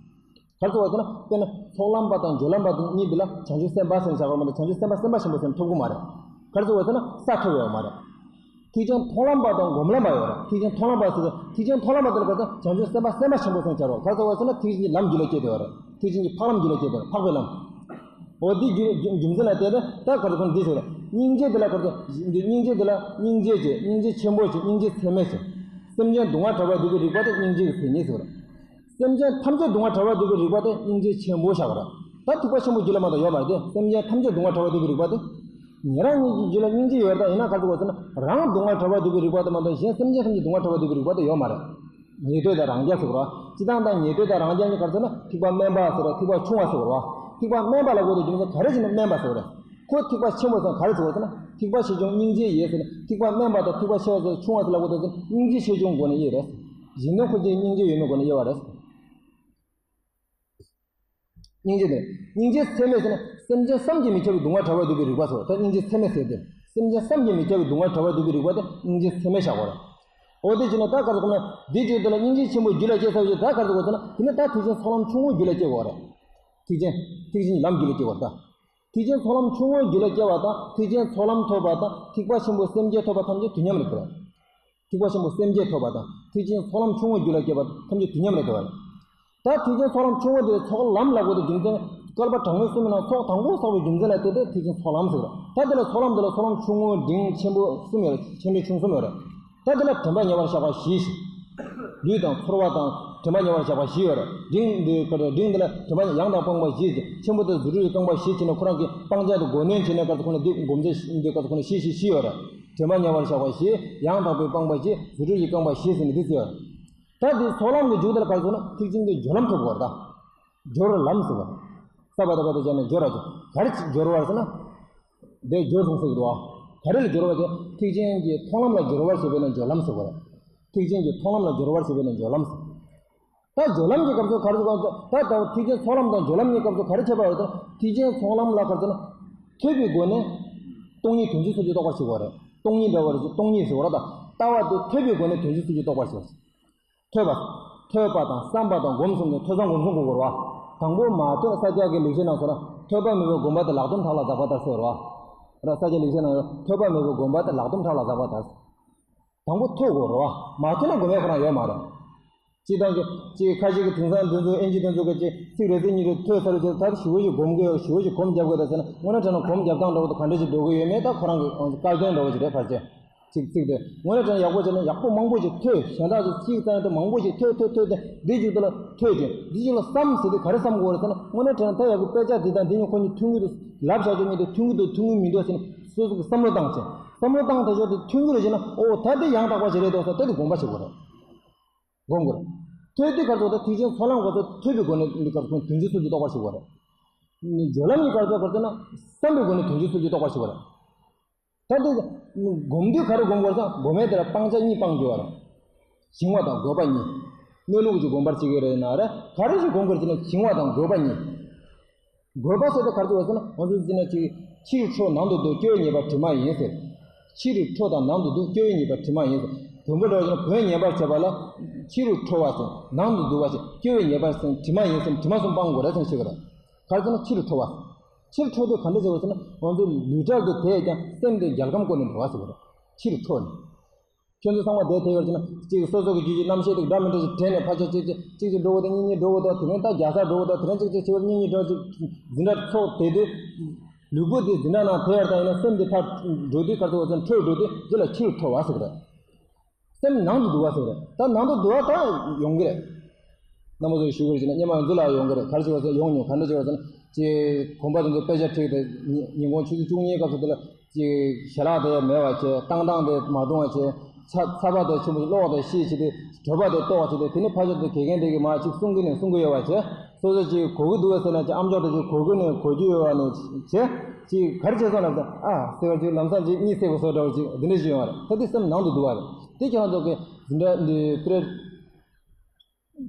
ག་རེ་ཟེར་བ་ཟེར་ན་དཔེར་ན་ཚོགས་ལམ་པ་དང་སྦྱོར་ལམ་པ་དེ་གཉིས་དེ་ལ་བྱང་ཆུབ་སེམས་དཔའ་ཟེར་ནས་བཞག་པ་མ་གཏོགས་བྱང་ཆུབ་སེམས་དཔའ་སེམས་དཔའ་ཆེན་པོ་ཟེར་ནས་ཐོབ་གི་མ་རེད། ག་རེ་ཟེར་བ་ཟེར་ན་ས་ཐོབ་ཡོད་མ་རེད། ཐེག་ཆེན་མཐོང་ལམ་པ་དང་སྒོམ་ལམ་པ་ཡོད་རེད། ཐེག་ཆེན་མཐོང་ལམ་པ་ཟེར་ཏེ་ཐེག་ཆེན་མཐོང་ལམ་པ་དེ་ལ་ག་རེ་ཟེར་ན་བྱང་ཆུབ་སེམས་དཔའ་སེམས་དཔའ་ཆེན་པོ་ཟེར་ནས་སྦྱར་རོ། ག་རེ་ཟེར་བ་ཟེར་ན་ཐེག་ཆེན་གྱི་ལམ་རྒྱུད་ལ་སྐྱེས་ཏེ་ཡོད་རེད། ཐེག་ཆེན་གྱི་འཕགས་ལམ་རྒྱུད་ལ་སྐྱེས་ཏེ་ཡོད་རེད། འཕགས་པའི་ལམ། འོ་དེ་རྒྱུ་རྒྱུ་རྒྱུ་མཚན་ལ་བལྟས་ཏེ་ད་ག་རེ་ཁོང་འདི་ཟེར་རེད། སྙིང་རྗེ་དེ་ལ་ག་རེ་ཟེར་འདི་སྙིང་རྗེ་དེ་ལ་སྙིང་རྗེ་ཅེས་སྙིང་རྗེ་ཆེན་པོ་ཅེས་སྙིང་རྗེ་ཚད་མེད་ཅེས། སེམས་ཅན་སྡུག་བསྔལ་བྲལ་བར་འདོད་པའི་རིག་པ་དེ་སྙིང་རྗེ་གི་མཚན་ཉིད་ཟེར་རེད། སེམས་ཅན་ཐམས་ཅད་སྡུག་བསྔལ་བྲལ་བར་འདོད་པའི་རིག་པ་དེ་སྙིང་རྗེ་ཆེན་པོ་བཞག་རེད། ད་ཐེག་པ་ཆེན་པོ་རྒྱུད་ལ་མ་གཏོགས་ཡོད་མ་རེད་དེ། སེམས་ཅན་ཐམས་ཅད་སྡུག་བསྔལ་བྲལ་བར་འདོད་པའི་རིག་པ་དེ། ཉེ་རང་གཉིས་ཀྱི་རྒྱུད་ལ་སྙིང་རྗེ་ཡོད་རེད། ད་ཡིན་ན་ག་རེ་ཟེར་དགོས་ཟེར་ན་རང་སྡུག་བསྔལ་བྲལ་བར་འདོད་པའི་རིག་པ་དེ་མ་གཏོགས་གཞན་སེམས་ཅན་ཐམས་ཅད་སྡུག་བསྔལ་བྲལ་བར་འདོད་པའི་རིག་པ་དེ་ཡོད་མ་རེད། ཉེ་དོ་དང་རང་རྒྱལ་ཟེར་བ་རེད། སྤྱིར་བཏང་དང་ཉེ་དོ་དང་རང་རྒྱལ་གཉིས་ག་རེ་ཟེར་ན་ཐེག་པ་དམན་པ་ཟེར་ར་ཐེག་པ་ཆུང་བ་ཟེར་བ་རེད། ཐེག་པ་དམན་པ་ལ་གོ་དེ་རྒྱུ་མཚན་ག་རེ་བྱས་ནས་དམན་པ་ཟེར་བ་རེད། ཁོ་ཐེག་པ་ཆེན་པོ་ཟེར་ག་རེ་ཟེར་བ་ཟེར་ན་ཐེག་པ་ཆེ་ཆུང་སྙིང་རྗེ་ཡོད་ཟེར་ནས་ཐེག་པ་དམན་པ་དང་ཐེག་པ་ཆེ་བ་ཟེར་ཆུང་བ་ཟེར་ལ་གོ་དེ་ཟེར་སྙིང་རྗེ་ཆེ་ཆུང་སྒོ་ནས་དབྱེ་རེད། གཞན་དོན་ཁོ་ཚོའི་སྙིང་རྗེ་ཡོད་མེད་སྒོ་ནས་དབྱེ་བ་རེད། སྙིང་རྗེ་དེ། སྙིང་རྗེ་ཚད་མེད་ཟེར་ན་སེམས་ཅན་བསམ་གྱིས་མི་ཁྱབ་པའི་སྡུག་བསྔལ་བྲལ་བར་འདོད་པའི་རིག་པ་སོགས་ད་སྙིང་རྗེ་ཚད་མེད་ཟེར་ཏེ། སེམས་ཅན་བསམ་གྱིས་མི་ཁྱབ་པའི་སྡུག་བསྔལ་བྲལ་བར་འདོད་པའི་རིག་པ་དེ་སྙིང་རྗེ་ཚད་མེད་བཞག་པ་རེད། འོ་དེ་བྱས་ན་ད་ག་རེ་ཟེར་དགོས་ན་འདི་བརྗོད་དེ་ལ་སྙིང་རྗེ་ཆེན་པོ་རྒྱུད་ལ་སྐྱེ་ཚར་བ་ཞིག་ད་ག་རེ་ཟེར་དགོས་ཟེར་ན་དེ་ནི་ད་ཐེག་ཆེན་ཚོགས་ལམ་ཆུང་ངུ་རྒྱུད་ལ་སྐྱེ་དགོས་རེད། ཐེག་ཆེན། ཐེག་ཆེན་གྱི་ལམ་རྒྱུད་ལ་སྐྱེ་དགོས་རེད་ད། ཐེག་ཆེན་ཚོགས་ལམ་ཆུང་ངུ་རྒྱུད་ལ་སྐྱེ་བ་དང་ཐེག་ཆེན་ཚོགས་ལམ་ཐོབ་པ་དང་ཐེག་པ་ཆེན་པོ་སེམས་བསྐྱེད་ཐོབ་པ་ཐམས་ཅད་དུས་མཉམ་རེད་དོ། ཐེག་པ་ཆེན་པོ་སེམས་བསྐྱེད་ཐོབ་པ་དང་ཐེག་ཆེན་ཚོགས་ལམ་ཆུང་ངུ་རྒྱུད་ལ་སྐྱེ་བ་ཐམས་ཅད་དུས་མཉམ་རེད་དོ། ད་ཐེག་ཆེན་ཚོགས་ལམ་ཆུང་ངུ་དེ་ཚོགས་ལམ་ལབ་དགོས་དེ་རྒྱུ་མཚན་བསྐལ་པ་གྲངས་མེད་གསུམ་ཡིན་ན་ཚོགས་དང་པོ་བསགས་པའི་རྒྱུ་མཚན་ལ་བརྟེན་ཏེ་ཐེག་ཆེན་ཚོགས་ལམ་ཟེར། ད་དེ་ལ་ཚོགས་ལམ་དེ་ལ་ཚོགས་ལམ་ཆུང་ངུ་འབྲིང་ཆེན་པོ་གསུམ་ཡོད་རེད། ཆེན་འབྲིང་ཆུང་གསུམ་ཡོད་རེད། ད་དེ་ལ་དྲན་པ་ཉེ་བར་བཞག་པ་བཞི་ཞིག་ལུས་དང་ཚོར་བ་དང་དྲན་པ་ཉེ་བར་བཞག་པ་བཞི་ཡོད་རེད། འབྲིང་འདི་ཁོ་རེ་འབྲིང་འདི་ལ་དྲན་པ་ཡང་དག་སྤངས་པ་བཞི་ཅེས་ཆེན་པོ་དེ་རྫུ་འཕྲུལ་གྱི་རྐང་པ་བཞི་བྱས་ནས་ཁོ་རང་གི་སྤང་བྱ་དེ་མགོ་གནོན་བྱས་ནས་སྐབས་སུ་ཁོ་ན་འདི་སྒོམ་བྱ་འདི་སྐབས་སུ་ཁོ་ན་བཞི་བཞི་བཞི་ཡོད་རེད། དྲན་པ་ཉེ་བར་བཞག་པ་བཞི་ཡང་དག་པའི་སྤངས་པ་བཞི་རྫུ་འཕྲུལ་གྱི་རྐང་པ་བཞི་ཟེར་ནས་འདི་ཚོ་ཡོད་རེད། ད་འདི་ཚོགས་ལམ་གྱི་མཇུག་དེ་ལ་ག་རེ་ཟེར་ན་ཐེག་ཆེན་གྱི་སྦྱོར་ལམ་ཐོབ་དགོས་རེད་ད། སྦྱོར་ལམ་ཟེར་བ། ས་བ་ད་བ་ད་བྱས་ནས་སྦྱོར་ར་ཅིག་ག་རེ་ཅིག་སྦྱོར་བར་ཟེར་ན། དེ་སྦྱོར་སོང་ཟེར་གྱི་འདུག་ཨ། ག་རེ་ལ་སྦྱོར་བ་དེ་ཐེག་ཆེན་གྱི་མཐོང་ལམ་ལ་སྦྱོར་བར་བྱེད་པས་ན་སྦྱོར་ལམ་ཟེར་བ་རེད། ཐེག་ཆེན་གྱི་མཐོང་ལམ་ལ་སྦྱོར་བར་བྱེད་པས་ན་སྦྱོར་ལམ་ཟེར། ད་སྦྱོར་ལམ་གྱི་སྐབས་སུ་ག་རེ་ཟེར་ག་ད་ད་ཐེག་ཆེན་ཚོགས་ལམ་དང་སྦྱོར་ལམ་གཉིས་སྐབས་སུ་ག་རེ་ཁྱད་པར་ཡོད་ད། ཐེག་ཆེན་ཚོགས་ལམ་ལ་ག་རེ་ཟེར་ན། ཐོས་པའི་སྒོ་ནས་སྟོང་ཉིད་དོན་སྤྱི་ཚུལ་གྱིས་རྟོགས་པར་བྱེད་དགོས་རེད། སྟོང་ཉིད་འདྲ་བ་རེད་ཅེས་སྟོང་ཉིད་ཟེར་བ་ར་ད། ལྟ་བ་དེ་ཐོས་པའི་སྒོ་ནས་དོན་སྤྱི་ཚུལ་གྱིས་རྟོགས་པར་བྱེད། ཐོས་པ། ཐོས་པ་དང་བསམ་པ་དང་སྒོམ་གསུམ་ནི་ཐོས་བསམ་སྒོམ་གསུམ་དགོས་དགོས་རེད་བ། དང་པོ་མ་ཐོས་ས་སྐྱ་གི་ལེགས་བཤད་ནང་སོགས་ལ་ཐོས་པ་མེད་པའི་སྒོམ་པ་དེ་ལག་རྡུམ་ཕྲག་ལ་འཛག་པ་ལྟར་ཟེར་བ། ར་ས་སྐྱ་ལེགས་བཤད་ནང་ཐོས་པ་མེད་པའི་སྒོམ་པ་དེ་ལག་རྡུམ་ཕྲག་ལ་འཛག་པ་ལྟར། དང་པོ་ཐོས་དགོས་རེད་བ། མ་ཐོས་ན་སྒོམ་ཡ་ཁོ་རང་ཡོད་མ་རེད། སྤྱིར་བཏང་གི་ཅིག་ཁ་ཤས་ཀྱི་དེང་སང་འདི་ཚོ་ཨིན་ཇི་དེ་ཚོ་གི་ཅིག་ཚིག་རེ་ཚིག་གཉིས་རེ་ཐོས་ཚར་རྗེས་ད་ཞུ་བ་ཞིག་སྒོམ་དགོས། ཞུ་བ་ཞིག་སྒོམ་རྒྱབ་དགོས་ད་ཟེར་ན། དངོས་གནས་དྲང་གནས་སྒོམ་རྒྱབ་སྟངས་འདྲ་བོ་དང་ག་འདྲ་ཞིག་འགྲོ་གི་ཡོད་མེད་ད་ཁོ་རང་གི་བཀའ་བསྟན་འདྲ་བོ་ཞིག་རེད། ཕར་ཅིག་ཅིག་ཚིག་དེ་དངོས་གནས་དྲང་གནས་ཡག་པོ་བྱས་ན་ཡག་པོ་མང་པོ་ཞིག་ཐོས། གཞན་དག་ཅིག་ཚིག་ཙམ་དེ་མང་པོ་ཞིག་ཐོས་ཐོས་ཐོས་ཏེ་འདི་ཅིག་དེ་ལ་ཐོས་ཏེ་འདི་ཅིག་ལ་བསམ་ཟེར་དེ་ག་རེ་བསམ་དགོས་རེད་ཟེར་ན། དངོས་གནས་དྲང་གནས་ད་ཡག་གི་དཔེ་ཆ་འདི་དང་འདི་གཉིས་ཁོ་གཉིས་མཐུན་གྱི་འདུག་ལབ་བཞག་རྒྱུ་གཉིས་དེ་མཐུན་གྱི་འདུག་མཐུན་གྱི་མི་འདུག་ཟེར་ནས་སོ་སོ་གི་བསམ་བློ་བཏང་བྱས། བསམ་བློ་བཏང་དེ་ཞོར་དུ་མཐུན་གྱི་རེད་ཅེ་ན། ཨོ་ད་འདི་ཡང་དག་པ་ཞིག་རེད་འདུག་ཟེར་ད་འདི་དགོངས་པ་བཞེས་དགོས་རེད། སྒོམ་དགོས་རེད། ཐོས་དུས་སྐབས་སུ་ད་ཐེག་ཆེན་ཚོགས་ལམ་སྐབས་སུ་ཐོས་པའི་སྒོ་ནས་འདི་སྐབས་སུ་དོན་སྤྱི་ཚུལ་གྱི་རྟོགས་པ་ཞིག་དགོས་རེད། སྦྱོར་ལམ་གྱི་སྐབས་སུ་སྐབས་སུ་ན་བསམ་པའི་སྒོ་ནས་དོན་སྤྱི་ཚུལ་གྱི་རྟོགས་པ་ཞིག་དགོས་རེད། ད་འདི་སྒོམ་དུས་ག་རེ་སྒོམ་དགོས་ཟེར་ན། སྒོམ་མེད་དེ་ལ་སྤང་བྱ་གཉིས་སྤང་དགོས་པ་རེད། བྱིང་བ་དང་རྒོད་པ་གཉིས། གནས་ལུགས་ཀྱི་སྒོམ་པར་བྱེད་ཀྱི་རེད་ན་རེད། ག་རེ་ཞིག་སྒོམ་དགོས་ཟེར་ན་བྱིང་བ་དང་རྒོད་པ་གཉིས། རྒོད་པ་ཟེར་དེ་ག་རེ་ཟེར་ན། ང་ཚོ་ཟེར་ན་ཅིག་ཕྱི་རུ་ཁྲོ་ནང་དུ་སྡུག་སྐྱེ་བོས་ཉེས་པར་དྲི་མ་ཡིན་ཟེར། ཕྱི་རུ་ཁྲོ་དང་ནང་དུ་སྡུག་སྐྱེ་བོས་ཉེས་པར་དྲི་མ་ཡིན་ཟེར། བོན་པོ་འདྲ་བ་ཞིག་ན་བོན་ཉན་པར་བྱེད་པ་ལ་ཕྱི་རུ་ཁྲོ་བ་ཟེར་ནང་དུ་སྡུག་པ་ཟེར་སྐྱེ་བོས་ཉེས་པར་ཟེར་དྲི་མ་ཡིན་ཟེར་དྲི་མ་གསུམ་སྤང་དགོས་རེད་ཟེར་ཞིག་རེད། ག་རེ་ཟེར་ན་ཕྱི་རུ་ཁྲོ་བ། ཕྱིར་འཕྲོ་དུས་ག་འདྲ་བྱེད་པ་ཟེར་ན། ང་ཚོ་ལུས་དགྲ་དེ་དེས་ཀྱང་སེམས་དེ་རྒྱལ་ཁམས་བསྐོར་ནས་འགྲོ་བ་ཟེར་བ་རེད། ཕྱིར་འཕྲོ་ནས། ཁྱོད་ཚོ་ཚང་མ་དེ་དེ་ཡོད་ཀྱི་ན་གཅིག་སོ་སོ་གི་རྒྱུད་ཀྱི་རྣམ་ཤེས་དེ་འདྲ་མི་འདྲ་ཞིག་དྲན་ནས་ཕར་ཕྱོགས་གཅིག་གཅིག་གཅིག་གཅིག་འགྲོ་བ་དང་གཉིས་གཉིས་འགྲོ་བ་དང་དེ་རིང་ད་རྒྱ་སར་འགྲོ་བ་དང་དེ་རིང་གཅིག་གཅིག་ཕྱི་པར་གཉིས་གཉིས་འགྲོ་ཅིག་འཛིན་གྲྭ་ཚོགས་དེ་དུས་ལུས་པོ་དེ་འཛིན་གྲྭ་ནང་དེ་ཡར་དང་ཡིན་ན་སེམས་དེ་ཕར་འགྲོ་དུས་ག་ཚོད་བ་ཚོད་འཕྲོས་འགྲོ་དུས་དེ་ལ་ཕྱིར་འཕྲོ་བ་ཟེར་གི་རེད། སེམས་ནང་དུ་འདུ་བ་ཟེར་རེད། ད་ནང་དུ་འདུ་བ་ད་ཡོང་གི་རེད། རྣམ་པ་ཚོས་ཞུ་དགོས་ཀྱི་ན་སྙན་མ་ང་ཚོ་ལ་ཡོང་གི་རེད། ག་རེ་བྱེད་པ་ཟེར་ཡོང་མྱོང་། ག་འདྲ་བྱེད་པ་ཟེར་ན་ཅེས་གོམ་པ་དེ་ཚོ་དཔེ་ཆ་ཁྲིད་དེ་ཉིན་གུང་ཆུ་ཚོད་བཅུ་གཉིས་སྐབས་སུ་དེ་ལ་ཅེས་ཞལ་ལག་དེ་མེད་པ་བྱས། བཏང་སྟངས་དེ་མ་བཏུང་བ་བྱས། ཚ་ཚ་བ་དེ་ཆུ་མོ་ཀློག་དེ་ཤེས་བྱས་ཏེ་གྲོད་པ་དེ་ལྟོགས་བྱས་ཏེ་དེ་ནི་ཕ་ཆོས་དེ་དགེ་རྒན་དེ་གི་མ་ཅིག་གསུང་གི་ནས་གསུང་གི་ཡོད་པ་བྱས། སོ་སོ་ཅིག་གོ་གི་འདུག་ཟེར་ན་ཅིག་ཨམ་ཅོག་དེ་ཅིག་གོ་གི་ནས་གོ་རྒྱུ་ཡོད་པ་ནས་བྱས། ཅིག་ག་རེ་བྱས་སོང་ལབ་ད་ཨ་ཟེར་བ་ཅིག་ལམ་སང་ཅིག་གཉིད་སད་པ་བཟོ་འདྲ་བ་ཅིག་འདི་འདྲ་ཞིག་ཡོང་བ་རེད། ད་དེ་སེམས་ནང་དུ་འདུ་བ་རེད། དེ་ཁྱེད་རང་ཚོ་གི་འཛིན་གྲྭ་འདི་པྲེ་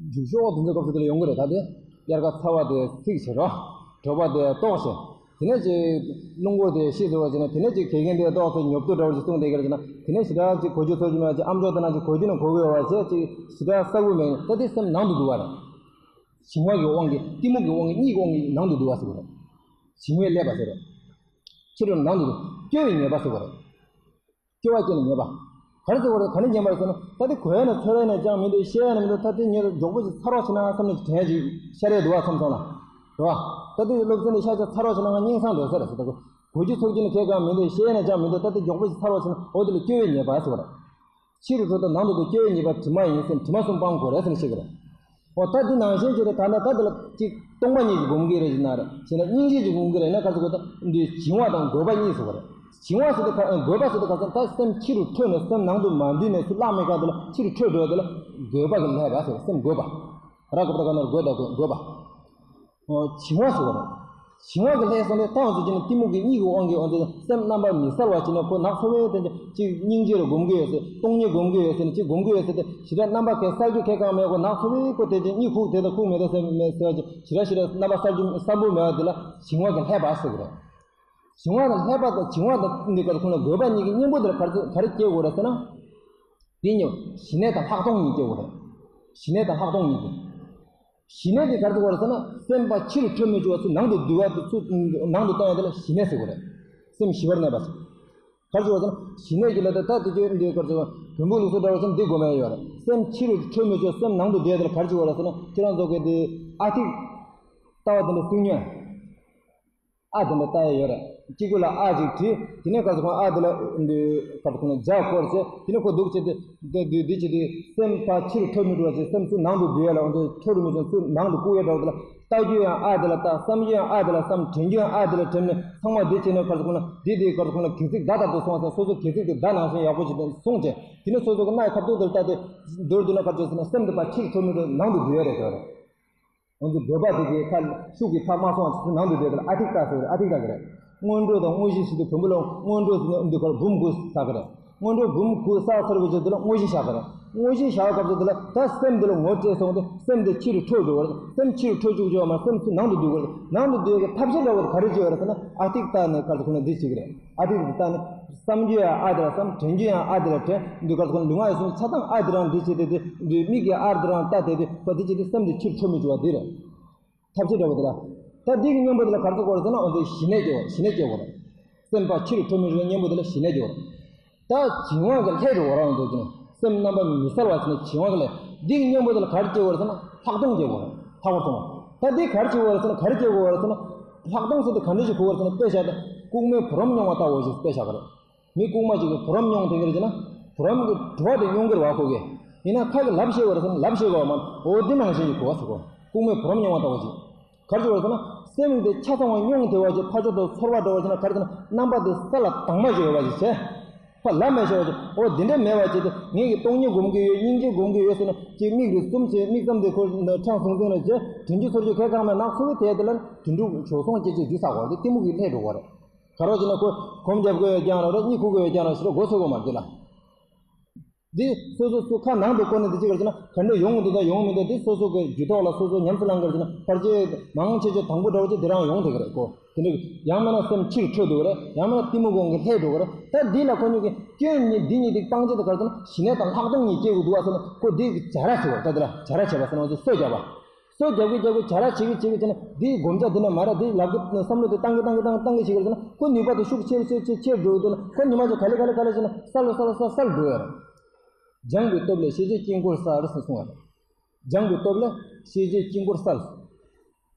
རྒྱུགས་ཤོག་དེ་ཚོ་སྐབས་སུ་དེ་ལ་ཡོང་གི་རེད། ད་དེ་དབྱར་ཁ་ཚ་བ་དེ་ཚིག་བྱེད་རོགས། གྲོད་པ་དེ་ལྟོགས་བྱེད། དེ་ནས་ཅིག་རླུང་འཁོར་དེ་ཤི་ཟེར་བ་ཅིག་ན་དེ་ནས་ཅིག་དགེ་རྒན་དེ་ཏོག་ཙམ་ཉོབ་ཏོ་འདྲ་བོ་ཅིག་གསུངས་བསྡད་ཀྱི་རེད་ཟེར་ན། དེ་ནས་ཞེ་དྲག་ཅིག་གོ་རྒྱུ་ཚོར་རྒྱུ་མེད་པ་ཅིག་ཨམ་ཅོག་དེ་ནང་ཅིག་གོ་རྒྱུ་ན་གོ་གི་ཡོད་པ་བྱས། ཅིག་ཞེ་དྲག་གསལ་པོ་མེད། ད་དེ་སེམས་ནང་དུ་འདུ་བ་རེད། བྱིང་བ་གི་དབང་གིས་གཏི་མུག་གི་དབང་གིས་གཉིད་ཀྱི་དབང་གིས་ནང་དུ་འདུ་བ་ཟེར་བ་རེད། བྱིང་བས་བསླད་པ་ཟེར་རེད། ཕྱི་རོལ་ནང་དུ་འདུ། སྐྱོ་བས་ཉེས་པ་ཟེར་བ་རེད། སྐྱོ་བ་སྐྱེས་ནས་ཉེས་པ། ག་རེ་ཟེར་བ་རེད། ག་ནས་ཉེས་པ་རེད་ཟེར་ན། ད་དེ་གོ་ཡ་ན་ཚོར་ཡ་ན་ཅང་མི་འདུག་བཤད་ཡ་ན་མི་འདུག་ད་དེ་ཉེས་མདོག་པོ་ཞིག་ཚ་རོགས་བྱེད་ན་བསམ་ནས་དྲན་ཡ་ཅིག་ཤར་ཡ་འདུག་བ། མཚམས་མཚམས་ལ། རེད་བ། ད་དེ་སློབ་ཚན་ནས་ཤ་ཚ་ཚ་རོགས་བྱེད་ན་ང་སྙིང་སང་འདོད་ས་རེད་ཟེར། ད་གོ་རྒྱུ་ཚོར་རྒྱུ་ནི་གས་གང་མི་འདུག་བཤད་ཡ་ན་ཅང་མི་འདུག་ད་དེ་མགྱོགས་པོ་ཞིག་ཚ་རོགས་བྱེད་ན་འོ་དེ་ལ་སྐྱོ་བས་ཉེས་པ་ཟེར་བ་རེད། ཕྱི་རུ་འགྲོ་དང་ནང་དུ་འགྲོ་སྐྱེ་བོའི་ཉེས་པ་དྲི་མ་ཡིན་ཟེར་དྲི་མ་གསུམ་སྤང་དགོས་རེད་ཟེར་ནས་བཤད་ཀྱི་རེད། འོ་ད་འདི་ནང་བཞིན་བྱས་ཏེ་ད་ལྟ་ད་འདི་ལ་ཅིག་སྟོང་པ་ཉིད་ཀྱི་སྒོམ་གྱི་རེད་ཟེར་ན་རེད། བྱས་ན་སྙིང་རྗེ་ཀྱི་སྒོམ་གྱི་རེད་ན་ག་ཚོད་དགོས། ད་འདི་བྱིང་བ་དང་རྒོད་པ་གཉིས་ཟེར་བ་རེད། བྱིང་བ་ཟེར་དུས་ག་རྒོད་པ་ཟེར་དུས་ག་ཚོད་ད་སེམས་ཕྱི་རུ་འཕྲོས་ནས་སེམས་ནང་དུ་མ་འདུས་ནས་ཚུར་བརླག་མེད་ག་དེ་ལ་ཕྱི་རུ་འཕྲོས་འགྲོ་དེ་ལ་རྒོད་པ་གི་བསླད་པ་ཟེར་བ། སེམས་རྒོད་པ། ར་རྒོད་པ་ད་ག་ན་རྒོད་ད་རྒོད་པ། བྱིང་བ་ཟེར་བ་རེད། བྱིང་བ་གི་ལྷས་སོང་ནས་ཐང་སུ་ཅི་ནས་གཏི་མུག་གི་གཉིད་ཀྱི་དབང་གིས་འོ་ཚོ་སེམས་རྣམ་པར་མི་གསལ་བ་ཅི་ནས་ཁོ་ནག་ཚོ་བའི་དེ་ཅིག་སྙིང་རྗེ་རུ་སྒོམ་གི་ཡོད་ཟེར། སྟོང་ཉིད་སྒོམ་གི་ཡོད་ཟེར་ནས་ཅིག་སྒོམ་གི་ཡོད་ཟེར་ཏེ་ཞེ་དྲག་རྣམ་པ་གས་གསལ་རྒྱུ་གས་གང་མེད། ཁོ་ནག་ཚོ་བའི་ཁོ་དེ་ཅིག་གཉིད་ཁུག་དེ་དང་ཁུག་མེད་དང་སེམས་མེད་ཟེར་བ་ཅིག་ཞེ་དྲག་ཞེ་དྲག་རྣམ་པ་གསལ་རྒྱུ་གསལ་པོ་མེད་པ་དེ་ལ་བྱིང་བ་གི་ལྷས་པ་ཟེར་གི་རེད། བྱིང་བ་དང་ལྷས་པ་དང་བྱིང་བ་དང་འདི་ག་ཁོ་ན་རྒོད་པ་གཉིས་ཀྱི་གཉེན་པོ་དེ་ལ་ག་རེ་ག་རེ་སྐྱེ་དགོས་རེད་ཟེར་ན། དེ་ཉིད་ཞི་གནས་དང་ལྷག་མཐོང་གཉིས་སྐྱེ་དགོས་རེད། ཞི་གནས་དང་ལྷག་མཐོང་གཉིས་སྐྱེ། ཞི་གནས་དེ་ག་རེ་ཟེར་བ་རེད་ཟེར་ན། སེམས་པ་ཕྱི་རུ་འཕྲོས་མི་བཅུག་པ་ཚུར་ནང་དུ་བསྡུ་བ་དེ་ཚུར་ནང་དུ་བཏང་ཡ་དེ་ལ་ཞི་གནས་ཟེར་དགོས་རེད། སེམས་ཞི་བར་གནས་པ་ཟེར། ག་རེ་ཟེར་བ་ཟེར་ན། ཞི་གནས་ཀྱི་ལ་དེ་ད་དེ་ཚོའི་འདི་ག་རེ་ཟེར་བ། བོན་པོ་ལུགས་སྲོལ་འདྲ་བ་ཟེར་ན་འདི་དགོས་མེད་ཡོད་རེད། སེམས་ཕྱི་རུ་འཕྲོས་མི་བཅུག་སེམས་ནང་དུ་བསྡུ་ཡ་དེ་ལ་ག་རེ་ཟེར་བ་རེད་ཟེར་ན། ཁྱེད་རང་ཚོ་གི་དེ་ཨ་ཐིག་ལྟ་བ་དེ་འདྲ་བསྲུང་ཉན། ཨ་དེ་འདྲ་ལྟ་ཡ་ཡོད་རེད། གཅིག་པུ་ལ་ཨ་ཅིག་བྲིས། དེ་ནས་ག་ཚོད་ཁོང་ཨ་དེ་ལ་འདི་ག་ཚོད་ཁོང་ལ་ལྗགས་སྐོར་བྱས། དེ་ནས་ཁོ་འདུག་བྱས་ཏེ་འདི་འདི་འདི་བྱས་ཏེ་སེམས་ཕར་ཕྱིར་འཕྲོ་མི་འགྲོ་བ་བྱས། སེམས་ཚུར་ནང་དུ་འདུས་ཡ་ལ་འོ་འདི་འཕྲོ་རུ་མི་འགྲོ། ཚུར་ནང་དུ་བཀུག་ཡ་འདྲ་བ་དེ་ལ་ལྟ་རྒྱུ་ཡང་ཨ་དེ་ལ་ལྟ། བསམ་རྒྱུ་ཡང་ཨ་དེ་ལ་བསམ། དྲན་རྒྱུ་ཡང་ཨ་དེ་ལ་དྲན་ནས་ཚང་མ་འདི་བྱས་ནས་ག་ཚོད་ཁོང་ལ་འདི་འདི་ག་ཚོད་ཁོང་ལ་གི་ཚིག་བརྡ་ལྟར་དུ་སོང་བ་སོང་། སོ་སོ་གི་ཚིག་དེ་བརྡ་ནང་བཞིན་ཡག་པོ་བྱས་ཏེ་སོང་བྱས། དེ་ནས་སོ་སོ་གི་རྣ་ཡི་ཁ་ཐུག་དེ་ལ་ལྟ་སྟེ་མདོར་བསྡུ་ན་ག་ཚོད་ཟེར་ན། སེམས་དེ་ཕར་ཕྱིར་འཕྲོ་མི་འགྲོ། ནང་དུ་འདུས་ཡ་རེད་ཟེར་བ་རེད། ང་ཚོ་རྒོད་པ་དེ་གའི་ཁ་ཤུགས་ཀྱིས་ཕར་མ་སོང་བ་ཅིག་ནང་དུ་བསྡད་དེ་ལ་ཨ་ཐིག་ལྟ་ཟེར་བ་རེད། ཨ་ཐིག་ལྟ་གི་རེད། སྔོན་འགྲོ་དང་དངོས་གཞི་ཟེར་དུས་བོན་པོ་ལ་སྔོན་འགྲོ་ཟེར་ན་འདི་གར་འབུམ་དགུ་བཞག་གི་རེད། སྔོན་འགྲོ་འབུམ་དགུ་བཞག་ཚར་བའི་རྗེས་དེ་ལ་དངོས་གཞི་བཞག་གི་རེད། དངོས་གཞི་བཞག་པའི་སྐབས་སུ་དེ་ལ་ད་སེམས་འདི་ལ་ངོ་སྤྲད་སོང་སྟེ་སེམས་འདི་ཕྱི་རུ་འཕྲོ་འགྲོ་བར། སེམས་ཕྱི་རུ་འཕྲོ་བཅུག་བཅུག་མ། སེམས་ཚུར་ནང་དུ་འདུས་དགོས་རེད། ནང་དུ་འདུས་ཀྱི་ཐབས་ཤེས་འདྲ་བོ་ག་རེ་བྱེད་དགོས་རེད་ཟེར་ན། ཨ་ཐིག་ལྟ་ནས་ག་ཚོད་ཁོང་ལ་འདི་བྱེད་ཀྱི་རེད། ཨ་ཐིག་འདི་ལྟ་ནས་བསམ་རྒྱུ་ཡང་ཨ་དེ་ལ་བསམ། དྲན་རྒྱུ་ཡང་ཨ་དེ་ལ་དྲན། འདི་ག་ཚོད་ཁོང་ལ་ལུས་ངག་ཡིད་གསུམ་ཆ་ཚང་ཨ་དེ་རང་འདི་བྱེད་དེ། དེ་འདི་མིག་གིས་ཨ་དེ་རང་ལྟ་དེ། དེ་ཁོ་འདི་བྱེད་དེ་སེམས་འདི་ཕྱིར་འཕྲོ་མི་བཅུག་པ་འདི་རེད། ཐབས་ཤེས་འདྲ་བོ་དེ་ལ། ད་འདི་གི་གཉེན་པོ་དེ་ལ་ག་ཚོད་དགོས་རེད་ཟེར་ན། འོ་འདི་ཞི་གནས་སྐྱེ་བ། ཞི་གནས་སྐྱེ་དགོས་རེད། སེམས་པ་ཕྱིར་འཕྲོ་མི་བཅུག་གཉེན་པོ་དེ་ལ་ཞི་གནས་སྐྱེ་དགོས་རེད། ད་བྱིང་བ་གི་ལྷས་རུ་བ་རང་འདུག་ཅིང་། སེམས་རྣམ་པ་མི་གསལ་བ་ཅིག་ནས་བྱིང་བ་གི་ལྷས། འདི་གི་སྙིང་པོ་དེ་ལ་ག་རེ་སྐྱེ་དགོས་རེད་ཟེར་ན་ལྷག་མཐོང་སྐྱེ་དགོས་རེད། ལྷག་པར་མཐོང་བ། ད་འདི་ག་རེ་སྐྱེ་དགོས་རེད་ཟེར་ན་ག་རེ་སྐྱེ་དགོས་རེད་ཟེར་ན། ལྷག་མཐོང་ཟེར་དེ་ག་འདྲ་ཞིག་དགོས་རེད་ཟེར་ན་དཔེ་བཞག་སྟེ་ལྐུགས་མའི་བུ་རམ་མྱོང་བ་ལྟ་བུ་ཞིག་དཔེ་བཞག་གི་རེད། མི་ལྐུགས་མ་ཅིག་གིས་བུ་རམ་མྱོང་དེ་ག་རེ་བྱས་ན་བུ་རམ་གྱི་བྲོ་བ་དེ་མྱོང་གི་རེད་བ་ཁོ་གིས། ཡིན་ན་ཁ་གིས་ལབ་ཤེས་དགོས་རེད་ཟེར་ན་ལབ་ཤེས་དགོས་བ་མ་རེད། འོ་འདི་ནང་བཞིན་གྱི་གོ་བ་ཟེར་གོ། ལྐུགས་མའི་བུ་རམ་མྱོང་བ་ལྟ་བུ་ཅིག་ག་རེ་བྱེད་དགོས་ཟེར་ན། སེམས་དེ་ཆ་ཚང་བ་མྱོང་བདེ་བ་ཅིག་ཕར་ཕྱོགས་དུ་ཚོར་བ་འགྲོ་བ་ཅིག་ན་ག་རེ་ཟེར་ན་རྣམ་པ་དེ་ས་ལ་དྭངས་མ་ཞིག་ཡོད་པ་ཅིག་བྱས། ཕར་ལབ་མི་ཤེས་པ་ཅིག་འོ་འདི་འདྲ་མེད་པ་ཅིག་དེ་ངེད་ཀྱིས་སྟོང་ཉིད་སྒོམ་གྱི་ཡོད། སྙིང་རྗེ་སྒོམ་གྱི་ཡོད་ཟེར་ན་ཅིག་མིག་རིལ་གསུམ་བྱས་མིག་བཙུམས་ཏེ་ཁོ་ཕྲང་སུན་སུན་ལ་བྱས་དྲིན་གྱི་ཚོར་གྱི་གལ་གང་མེད་ནག་ཚོ་བའི་དེ་དེ་ལ་དུད་འགྲོ་བྱོལ་སོང་སྐད་ཅིག་རྒྱུ་ཟ་བར་དེ་གཏི་མུག་གིས་ལྷས་འགྲོ་བ་རེད། ག་རེ་བྱས་ན་ཁོ་གོམ་རྒྱབ་དགོས་ཡོད་ཀྱང་རེད། གཉིད་ཁུག་དགོས་ཡོད་ཀྱང་རེད་ཟེར་མགོ་ཚོས་དགོས་མ་རེད་དེ་ལ། འདི་སོ་སོ་སོ་ཁ་ནང་དུ་བསྐོར་ནས་འདི་ཅི་གར་བྱས་ན་ག་འདྲ་ཡོང་གི་འདུག་དང་ཡོང་མི་འདུག་འདི་སོ་སོ་གི་རྒྱུད་ཐོག་ལ་སོ་སོ་ཉམས་སུ་བླང་གར་བྱས་ན་ཕལ་ཆེར་མང་ཆེ་ཆེ་དང་པོ་འདྲ་བོ་ཅིག་འདི་རང་ཡོང་བསྡད་ཀྱི་རེད་ཁོ། དེ་འདྲ་ཡང་མིན་ན་སེམས་ཕྱིར་འཕྲོས་འདུག་རེད། ཡང་མིན་ན་གཏི་མུག་གོང་གི་ལྷས་འགྲོ་གི་རེད། ད་འདི་ལ་ཁོ་གཉིས་ཀྱི་སྐྱོན་གཉིས་འདི་གཉིས་འདི་སྤང་བྱེད་དུ་གར་བྱས་ན་ཞི་གནས་དང་ལྷག་མཐོང་གཉིས་སྐྱེ་དགོས་འདུག་བ་ཟེར་ན་ཁོ་འདི་གི་བྱ་ར་ཟེར་བ་ད་འདི་ལ་བྱ་ར་བྱས་པ་ཟེར་ན་ཚོ་སོ་རྒྱབ་པ། སོ་རྒྱབ་ཀྱི་རྒྱབ་ཀྱི་བྱ་ར་བྱེད་ཀྱི་བྱེད་ཀྱི་བྱས་ན་འདིའི་བསྒོམ་བྱ་འདི་ན་མ་ར་འདིའི་ལབ་ཀྱི་བསམ་བློ་དེ་བཏང་གི་བཏང་གི་བཏང་གི་བཏང་གི་བྱེད་ཀྱི་ཟེར་ན་ཁོ་ནུས་པ་དེ་ཤུགས་ཆེར་ཆེར་ཆེར་ཆེར་འགྲོ་གི་འདུག་ན་ཁོ་ཉི་མ་ཅིག་ག་ལེ་ག་ལེ་ག་ལེ་བྱས་ན་སལ་ལོ་སལ་ལོ་སལ་སལ་འགྲོ་ཡ་རེད། སྦྱངས་པའི་སྟོབས་ལས་ཤེས་བྱའི་དཀྱིལ་འཁོར་གསལ་ཟེར་གསུངས་པ་རེད། སྦྱངས་པའི་སྟོབས་ལས་ཤེས་བྱའི་དཀྱིལ་འཁོར་གསལ།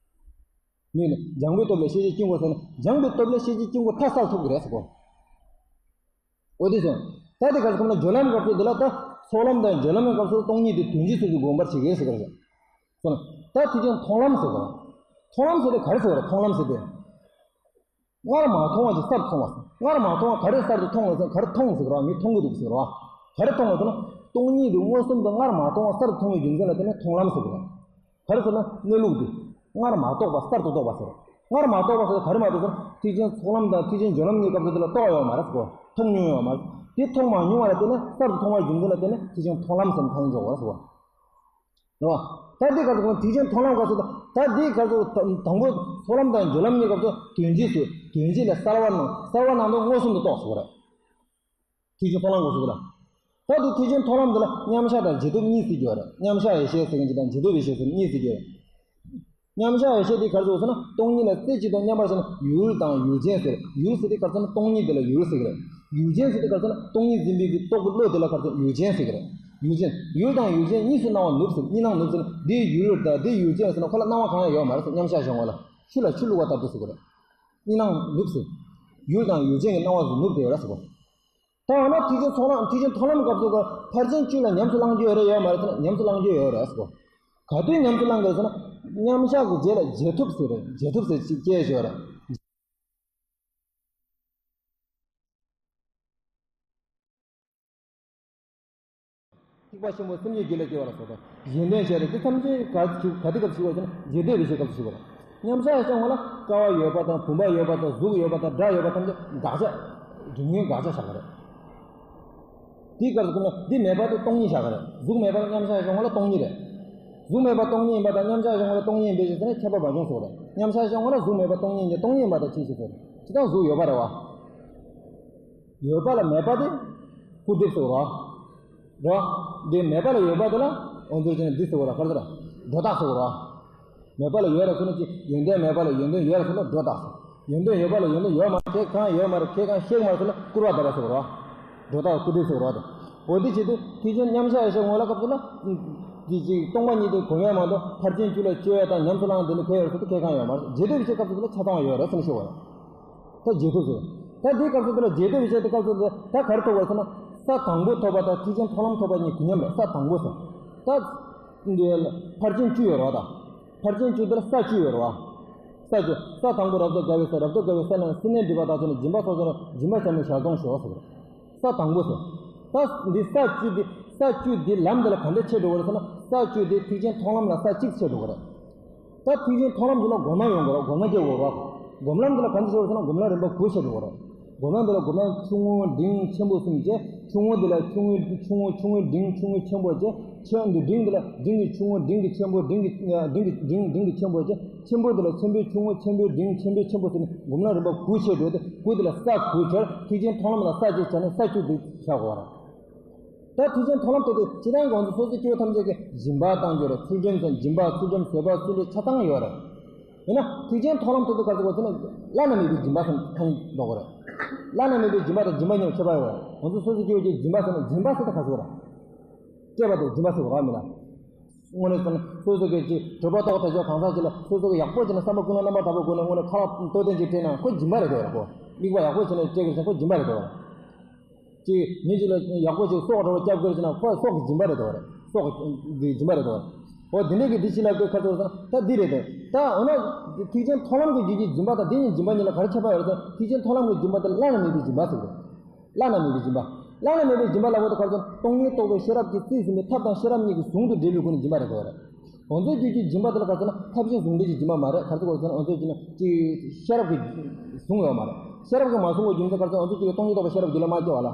མིན་ནི་སྦྱངས་པའི་སྟོབས་ལས་ཤེས་བྱའི་དཀྱིལ་འཁོར་གསལ་ན་སྦྱངས་པའི་སྟོབས་ལས་ཤེས་བྱའི་དཀྱིལ་འཁོར་མཐའ་གསལ་ཐུབ་ཀྱི་རེད་ཟེར་གོ། འོ་དེ་སོང་། ད་དེ་ག་ཚོད་ན་སྦྱོར་ལམ་སྐབས་སུ་འདི་ལ་ད་ཚོགས་ལམ་དང་སྦྱོར་ལམ་གྱི་སྐབས་སུ་སྟོང་ཉིད་དེ་དོན་སྤྱི་ཚུལ་དུ་སྒོམ་པར་བྱེད་ཀྱི་ཟེར་གྱི་རེད། སོང་ན། ད་དེ་ཅན་མཐོང་ལམ་ཟེར་གྱི་རེད། མཐོང་ལམ་ཟེར་དེ་ག་རེ་ཟེར་གྱི་རེད། མཐོང་ལམ་ཟེར་དེ། སྔར་མ་མཐོང་བ་ཅིག་གསར་དུ་མཐོང་བ། སྔར་མ་མཐོང་བ་ག་རེ་གསར་དུ་མཐོང་བ་ཟེར་ག་རེ་མཐོང་ཟེར་གྱི་རེད། མི་མཐོང་གི་འདུག་ཟེར་གྱི་རེད། ག་རེ་མཐོང་བ་ཟེར་ན། སྟོང་ཉིད་དེ་མངོན་སུམ་དུ་སྔར་མ་མཐོང་བ་གསར་དུ་མཐོང་བའི་རྒྱུ་མཚན་ལ་བརྟེན་ནས་མཐོང་ལམ་ཟེར་གྱི་རེད། ག་རེ་ཟེར་ན་གནས་ལུགས་འདི། སྔར་མ་རྟོགས་པ་གསར་དུ་རྟོགས་པ་ཟེར། སྔར་མ་རྟོགས་པ་ཟེར་ག་རེ་མ་རྟོགས་ཟེར་ན་ཐེག་ཆེན་ཚོགས་ལམ་དང་ཐེག་ཆེན་སྦྱོར་ལམ་གཉིས་སྐབས་སུ་དེ་ལ་རྟོགས་ཡོད་མ་རེད་ཟེར་གོ། མཐོང་མྱོང་ཡོད་མ་རེད། དེ་མཐོང་མ་མྱོང་བ་ལ་བརྟེན་ནས་གསར་དུ་མཐོང་བའི་རྒྱུ་མཚན་ལ་བརྟེན་ནས་ཐེག་ཆེན་མཐོང་ལམ་ཟེར་ནས་ཐ་སྙད་འཇོག་པ་རེད་ཟེར་གོ། རེད་བ། ད་འདི་སྐབས་སུ་ཐེག་ཆེན་མཐོང་ལམ་སྐབས་སུ་ད་འདི་སྐབས་སུ་དང་པོ་ཚོགས་ལམ་དང་སྦྱོར་ལམ་གཉིས་སྐབས་སུ་དོན་སྤྱི་སུ་དོན་སྤྱི་ལ་གསལ་བ་སྣང་གསལ་བ་སྣང་དུ་མངོན་སུམ་དུ་རྟོགས་ཟེར་གོ་རེད། ཐེག་ཆེན་མཐོང་ལམ་སྐབས་སུ་དེ་ལ། ད་དེ་ཐེག་ཆེན་མཐོང་ལམ་དེ་ལ་མཉམ་གཞག་དང་རྗེས་ཐོབ་གཉིས་ཟེར་གྱི་ཡོད་རེད། མཉམ་གཞག་ཡེ་ཤེས་ཟེར་མཁན་ཅིག་དང་རྗེས་ཐོབ་ཡེ་ཤེས་ཟེར་གཉིས་ཟེར་གྱི་ཡོད་རེད། མཉམ་གཞག་ཡེ་ཤེས་དེ་ག་རེ་ཟེར་ན་སྟོང་ཉིད་ལ་རྩེ་གཅིག་ཏུ་མཉམ་པར་ཟེར་ན་ཡུལ་དང་ཡུལ་ཅན་ཟེར། ཡུལ་ཟེར་དེ་ག་རེ་ཟེར་ན་སྟོང་ཉིད་དེ་ལ་ཡུལ་ཟེར་གྱི་རེད། ཡུལ་ཅན་ཟེར་དེ་ག་རེ་ཟེར་ན་སྟོང་ཉིད་འཛིན་པའི་གི་རྟོག་གི་བློ་དེ་ལ་ག་རེ་ཟེར་ན་ཡུལ་ཅན་ཟེར་གྱི་རེད། ཡུལ་ཅན། ཡུལ་དང་ཡུལ་ཅན་གཉིས་སུ་སྣང་བ་ནུབ་ཟེར། གཉིས་སྣང་ནུབ་ཟེར་ན་དེ་ཡུལ་དང་དེ་ཡུལ་ཅན་ཟེར་ན་ཁོ་ལ་སྣང་བ་གང་ཡང་ཡོད་མ་རེད་ཟེར། མཉམ་གཞག་གཞན་ངོ་ལ་ཆུ་ལ་ཆུ་བླུགས་པ་ལྟར་དུ་ཟེར་གྱི་རེད། གཉིས་སྣང་ནུབ་ཟེར། ཡུལ་དང་ཡུལ་ཅན་གྱི་སྣང་བ་ཟེར་ནུབ་བསྡད་ཡོད་རེད་ཟེར་གོ། ད་འོ་ན་ཐེག་ཆེན་ཚོགས་ལམ་ཐེག་ཆེན་མཐོང་ལམ་སྐབས་སུ་ག་ཕར་ཕྱིན་བཅུ་ལ་ཉམས་སུ་བླང་རྒྱུ་ཡོད་རེད་ཡོད་མ་རེད་ཟེར་ན་ཉམས་སུ་བླང་རྒྱུ་ཡོད་རེད་ཟེར་གོ། ག་དུས་ཉམས་སུ་བླང་དགོས་ཟེར་ན། མཉམ་གཞག་གི་རྗེས་ལ་རྗེས་ཐོབ་ཟེར་རེད། རྗེས་ཐོབ་ཟེར་ཅིག་སྐྱེས་ཡོད་རེད། ཐེག་པ་ཆེན་པོ་སེམས་ཉིད་རྒྱུད་ལ་སྐྱེ་བ་ལ་སོགས་པ་གཞན་དོན་བྱས་རེད། དེ་ཐམས་ཅད་ག་ཚོད་ག་དུས་སྐབས་སུ་ཞུགས་པ་ཟེར་ན་རྗེས་ཐོབ་ཡེ་ཤེས་སྐབས་སུ་ཞུགས་པ་རེད། མཉམ་གཞག་ཡེ་ཤེས་ངོ་ལ་ཀ་བ་ཡོད་པ་དང་བུམ་པ་ཡོད་པ་དང་སྒྲ་ཡོད་པ་ཐམས་ཅད་དགག་བྱ། སྒྲུབ་ངན་དགག་བྱ་བཞག་པ་རེད། དེའི་སྐབས་སུ་ཁོ་ན་འདི་མེད་པ་དེ་སྟོང་ཉིད་བཞག་གི་རེད། གཟུགས་མེད་པ་ལ་མཉམ་གཞག་ཡེ་ཤེས་ངོ་ལ་སྟོང་ཉིད་རེད། གཟུགས་མེད་པ་སྟོང་ཉིད་ཡིན་པ་དང་མཉམ་གཞག་ཡེ་ཤེས་ངོ་ལ་སྟོང་ཉིད་ཡིན་པའི་ཕྱིར་ཟེར་ན་ཁྱད་པར་མ་བྱུང་ཟེར་བ་རེད། མཉམ་གཞག་ཡེ་ཤེས་ངོ་ལ་གཟུགས་མེད་པ་སྟོང་ཉིད་ཡིན་གྱི་སྟོང་ཉིད་ཡིན་པ་དང་ཅི་ཞིག་ཟེར། ཇི་ལྟར་གཟུགས་ཡོད་པ་རེད་བ། ཡོད་པ་ལ་མེད་པ་དེ་སྐུར་འདེབས་ཟེར་བ་རེད། འདི་མེད་པ་ལ་ཡོད་པ་དེ་ལ་འོ་ཚོད་ཅན་འདི་ཟེར་བ་རེད། ག་རེ་ཟེར། སྒྲོ་བཏགས་ཟེར་བ་རེད། མེད་པ་ལ་ཡོད་རེད་ཟེར་ན་ཅི། ཡོན་ཏན་མེད་པ་ལ་ཡོན་ཏན་ཡོད་རེད་ཟེར་ན་སྒྲོ་བཏགས་ཟེར། ཡོན་ཏན་ཡོད་པ་ལ་ཡོན་ཏན་ཡོད་མ་རེད། ཁས་གང་ཡོད་མ་རེད། ཁས་གང་ཤེས་མ་རེད་ཟེར་ན་སྐུར་བ་བཏབ་པ་ཟེར་བ་རེད། སྒྲོ་བཏགས་སྐུར་འདེབས་ཟེར་བ་རེད། འོ་འདི་བྱེད་དུས་ཐེག་ཆེན་མཉམ་གཞག་ཡེ་ཤེས་ངོ་ལ་སྐབས་སུ་ལ། འདི་ཅིག་སྟོང་པ་ཉིད་དུ་གོམས་ཡས་མ་གཏོགས་ཕར་ཕྱིན་བཅུ་ལ་སྤྱོད་ཡས་དང་ཉམས་སུ་བླང་དེ་ནི་གང་ཡོད་ཟེར་དུས་ཁས་གང་ཡོད་མ་རེད། རྗེས་ཐོབ་ཡེ་ཤེས་སྐབས་སུ་ལ་ཆ་ཚང་བ་ཡོད་རེད་ཟེར་ནས་ཤོད་པ་རེད། ད་རྗེས་ཐོབ་ཟེར། ད་འདིའི་སྐབས་སུ་དེ་ལ་རྗེས་ཐོབ་ཡེ་ཤེས་དེ་སྐབས་སུ་དེ་ད་ག་རེ་ཐོབ་པ་ཟེར་ན། ས་དང་པོ་ཐོབ་པ་དང་ཐེག་ཆེན་མཐོང་ལམ་ཐོབ་པ་གཉིས་དུས་མཉམ་རེད། ས་དང་པོ་ཟེར། ད་འདི་ཕར་ཕྱིན་བཅུ་ཡོད་རེད་བ་ད། ཕར་ཕྱིན་བཅུ་དེ་ལ་ས་བཅུ་ཡོད་རེད་བ། ས་བཅུ། ས་དང་པོ་རབ་ཏུ་དགའ་བའི་ས། རབ་ཏུ་དགའ་བའི་ས་ལ་སེམས་ནི་སྒྲིབ་པ་དག་བྱས་ནས་སྦྱིན་པ་ཚོགས་བྱས་ནས་སྦྱིན་པ་བྱ་མིན་ཞལ་གདམས་ཞུ་བ་ཟེར། ས་དང་པོ་ཟེར། ད་འདི་ས་བཅུ་འདི་ས་བཅུ་འདི་ལམ་འདི་ལ་ག་འདྲ་ཕྱེ་འགྲོ་གི་རེད་ཟེར་ན། ས་བཅུ་འདི་ཐེག་ཆེན་མཐོང་ལམ་ལ་ས་གཅིག་ཕྱེ་འགྲོ་གི་རེད། ད་ཐེག་ཆེན་མཐོང་ལམ་དེ་ལ་སྒོམ་ལམ་ཡོང་གི་རེད། སྒོམ་ལམ་སྐྱེ་དགོས་རེད། སྒོམ་ལམ་དེ་ལ་ག་འདྲ་ཕྱེ་དགོས་ཟེར་ན་སྒོམ་ལམ་རིམ་པ་དགུ་ཕྱེ་འགྲོ་གི་རེད། སྒོམ་ལམ་དེ་ལ་སྒོམ་ལམ་ཆུང་ངུ་འབྲིང་ཆེན་པོ་གསུམ་བྱས། ཆུང་ངུ་དེ་ལ་ཆུང་ངུ་ཆུང་ངུ་ཆུང་ངུ་འབྲིང་ཆུང་ངུ་ཆེན་པོ་བྱས། ཆེན་དེ་འབྲིང་དེ་ལ་འབྲིང་གི་ཆུང་ངུ་འབྲིང་གི་ཆེན་པོ་འབྲིང་གི་འབྲིང་གི་འབྲིང་འབྲིང་གི་ཆེན་པོ་བྱས། ཆེན་པོ་དེ་ལ་ཆེན་པོའི་ཆུང་ངུ་ཆེན་པོའི་འབྲིང་ཆེན་པོའི་ཆེན་པོ་ཟེར་ནས་སྒོམ་ལམ་རིམ་པ་དགུ་ཕྱེ་འགྲོ་སྟེ། དགུ་དེ་ལ་ས་དགུ་ཕྱེ། ཐེག་ཆེན་མཐོང་ལམ་ལ་ས་གཅིག་བྱས་ནས་ས་བཅུ་དེ་བཞག་དགོས་རེད། ད་ཐེག་ཆེན་མཐོང་ལམ་ཐོབ་དུས་སྤྱིར་བཏང་གི་ང་ཚོ་སོ་སོའི་སྐྱེ་བོ་ཐམས་ཅད་ཀྱིས་སྦྱིན་པ་བཏང་རྒྱུ་རེད། ཚུལ་ཁྲིམས་སམ་སྦྱིན་པ་ཚུལ་ཁྲིམས་བཟོད་པ་བརྩོན་འགྲུས་ཆ་ཚང་ཡོད་རེད། ཡིན་ན་ཐེག་ཆེན་མཐོང་ལམ་ཐོབ་དུས་ག་ཚོད་གོ་ཟེར་ན་བླ་ན་མེད་པའི་སྦྱིན་པ་སམ་ཐང་ལོག་གི་རེད། བླ་ན་མེད་པའི་སྦྱིན་པ་དང་སྦྱིན་པ་གཉིས་ལ་ཁྱད་པར་ཡོད་རེད། ང་ཚོ་སོ་སོའི་སྐྱེ་བོ་ཀྱིས་སྦྱིན་པ་ཟེར་ན་སྦྱིན་པ་ཟེར་ཏེ་ག་ཚོད་རེད། སྤྲད་པ་དང་སྦྱིན་པ་ཟེར་བ་རང་མིན་ན། དངོས་གནས་སོང་ན་སོ་སོ་གི་ཅིག་གྲོད་པ་ལྟོགས་དེ་ཚོ་གང་ཟག་ཅིག་ལ་སོ་སོ་གི་ཡག་པོ་བྱས་ན་བསམ་པ་ཀུན་སློང་རྣམ་པར་དག་པའི་སྒོ་ནས་དངོས་གནས་ཁ་ལག་ལྟོ་ལྡན་ཅིག་སྤྲད་ན་ཁོ་སྦྱིན་པ་རེད་འདོད་རེད། ཁོ་དམིགས་པ་ཡག་པོ་བྱས་ནས་སྤྲད་དགོས་ཟེར་ཁོ་སྦྱིན་པ་རེད་འདོད་རེད། ཅིག་མི་ཅིག་ལ་ཡག་པོ་ཅིག་སྲོག་འདྲ་བོ་སྐྱབས་དགོས་ཟེར་ན་ཁོ་སྲོག་གི་སྦྱིན་པ་རེད་འདོད་རེད། སྲོག་གི་སྦྱིན་པ་རེད་འདོད་རེད། འོ་དེ་འདྲས་ཀྱི་འདི་ཕྱི་ལ་ལྟོས་ཁ་ཚོར་སོང་ད་འདི་རེད་དེ། ད་འོ་ན་ཐེག་ཆེན་མཐོང་ལམ་གྱི་རྒྱུད་ཀྱི་སྦྱིན་པ་དང་དེ་གཉིས་སྦྱིན་པ་གཉིས་ལ་ག་རེ་ཁྱད་པར་ཡོད་རེད་ཟེར་ན། ཐེག་ཆེན་མཐོང་ལམ་གྱི་སྦྱིན་པ་དེ་བླ་ན་མེད་པའི་སྦྱིན་པ་ཟེར་གི་རེད། བླ་ན་མེད་པའི་སྦྱིན་པ། བླ་ན་མེད་པའི་སྦྱིན་པ་ལབ་པ་དེ་ག་རེ་ཟེར་ན། སྟོང་ཉིད་རྟོགས་པའི་ཤེས་རབ་ཀྱིས་རྩིས་ཟིན་པའི་ཐབས་དང་ཤེས་རབ་གཉིས་ཀྱིས་ཟུང་དུ་འབྲེལ་བའི་སྒོ་ནས་སྦྱིན་པ་རེད་འདོད་རེད། འོ་ཚོའི་རྒྱུད་ཀྱི་སྦྱིན་པ་དེ་ལ་ག་རེ་ཟེར་ན། ཐབས་ཤེས་ཟུང་འབྲེལ་གྱི་སྦྱིན་པ་མ་རེད། ག་རེ་ཟེར་དགོས་ཟེར་ན། འོ་ཚོའི་རྒྱུད་ན་ཅིག་ཤེས་རབ་ཀྱིས་བཟུང་ཡོད་མ་རེད། ཤེས་རབ་ཀྱིས་མ་བཟུང་བའི་རྒྱུ་མཚན་ག་རེ་ཟེར་ན། འོ་ཚོའི་རྒྱུད་ལ་སྟོང་ཉིད་རྟོགས་པའི་ཤེས་རབ་རྒྱུད་ལ་མ་སྐྱེ་བ་ལ།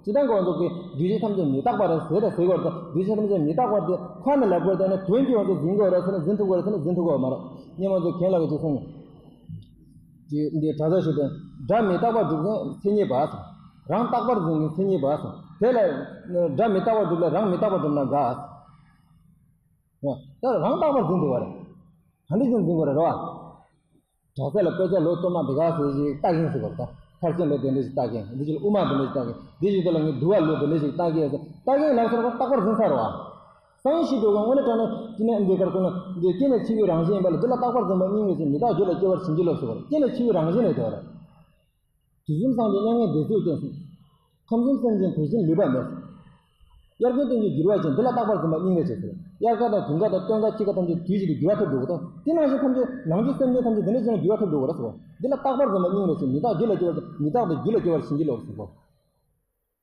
སྤྱིར་བཏང་གི་འོ་ཚོ་གི་འདུས་བྱས་ཐམས་ཅད་མི་རྟག་པ་རེད་ཟེར་དང་ཟེར་དགོས་རེད་དང་། འདུས་བྱས་ཐམས་ཅད་མི་རྟག་པ་དེ་ཁ་ནས་ལབ་དགོས་རེད་དང་། དོན་གྱིས་འོ་ཚོ་འཛིན་དགོས་རེད་ཟེར་ན་འཛིན་ཐུབ་དགོས་རེད་ཟེར་ན་འཛིན་ཐུབ་དགོས་མ་རེད། སྔོན་མ་ཚོ་རྒན་ལགས་ཀྱིས་ཅིག་གསུངས་ཡོད། ཅིག་འདི་གྲྭ་ས་ཞིག་ཏུ། དགྲ་མི་རྟག་པར་སྒྲུབ་མཁན་མཚན་ཉིད་པ། རང་རྟག་པར་འཛིན་མཁན་མཚན་ཉིད་པ། དེ་ལ་དགྲ་མི་རྟག་པར་སྒྲུབ་ལ་རང་མི་རྟག་པར་སྒྲུབ་ན་དགའ། ད་རང་རྟག་པར་འཛིན་དགོས་པ་རེད། ག་འདྲ་ཞིག་འཛིན་དགོས་རེད་རོ། གྲྭ་ས་ལ་དཔེ་ཆ་ལོ་སྟོད་མ་དེ་ག་ཚོད་ཅིག་ལྟ་མཁན་ཟེར་བ་ད། མཐར་ཕྱིན་ལོ་དེ་འདྲ་ཞིག་ལྟ་མཁན། འདི་ཅིག་ལ་དབུ་མ་དེ་འདྲ་ཞིག་ལྟ་མཁན། འདི་ཞིག་དེ་ལ་ངས་འདུལ་བ་ལོ་དེ་འདྲ་ཞིག་ལྟ་མཁན་ཟེར། ལྟ་མཁན་ལབ་སོང་ན་རྟག་པར་འཛིན་ས་རེད་བ། སང་ཞིག་འགྲོ་གི་དངོས་གནས་དྲང་གནས་ཅི་ནས་འདི་གར་ཁོ་ན་འདི་སྐྱེ་ནས་འཆི་བའི་རང་བཞིན་ཡིན་པ་ལ། འདི་ལ་རྟག་པར་འཛིན་པ་སྙིང་རེ་ཆེ། མི་རྟག་རྒྱུད་ལ་སྐྱེ་བར་བྱིན་གྱིས་རློབས་ཟེར་བ་རེད། སྐྱེ་ནས་འཆི་བའི་རང་བཞིན་རེད་ཟེར་བ་རེད། དུས་གསུམ་སངས་རྒྱས་མྱ་ངན་འདས་ཚུལ་སྟོན་ཟེར། ཁམས་གསུམ་སེམས་ཅན་དེ་བཞིན་ལུས་པ་མེད་ཟེར། དབྱར་དགུན་སྟོན་གྱི་འགྱུར་བ་ཅན། འདི་ལ་རྟག་པར་འཛིན་པ་སྙིང་རེ་ཆེ་ཟེར། དབྱར་ཁ་དང་དགུན་ཁ་དང་སྟོན་ཁ་དཔྱིད་ཁ་ཐམས་ཅད་དུས་གཅིག་ཏུ་འགྱུར་བ་ཐེབས་འགྲོ་གི་འདུག་དེ་ནང་བཞིན་ཐམས་ཅད་ནང་བཞིན་སེམས་ཅན་ཐམས་ཅད་དེ་འདྲ་ཅན་ལ་འགྱུར་བ་ཐེབས་འགྲོ་གི་རེད་ཟེར་བ། འདི་ལ་རྟག་པར་འཛིན་པ་སྙིང་རེ་ཆེ། མི་རྟག་རྒྱུད་ལ་སྐྱེ་བར། མི་རྟག་དང་རྒྱུད་ལ་སྐྱེ་བར་བྱིན་གྱིས་རློབས་ཟེར་བ།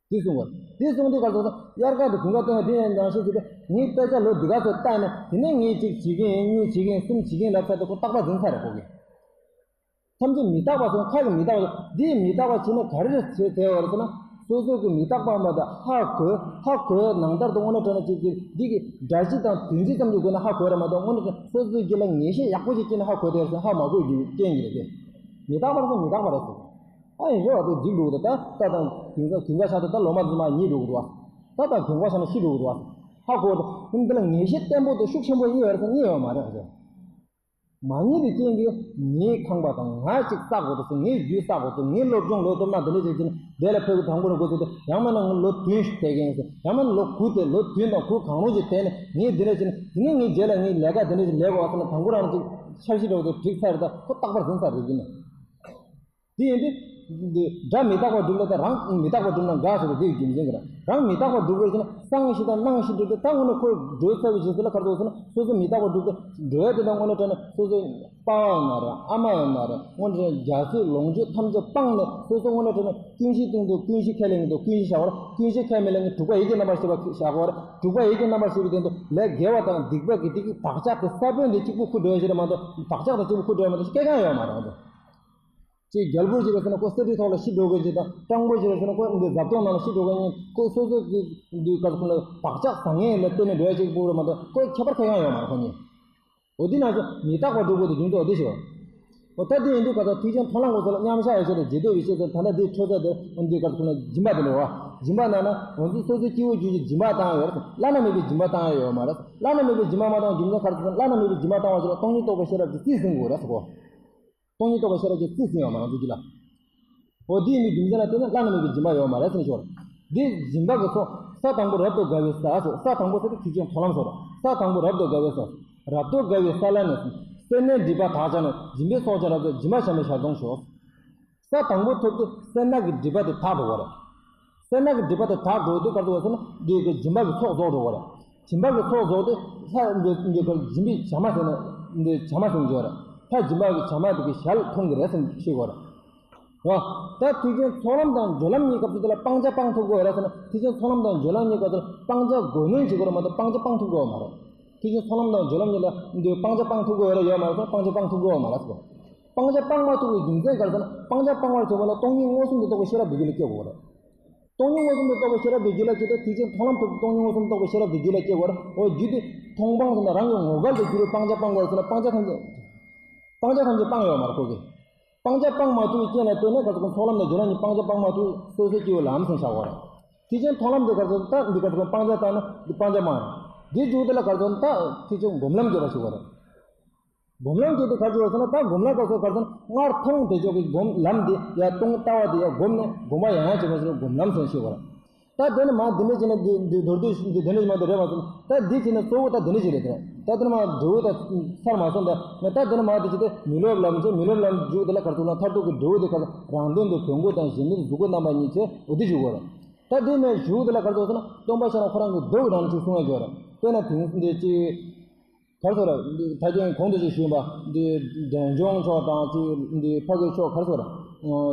དེ་གསུངས་པ། དེ་གསུངས་དུས་ག་ཚོད་དབྱར་ཁ་དང་དགུན་ཁ་སྟོན་ཁ་དེ་ཡང་ནང་བཞིན་བྱས་ཏེ། ངས་དཔེ་ཆ་ལོ་འདི་ག་ཚོད་བལྟས་ནས་དེ་ནས་ངས་གཅིག་བྱེད་ཀྱི་ཡིན། གཉིས་བྱེད་ཀྱི་ཡིན། གསུམ་བྱེད་ཀྱི་ཡིན་ལབ་ཚར་དུས་ཁོ་རྟག་པར་འཛིན་ཚར་རེད་ཁོ་གིས། ཐམས་ཅད་མི་རྟག་པ་སོང་། ཁ་གི་མི་རྟག་པ། འདིས་མི་རྟག་པ་བྱས་ན་ག་རེ་བྱེད་ཐལ་བ་རེད་ཟེར་ན། སོ་སོ་གི་མི་རྟག་པ་མ་གཏོགས་ཧ་གོ། ཧ་གོ་ནང་ལྟར་དུ་དངོས་གནས་དྲང་གནས་ཅིག་ཅིག་འདི་གི་སྒྲ་སྤྱི་དང་དོན་སྤྱི་ཙམ་གྱི་སྒོ་ནས་ཧ་གོ་ར་མ་གཏོགས། དངོས་གནས་དྲང་སོ་སོའི་རྒྱུད་ལ་ངེས་ཤེས་ཡག་པོ་ཞིག་སྐྱེས་ན་ཧ་གོ་ཐལ་ཟེར། ཧ་མ་གོ་རྒྱུ་རྐྱེན་གྱིས་རེད་དེ། མི་རྟག་པ་རེད་ཟེར། མི་རྟག་པ་རེད་ཟེར། ཨ་ཡིན་རེད་བ། དེ་འཇིག་འགྲོ་གི་འདུག་ད་ས་དང་དུས་འགའ་དུས་འགའ་ཆགས་ཏེ་ད་ལོ་མ་རྫུན་མ་ཉིད་འགྲོ་གི་འདུག་བ། ད་ད་དུས་འགའ་ཆགས་ན་ཤི་འགྲོ་གི་འདུག་བ། ཧ་གོ་རེད། འདི་ལ་ངེས་ཤེས་བརྟན་པོ་དང་ཤུགས་ཆེན་པོ་རྙེད་ཡོད་རེད་ཟེར། རྙེད་ཡོད་མ་རེད་ཟེར། མ་རྙེད་པའི་རྐྱེན་གྱིས་ངའི་ཁང་པ་དང་ང་གཅིག་བསགས་དགོས་འདུག་ཟེར། ངའི་རྒྱུད་བསགས་དགོས་འདུག་ངའི་སློབ་སྦྱོང་ལོ་སྟོབས་ན་འདི་འདྲ་ཅིག་བྱས་ནས་དེ་ལ་ཕེབས་གི་དང་པོ་ནས་འགོ་ཚུགས་ཏེ། ཡང་མིན་ན་ང་ལོ་བདུན་ཞིག་བསྡད་མཁན་ཡིན་ཟེར། ཡང་མིན་ན་ལོ་དགུ་དེ་ལོ་བདུན་དང་དགུ་གང་རུང་ཅིག་བསྡད་ནས་ངས་འདི་འདྲ་བྱས་ནས་དེ་ནས་ངའི་རྗེས་ལ་ངའི་ལས་ཀ་འདི་འདྲ་ཅིག་ལས་དགོས་བ་ཟེར་ན། དང་པོ་རང་ཅིག་འཆར་གཞི་འདྲ་བོ་དེ་བསྒྲིགས་ཚར་རེད། ད་ཁོ་རྟག་པར་འཛིན་ཚར་རེད་ཡིན་ན། དེ་ཡིན་དུས། འདི་དགྲ་མི་རྟག་པར་སྒྲུབ་ལ་ད་རང་མི་རྟག་པར་སྒྲུབ་ན་དགའ་ཟེར་དེ་དེའི་རྒྱུ་མཚན་གྱིས་རེད། རང་མི་རྟག་པར་སྒྲུབ་དགོས་ཟེར་ན། སང་ཞིག་དང་གནངས་ཤིག་སྒྲུབ་དུས་ད་དངོས་གནས་ཁོ་འགྲོ་ཚར་བའི་རྗེས་སུ་ལ་ག་རེ་འདུག་ཟེར་ན། སོ་སོ་མི་རྟག་པར་སྒྲུབ་དུས་འགྲོ་ཡ་དེ་དང་དངོས་གནས་དྲང་གནས་སོ་སོའི་པ་ཕ་ཡིན་ན་རེད། ཨ་མ་ཡིན་ན་རེད། དངོས་གནས་དྲང་གནས་རྒྱ་སོའི་ལོངས་སྤྱོད་ཐམས་ཅད་སྤངས་ནས་སོ་སོ་དངོས་གནས་དྲང་གནས་ཀུན་གཞིའི་སྟེང་དུ་ཀུན་གཞི་ཁས་ལེན་གྱི་འདུག་ཀུན་གཞི་བཞག་པར། ཀུན་གཞི་ཁས་མི་ལེན་གྱི་དྲུག་པ་ཡིད་ཀྱི་རྣམ་པར་ཤེས་པ་བཞག་པར། དྲུག་པ་ཡིད་ཀྱི་རྣམ་པར་ཤེས་པའི་སྟེང་དུ་ལས་དགེ་བ་དང་སྡིག་པ་གི་དེ་གི་བག་ཆགས་དེ་ས་བོན་དེ་གཅིག་པུ་ཁུར་འགྲོ་ཡ་ཞིག་རེད་མ་གཏོགས། བག་ཆགས་དང་གཅིག་པུ་ཁུར་འགྲོ་ཡ་མ་གཏོགས་སྐྱེ་གང་ཡོད་མ་རེད། ཅིག་རྒྱལ་པོ་ཞིག་རེད་ཟེར་ན་ཁོ་གསེར་ཁྲིའི་ཐོག་ལ་ཤི་འགྲོ་དགོས་ཅིག་དང་། སྤྲང་པོ་ཞིག་རེད་ཟེར་ན་ཁོ་འདི་འཛབ་སྟོང་ནང་ལ་ཤི་འགྲོ་དགོས་ཉིན་ཁོ་སོ་སོ་གི་འདི་ག་ཁོ་ལ་བག་ཆགས་བཟང་ངན་ལ་བརྟེན་ནས་འགྲོ་ཡ་ཅིག་པུ་རེད་མ་གཏོགས། ཁོ་ཁྱད་པར་གང་ཡང་ཡོད་མ་རེད་ཁོ་གཉིས། འོ་འདི་ནང་བཞིན་མི་རྟག་པར་སྒྲུབ་དགོས་དེ་རྒྱུ་མཚན་འོ་འདི་ཞིག་རེད། འོ་ད་འདི་ཡིན་དུས་ག་ད་ཐེག་ཆེན་མཐོང་ལམ་སྐོར་སོགས་ལ་མཉམ་བཞག་ཡོད་ཆེད་དུ་རྗེས་ཟློས་ཡོད་ཆེད་དུ། ད་ལྟ་འདི་འཕྲོས་ས་དེ་འདི་ག་ཁོ་ལ་སྦྱིན་པ་དེ་འདྲ་བ། སྦྱིན་པ་གནང་ན་འོ་འདི་སོ་སོའི་སྐྱེ་བོ་རྒྱུད་ཀྱི་སྦྱིན་པ་བཏང་ཡོད་རེད། བླ་ན་མེད་པའི་སྦྱིན་པ་བཏང་ཡོད་མ་རེད། བླ་ན་མེད་པའི་སྦྱིན་པ་མ་བཏང་རྒྱུ་མཚན་ག་རེ་ཟེར་ན། བླ་ན་མེད་པའི་སྦྱིན་པ་བཏང་བ་ཞིག་ལ་སྟོང་ཉིད་རྟོགས་པའི་ཤེས་རབ་ཀྱིས་རྩིས་ཟིན་དགོས་རེད་ཟེར་གོ། སྟོང་ཉིད་རྟོགས་པའི་ཤེས་རབ་ཀྱིས་རྩིས་ཟིན་ཡོད་མ་རེད་ཚུལ་གྱིས་ལ། འོ་དེ་ཡིན་དུས་རྒྱུ་མཚན་ལ་བརྟེན་ནས་བླ་ན་མེད་པའི་སྦྱིན་པ་ཡོད་མ་རེད་ཟེར་ནས་ཤོར། འདི་སྦྱིན་པ་གི་ཚོགས། ས་དང་པོ་རབ་ཏུ་དགའ་བའི་ས་སོ། ས་དང་པོ་ཟེར་དུས་ཐེག་ཆེན་མཐོང་ལམ་སོ། ས་དང་པོ་རབ་ཏུ་དགའ་བའི་ས། རབ་ཏུ་དགའ་བའི་ས་ལ་ནི། སེར་སྣའི་སྒྲིབ་པ་དག་བྱས་ནས། སྦྱིན་པའི་ཚོགས་ཀྱང་རབ་ཏུ། སྦྱིན་པ་བྱམས་པའི་ཞལ་མཐོང་ཤོག་ས་དང་པོ་ཐོབ་དུས་སེར་སྣ་གི་སྒྲིབ་པ་དེ་དག་འགྲོ་བ་རེད། སེར་སྣ་གི་སྒྲིབ་པ་དེ་དག་འགྲོ་དུས་ག་རེ་འདུག་ཟེར་ན། འདི་གི་སྦྱིན་པ་གི་ཚོགས་རྫོགས་འགྲོ་བ་རེད། སྦྱིན་པ་གི་ཚོགས་རྫོགས་དུས་ལྷ་འདི་འདི་གི་སྦྱིན་པའི་བྱ་མ་ཟེར་ན་འདི་བྱ་མ་ཟེར་གྱི་ཡོད་རེད། ལྷ་སྦྱིན་པ་གི་བྱ་མ་དེ་གི་ཞལ་མཐོང་གི་རེད་ཟེར་ཤེས་དགོས་རེད། རོ། ད་ཐེག་ཆེན་ཚོགས་ལམ་དང་སྦྱོར་ལམ་གཉིས་སྐབས་སུ་དེ་ལ་སྤང་བྱ་སྤང་ཐུབ་དགོས་རེད་ཟེར་ན། ཐེག་ཆེན་ཚོགས་ལམ་དང་སྦྱོར་ལམ་གཉིས་སྐབས་སུ་སྤང་བྱ་དགོས་ངེས་བྱེད་དགོས་རེད་མ་གཏོགས་སྤང་བྱ་སྤང་ཐུབ་དགོས་མ་རེད། ཐེག་ཆེན་ཚོགས་ལམ་དང་སྦྱོར་ལམ་གཉིས་ལ་འདི་སྤང་བྱ་སྤང་ཐུབ་དགོས་རེད་ཡོད་མ་རེད་ཟེར་ན། སྤང་བྱ་སྤང་ཐུབ་དགོས་མ་རེད་ཟེར། སྤང་བྱ་སྤང་མ་ཐུབ་པའི་རྒྱུ་མཚན་ག་རེ་ཟེར་ན། སྤང་བྱ་སྤང་བར་བྱེད་པ་ལ་སྟོང་ཉིད་མངོན་སུམ་དུ་རྟོགས་པའི་ཤེས་རབ་དེ་རྒྱུད་ལ་སྐྱེ་དགོས་རེད། སྟོང་ཉིད་མངོན་སུམ་དུ་རྟོགས་པའི་ཤེས་རབ་དེ་རྒྱུད་ལ་སྐྱེ་དུས་ཐེག་ཆེན་མཐོང་ལམ་ཐོབ་སྟེ་སྟོང་ཉིད་མངོན་སུམ་དུ་རྟོགས་པའི་ཤེས་རབ་དེ་རྒྱུད་ལ་སྐྱེ་དགོས་རེད། འོ་རྒྱུད་དེ་མཐོང་སྤང་ཟེར་ན་རང་གི་ངོ་སྐལ་དུ་གྱུར་བའི་སྤང་བྱ་སྤང་དགོས་ཟེར་ན། སྤང་བྱ་ཐམས་ཅད་སྤང་བྱ་ཐམས་ཅད་སྤང་ཡོད་མ་རེད་ཁོ་གིས། སྤང་བྱ་སྤང་མ་ཐུབ་པའི་རྐྱེན་ལ་ལྟོས་ནས་ག་ཚོད་ཚོགས་ལམ་དང་སྦྱོར་ལམ་གཉིས་སྤང་བྱ་སྤང་མ་ཐུབ། སོ་སོའི་སྐྱེ་བོ་ལམ་ཟེར་བྱ་དགོས་རེད། ཐེག་ཆེན་མཐོང་ལམ་དེ་ག་ཚོད་ད་འདི་ག་ཚོད་སྤང་བྱ་བཏང་ན་འདི་སྤང་བྱ་སྤང་རེད། འདི་མཇུག་དེ་ལ་ག་ཚོད་ད་ཐེག་ཆེན་སྒོམ་ལམ་སྐྱེ་བ་ཞིག་དགོས་རེད། སྒོམ་ལམ་སྐྱེ་དུས་ག་ཚོད་ཟེར་ན། ད་སྒོམ་ལམ་ག་ཚོད་ག་ཚོད་སྔར་མཐོང་དེ་ཕྱོགས་ཀྱི་སྒོམ་ལམ་དེ་ཡ་སྟོང་ལྟ་བ་དེ་ཡ་སྒོམ་ནས་སྒོམ་པ་ཡང་ཡང་བྱེད་པ་ཞིག་ལ་སྒོམ་ལམ་ཟེར་ཞེས་པ་རེད། ད་དེ་ནི་མ་དེ་འདྲ་བྱས་ན་འདི་འདི་མདོར་བསྡུས་འདི་དེ་འདྲ་མ་དེ་རེད་མ་སོང་། ད་འདི་བྱས་ན་གཙོ་བོ་ད་དེ་འདྲ་ཞིག་རེད་དེ། ད་དེ་ནི་མ་འབྲས་བུ་ད་ཚར་མ་སོང་། ད་ད་དེ་ནི་མ་དེ་བྱས་ཏེ་མི་སློབ་ལམ་བྱས། མི་སློབ་ལམ་འཇུག་དེ་ལ་ག་རེ་ཟེར་ན། མཐར་ཐུག་གི་འབྲས་བུ་དེ་ག་རེ། རང་དོན་དུ་བོན་སྐུ་དང་གཞན་དོན་དུ་གཟུགས་སྐུ་རྣམ་པ་གཉིས་བྱས། འོ་དེ་ཞུ་དགོས་རེད། ད་དེ་ནས་ཞུ་དེ་ལ་ག་རེ་ཟེར་ན། སྟོན་པ་ཤེས་རབ་ཁོ་རང་གི་མདོ་གི་ནང་ནས་ཅིག་གསུང་ཡ་ཡོད་རེད། དཔེར་ན་དེང་འདི་ཅིག་ག་རེ་ཟེར་ར། འདི་ད་གིན་གོང་དུ་ཅིག་ཞུས་པ་འདི་འབྲས་ལྗོངས་ཕྱོགས་དང་ཅིག་འདི་ཕ་གི་ཕྱོགས་ག་རེ་ཟེར་ར།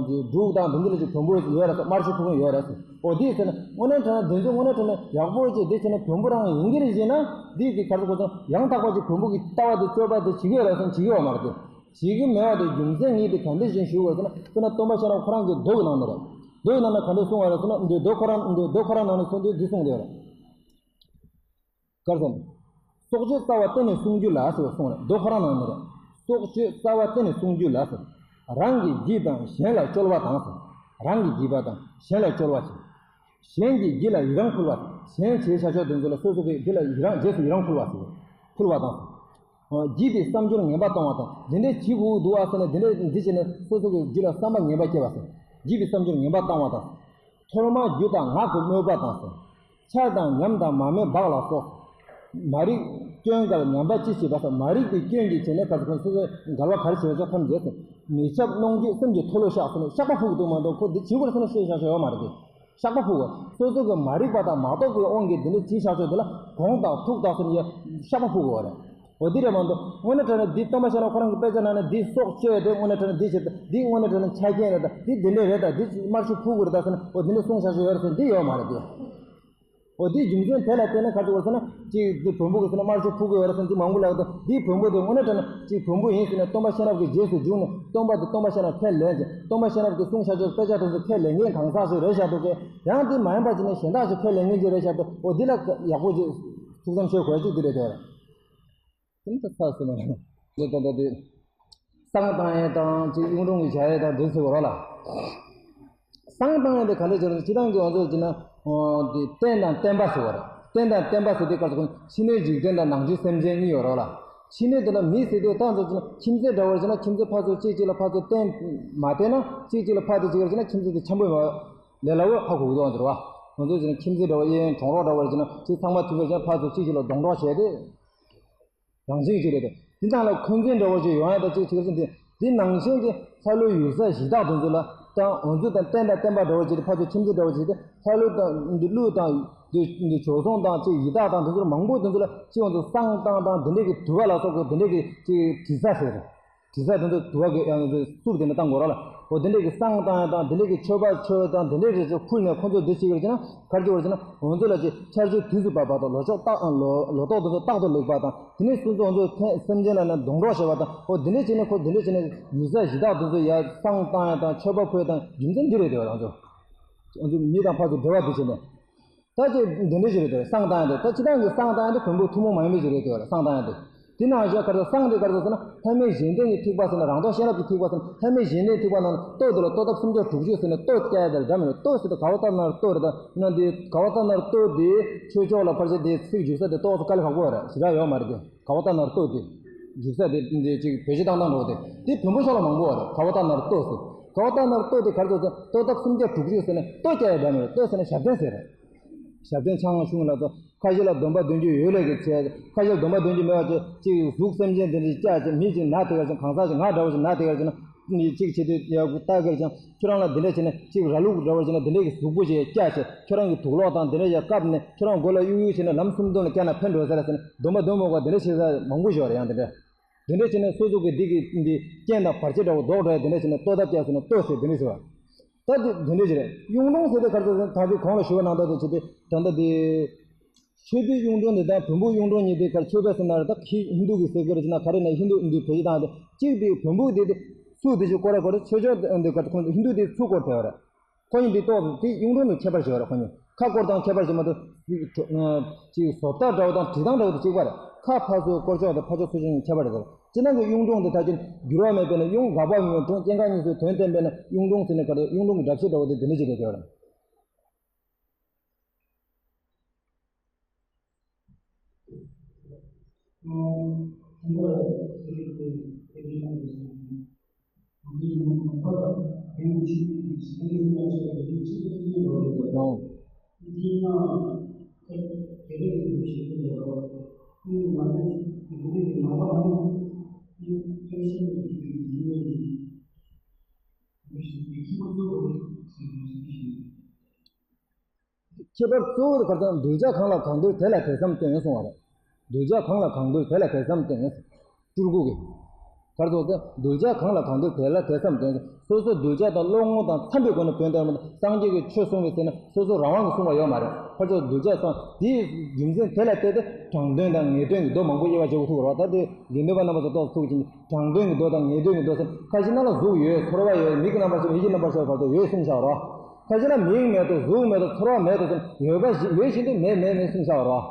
འདི་འབྲུག་དང་འདི་འདི་ལ་ཅིག་བོན་པོ་ཡོད་རེད་ཟེར། དམར་མཆོད་ཕུལ་མཁན་ཡོད་རེད་ཟེར། འོ་དེ་ཟེར་ན་དངོས་གནས་དྲང་ན་འདི་ཚོ་དངོས་གནས་དྲང་ན་ཡག་པོ་ཅིག་འདི་བྱས་ན་བོན་པོ་རང་ཡིན་གྱི་རེད་ཟེར་ན། འདི་གི་ག་རེ་ཟེར་དགོས་ཟེར་ན། ཡང་དག་པ་ཅིག་བོན་པོ་གི་ལྟ་བ་དེ་སྤྱོད་པ་དེ་བྱེད་ཀྱི་ཡོད་རེད་ཟེར་ན་བྱེད་ཀྱི་ཡོད་མ་རེད་དེ། བྱེད་ཀྱི་མེད་པ་དེ་རྒྱུ་མཚན་ངས་དེ་ག་འདྲ་ཞིག་ཞུ་དགོས་ཟེར་ན། དཔེར་ན་སྟོན་པ་ཤེས་རབ་ཁོ་རང་གི་མདོ་གི་ནང་ནས་རེད། མདོ་གི་ནང་ནས་ག་འདྲ་གསུངས་པ་རེད་ཟེར་ན། འདི་མདོ་ཁོ་རང་འདི་མདོ་ཁོ་རང་ནང་ནས་གསུངས་དུས་འདི་གསུངས་དེ་རེད། ག་རེ་ཟེར་ན། སྲོག་གཅོད་རྩ་བ་བརྟན་ནས་བསྲུང་རྒྱུ་ལ་ཟེར་བ་གསུངས་རེད། མདོ་ཁོ་རང་ནང་ནས་རེད། སྲོག་གཅོད་རྩ་བ་བརྟན་ནས་བསྲུང་རྒྱུ་ལ་ཟེར། རང་གི་རྒྱུད་དང་གཞན་ལ་སྐྱོ་བ་དང་ཟེར། རང་གི་རྒྱུད་པ་དང་གཞན་ལ་སྐྱོ་བ་བྱེད། གཞན་གྱི་རྒྱུད་ལ་ཡི་རང་ཕུལ་བ། གཞན་བྱས་བྱ་ཕྱོགས་དེ་ཚོ་ལ་སོ་སོ་གི་རྒྱུད་ལ་ཡི་རང་། རྗེས་སུ་ཡི་རང་ཕུལ་བ་ཟེར། ཕུལ་བ་དང་། རྒྱུད་པའི་བསམ་སྦྱོར་ངན་པ་གཏོང་བ་དང་། འདི་འདྲའི་བྱེད་དགོས་འདུག་ཨ་ཟེར་ནས། འདི་འདྲའི་འདི་བྱས་ནས་སོ་སོ་གི་རྒྱུད་ལ་བསམ་པ་ངན་པ་སྐྱེ་བ་ཟེར། རྒྱུད་པའི་བསམ་སྦྱོར་ངན་པ་བཏང་བ་དང་། ཐོག་མར་རྒྱུ་དང་ངག་གི་དམོད་པ་དང་ཟེར། ཆགས་དང་ཉམས་དང་མར་མེ་འབར་ལ་སོགས། མ་རིག་སྐྱོན་འགལ་ཉམས་པ་ཅི་བྱེད་པ་ཟེར། མ་རིག་པའི་སྐྱོན་གྱིས་བྱས་ནས་ག་ཚོད་ཁོང་སོ་སོའི་འགལ་བ་ག་རེ་བྱས་པ་ཐམས་ཅད་ཟེར། མི་འཆབ་གནོང་འགྱོད་སེམས་ཀྱི་མཐོལ་ལོ་བཤགས་ཟེར་ནས་བཤགས་པ་ཕུག་འདུག་མ་གཏོགས་ཁོ་འདི་བྱེད་དགོས་ཟེར་ནས་བཤད་བཞག་ཡོད་མ་རེད་དེ། བཤགས་པ་ཕུག་པ། སོ་སོ་གི་མ་རིག་པ་དང་མ་རྟོགས་པའི་དབང་གིས་འདི་འདྲ་བྱས་བཞག་ཆོག་དེ་ལ་དགོངས་དག་ཐུགས་དག་ཟེར་ནས་བཤགས་པ་ཕུག་དགོས་རེད། འོ་འདི་རེད་མ་གཏོགས་དངོས་གནས་དྲང་གནས་འདི་སྟོན་པ་ཤེས་རབ་ཁོ་རང་གི་དཔེ་ཆ་ནང་ནས་འདི་སྲོག་གཅོད་དེ་དངོས་གནས་དྲང་གནས་འདི་བྱེད། འདི་དངོས་གནས་དྲང་གནས་ཆ་རྐྱེན་རེད་ད། འདི་འདི་འདྲ་རེད་ད། འདི་དམར་མཆོད་ཕུལ་དགོས་རེད་ད་ཟེར་ནས། འོ་འདི་འདྲ་གསུངས་བཞག་ཆོག་ཡོད་རེད་ཟེར་ནས་འདི་ཡོད་མ་རེད་དེ། འོ་དེའི་རྒྱུ་མཚན་དེ་ལ་བརྟེན་ནས་ག་རེ་བྱེད་དགོས་ཟེར་ན། གཅིག་འདི་བོན་པོ་གི་ཟེར་ན་དམར་མཆོད་ཕུལ་དགོས་ཡོད་རེད་ཟེར་ན་འདི་མང་པོ་ལབ་ད། འདིའི་བོན་པོ་དེ་དངོས་གནས་དྲང་གནས་གཅིག་བོན་པོ་ཡིན་ཟེར་ནས་སྟོན་པ་ཤེས་རབ་ཀྱི་རྗེས་སུ་འཇུག་ནས་སྟོན་པ་དེ་སྟོན་པ་ཤེས་རབ་ཁས་ལེན་ཅིང་། སྟོན་པ་ཤེས་རབ་ཀྱིས་གསུངས་བཞག་ཆོག་དཔེ་ཆ་དེ་ཚོ་ཁས་ལེན་མཁན་གང་ཟག་ཞིག་རེད་བཞག་འདུག་གས། ཡང་དེ་མ་ཡིན་པ་ཅིག་ནས་གཞན་དག་ཅིག་ཁས་ལེན་མཁན་ཅིག་རེད་བཞག་འདུག་འོ་འདི་ལ་ཡག་པོ་ཅིག་ཐུགས་བསམ་བཞེས་དགོས་ཡ་གཅིག་འདི་རེད་དེ། དེ་ནི་ད་ཚར་སོང་བ་རེད། འདི་ད་ལྟ་དེ་བསང་བཏང་ཡས་དང་ཅིག་གཡུང་དྲུང་གི་བྱ་ཡས་དང་འདི་ཟེར་བ་ར་ལ། བསང་བཏང་ཡས་དེ་ག་འདྲ་བྱས་རེད། སྤྱིར་བཏང་གི་ང་ཚོ་བྱས་ན། འོ་དེ་རྟེན་དང་བརྟེན་པ་ཟེར་བ་རེད། རྟེན་དང་བརྟེན་པ་ཟེར་དུས་སྐབས་སུ་ཕྱི་སྣོད་འཇིག་རྟེན་དང་ནང་བཅུད་སེམས་ཅན་གཉིས་ཡོད་རེད་ལ། ཕྱི་སྣོད་དེ་ལ་མི་ཟེར་དུས་ད་ང་ཚོ་བྱས་ན་ཁྱིམ་མཚེས་འདྲ་བོ་བྱས་ན་ཁྱིམ་མཚེས་ཕར་ཚུར་གཅིག་གཅིག་ལ་ཕར་ཚུར་བརྟེན་མ་བརྟེན་ན། གཅིག་གཅིག་ལ་ཕར་ཚུར་གཅིག་ལ་བྱས་ན་ཁྱིམ་མཚེས་དེ་འཆམ་པོ་ཡོད་ལས་སླ་བོ་ཧ་གོ་གི་འདུག་ང་ཚོར་བ། ང་ཚོ་བྱས་ན་ཁྱིམ་མཚེས་འདྲ་བོ་གཡས་གཡོན་གྲོང་རོགས་འདྲ་བོ་བྱས་ན་གཅིག་ཚང་མ་ཐུག་པ་བྱས་ན་ཕར་ཚུར་གཅིག་གཅིག་ལ་སྡོང་གྲོགས་བྱས་ཏེ། རང་བཞིན་གྱིས་རེད་དེ། དེ་དང་ལ་འཁོན་འཛིན་འདྲ་བོ་ཅིག་ཡོང་ཡ་ད་ཅིག་བྱེད་ཀྱི་འདི། འདི་ནང་བཞིན་གྱི་ལྷ་ཀླུ་ཡུལ་ས་གཞི་བདག་དེ་ཚོ་ལ་དང་། འོ་ཚོ་དང་རྟེན་དང་བརྟེན་པ་འདྲ་བོ་ཅིག་དེ་ཕར་ཚུར་ཁྱིམ་མཚེས་འདྲ་བོ་ཅིག་དེ་ལྷ་ཀླུ་དང་འདི་ཀླུ་དང་འདི་འདི་བྱོལ་སོང་དང་ཅིག་ཡི་དྭགས་དང་དེ་ཚོ་མང་པོ་དེ་ཚོ་ལ་ཅིག་ང་ཚོ་བསང་བཏང་དང་དེ་འདྲས་ཀྱི་དུ་བ་ལ་སོགས་པའི་དེ་འདྲས་ཀྱི་ཅིག་དྲི་ཟ་ཟེར། དྲི་ཟ་དེ་ཚོ་དུ་བ་གི་ཡང་བསུབ་དེ་འདྲ་བཏང་དགོས་ར་ལ། འོ་དེ་འདྲས་ཀྱི་བསང་བཏང་ཡ་དང་དེ་འདྲས་ཀྱི་མཆོད་པ་མཆོད་དང་དེ་འདྲས་རེ་ཚོ་ཕུལ་ནས་ཁོ་ཚོ་འདི་བྱེད་ཀྱི་རེད་ཅེ་ན་ག་རེ་བྱེད་ཀྱི་རེད་ཅེ་ན། འོ་ཚོ་ལ་ཅིག་ཆར་ཆུ་དུས་སུ་བབས་པ་དང་། ལོ་ཕྱོགས་རྟག་ལོ་ལོ་ཏོག་དེ་ཚོ་རྟག་ཏུ་ལེགས་པ་དང་། དེ་ནས་སོ་སོ་ང་ཚོ་ཐེ་སེམས་ཅན་ལ་ནི་སྡོང་གྲོགས་བྱེད་པ་དང་། འོ་དེ་འདྲས་བྱས་ནས་ཁོ་དེ་འདྲས་བྱས་ནས་ཡུལ་ས་གཞི་བདག་དེ་ཚོ་ཡ་བསང་བཏང་ཡ་དང་མཆོད་པ་ཕུལ་ཡ་དང་རྒྱུ་མཚན་འདི་རེད་དེ་བ། ང་ཚོ་ང་ཚོ་མི་དང་ཕར་ཚུར་འབྲེལ་བ་འདི་བྱས་ནས། ད་ཅིག་འདི་འདྲས་ཅིག་རེད་དེ། བསང་བཏང་ཡ་དེ་ད་སྤྱིར་བཏང་གི་བསང་བཏང་ཡ་དེ་བོན་པོ་ཐུན་མོང་མ་ཡིན་པ་ཅིག་རེད་དེ་བ། བསང་བཏང་ཡ་དེ་དེ་ནང་བཞིན་ག་རེ་བསང་དེ་ག་རེ་ཟེར་ན། ལྷ་མིའི་གཞན་དོན་གྱི་ཐེག་པ་ཟེར་ན། རང་དོན་གཤེན་རབ་ཀྱི་ཐེག་པ་ཟེར་ན། ལྷ་མིའི་གཞན་དོན་ཐེག་པ་ནང་ལ་གཏོ་དེ་ལ་གཏོ་ཐབས་སུམ་ཅུ་དྲུག་ཅུ་ཟེར་ནས་གཏོ་བཀལ་ཡ་དེ་ལ་འདྲ་མི་འདྲ། གཏོ་ཟེར་དུས་ག་བ་ལྟར་ན་རུ་གཏོ་རེད་ད། ཡིན་ན་འདི་ག་བ་ལྟར་ན་རུ་གཏོ་དེ་ཆོས་ཕྱོགས་ལ་ཕལ་ཆེར་དེ་ཚིག་འཇུག་ས་དེ་ཏོག་ཙམ་དཀའ་ལས་ཁག་པོ་རེད། ཞེ་དྲག་ཡོད་མ་རེད་དེ། ག་བ་ལྟར་ན་རུ་གཏོ་དེ་འཇུག་ས་དེ་འདི་ཅིག་བེད་སྤྱོད་བཏང་སྟངས་འདྲ་བོ་དེ་དེ་བོན་པོ་ཕྱོགས་ལ་མང་པོ་རེད། ག་བ་ལྟར་ན་རུ་གཏོ་ཟེར། ག་བ་ལྟར་ན་རུ་གཏོ་དེ་ག་རེ་ཟེར་ན། གཏོ་ཐབས་སུམ་བརྒྱ་དྲུག་ཅུ་ཟེར་ནས་གཏོ་བཀལ་ཡ་འདྲ་མི་འདྲ། གཏོ་ཟེར་ན་ཞབས་བརྟན་ཟེར་རེད། ཞབས་བརྟན་ཆང་ཤུང་ལ་གཏོ། ཁ་ཤས་ལ་སྡོམ་པ་འདོན་རྒྱུ་ཡོད་ལས་ཀྱི་ཚེ། ཁ་ཤས་ལ་སྡོམ་པ་འདོན་རྒྱུ་མེད་པ་ཅིག་ཅིག་གཟུགས་སེམས་ཅན་དེ་འདྲ་བཅག་ཅིག་མི་ཅིག་ན་དེ་ག་ཅིག་གང་ཟག་ཅིག་ང་འདྲ་བོ་ཅིག་ན་དེ་ག་ཅིག་ན། ཅིག་བྱེད་དུས་ཡག་པོ་ལྟ་གི་རེད་ཅང་། ཁྱོད་རང་ལ་འདི་འདྲ་བྱས་ན་ཅིག་ར་ལུག་འདྲ་བོ་བྱས་ན་འདི་འདྲ་གི་གཟུགས་པོ་ཅིག་བཅག་བྱས། ཁྱོད་རང་གི་དུག་ལོག་དང་འདི་འདྲ་ཡ་བཀབ་ནས་ཁྱོད་རང་མགོ་ལ་གཡུག་གཡུག་བྱས་ན་ལམ་སུམ་སྟོང་ལ་བསྐྱལ་ན་ཕན་འགྲོ་ཟེར་ཟེར་ནས་སྡོམ་པ་འདོན་མོ་ག་འདི་འདྲ་བྱེད་ས་མང་པོ་ཞིག་ཡོད་རེད། ཡང་འདི་འདྲ་འདི་འདྲ་བྱས་ནས་སོ་སོ་གི་འདི་གི་འདི་རྐྱེན་དང་བར་ཆད་འདྲ་བོ་ལྡོག་འགྲོ་ཡ་འདི་འདྲ་བྱས་ནས་གཏོ་ཐབས་བཅས་ཟེར་ནས་གཏོ་ཟེར་འདི་འདྲ་ཟེར་བ། ད་འདི་འདི་འདྲ་ཞིག་རེད། གཡུང་དྲུང་ཟེར་དེ་ག་རེ་ཟེར་ན། ད་འདི་གོང་ལ་ཞུ་བ་ནང་ལྟར་དུ་བྱས་ཏེ་ད་ལྟ་འདི། ཆོས་པའི་གཡུང་དྲུང་འདི་དང་བོན་པོའི་གཡུང་དྲུང་གཉིས་དེ་ག་རེ། ཆོས་པ་ཟེར་ན་རེད། ད་ཧི་ཧིན་དུ་གི་ཟེར་གི་རེད་ཅེ་ན་ག་རེ་ན་ཧིན་དུ་འདི་བེད་སྤྱོད་བཏང་སྟེ་གཅིག་དེ་བོན་པོ་དེ་དེ་ཚུར་དེ་ཅིག་སྐོར་ར་སྐོར་ར་ཆོས་ཕྱོགས་འདི་ག་རེ་ཁོང་ཧིན་དུ་དེ་ཚུར་སྐོར་བསྡད་པ་རེད། ཁོ་གཉིས་འདི་གཏོགས་དེ་གཡུང་དྲུང་དུ་ཁྱད་པར་ཞིག་ཡོད་རེད། ཁོ་གཉིས་ཁ་སྐོར་སྟངས་ཁྱད་པར་ཞིག་མ་གཏོགས་ཅིག་བཟོ་ལྟ་འདྲ་བོ་དང་བྲིས་སྟངས་འདྲ་བོ་དེ་གཅིག་པ་རེད། ཁ་ཕར་ཚུར་སྐོར་ཕྱོགས་དང་ཕར་ཕྱོགས་ཚུར་ཕྱོགས་གཉིས་ཁྱད་པར་རེད། སྤྱིར་བཏང་གི་གཡུང་དྲུང་དེ་ད་ཅིག་འགྱུར་བ་མེད་པས་ན་གཡུང་དགག་པ་མེད་པའི་དྲུང་སྐྱེ་འགག་གཉིས་སུ་དོན་བསྟན་པས་ན་གཡུང་དྲུང་ཟེར་ནས་ག་རེ། གཡུང་དྲུང་གི་སྒྲ་བཤད་འདྲ་བོ་དེ་འདི་འདྲ་ཅིག་རེད་ཟེར་བ་རེད། འདི་ནང་དེ་དེ་ལས་འདི་ཞིག་ཏུ་ཡོད་རོགས། ཨུ་མ་ནི་འདི་འདི་མ་བ་མ་ནི་ཨུ་ཀྲེ་ཤིན་གྱི་འདི་འདི་འདི་ཞིག་འདི་ཁྱི་མ་ཚོ་ཞིག་ཞིག་ཞིག་ཁྱད་པར་གཙོ་བོ་དེ་ག་རེ་ཟེར་ན། གདུལ་བྱ་གང་ལ་གང་འདུལ་དེ་ལ་དེ་ཙམ་སྟོན་གསུང་བ་རེད། གདུལ་བྱ་གང་ལ་གང་འདུལ་དེ་ལ་དེ་ཙམ་སྟོན་གསུང་། སྤྲུལ་སྐུ་གིས། ག་རེ་ཟེར་ན། གདུལ་བྱ་གང་ལ་གང་འདུལ་དེ་ལ་དེ་ཙམ་སྟོན་གསུང་། སོ་སོ་གདུལ་བྱ་དང་བློ་ངོ་དང་འཚམ་པའི་སྒོ་ནས་དོན་དམ་སངས་རྒྱས་ཀྱི་ཆོས་གསུང་བའི་ཚེ་ན་སོ་སོ་རང་དབང་གིས་གསུང་བ་ཡོད་མ་རེད། ཕར་ཕྱོགས་གདུལ་བྱ་གསུང་དེའི་རྒྱུ་མཚན་དེ་ལ་བལྟས་ཏེ་དྲང་དོན་དང་ངེས་དོན་གྱི་མདོ་མང་པོ་དབྱེ་བ་འབྱེད་དགོས་ཐུག་རོགས། ད་དེ་དགེ་འདུན་པ་རྣམ་པ་ཚོ་ཏོག་ཙམ་ཐུག་ཅིང་དྲང་དོན་གྱི་མདོ་དང་ངེས་དོན་གྱི་མདོ་ཟེར། ཁ་ཅིག་ན་ལ་གཟུགས་ཡོད། ཚོར་བ་ཡོད། མིག་གི་རྣམ་པར་ཤེས་པ། ཡིད་ཀྱི་རྣམ་པར་ཤེས་པ་བར་དུ་ཡོད་གསུངས་བཞག་རོགས། ཁ་ཅིག་ན་མིག་མེད་དོ། གཟུགས་མེད་དོ། ཚོར་བ་མེད་དོ་ཟེར། ཡོད་པ་ཞིག་ཡོད་བཞིན་དུ་མེད་མེད་མེད་གསུངས་བཞག་རོགས།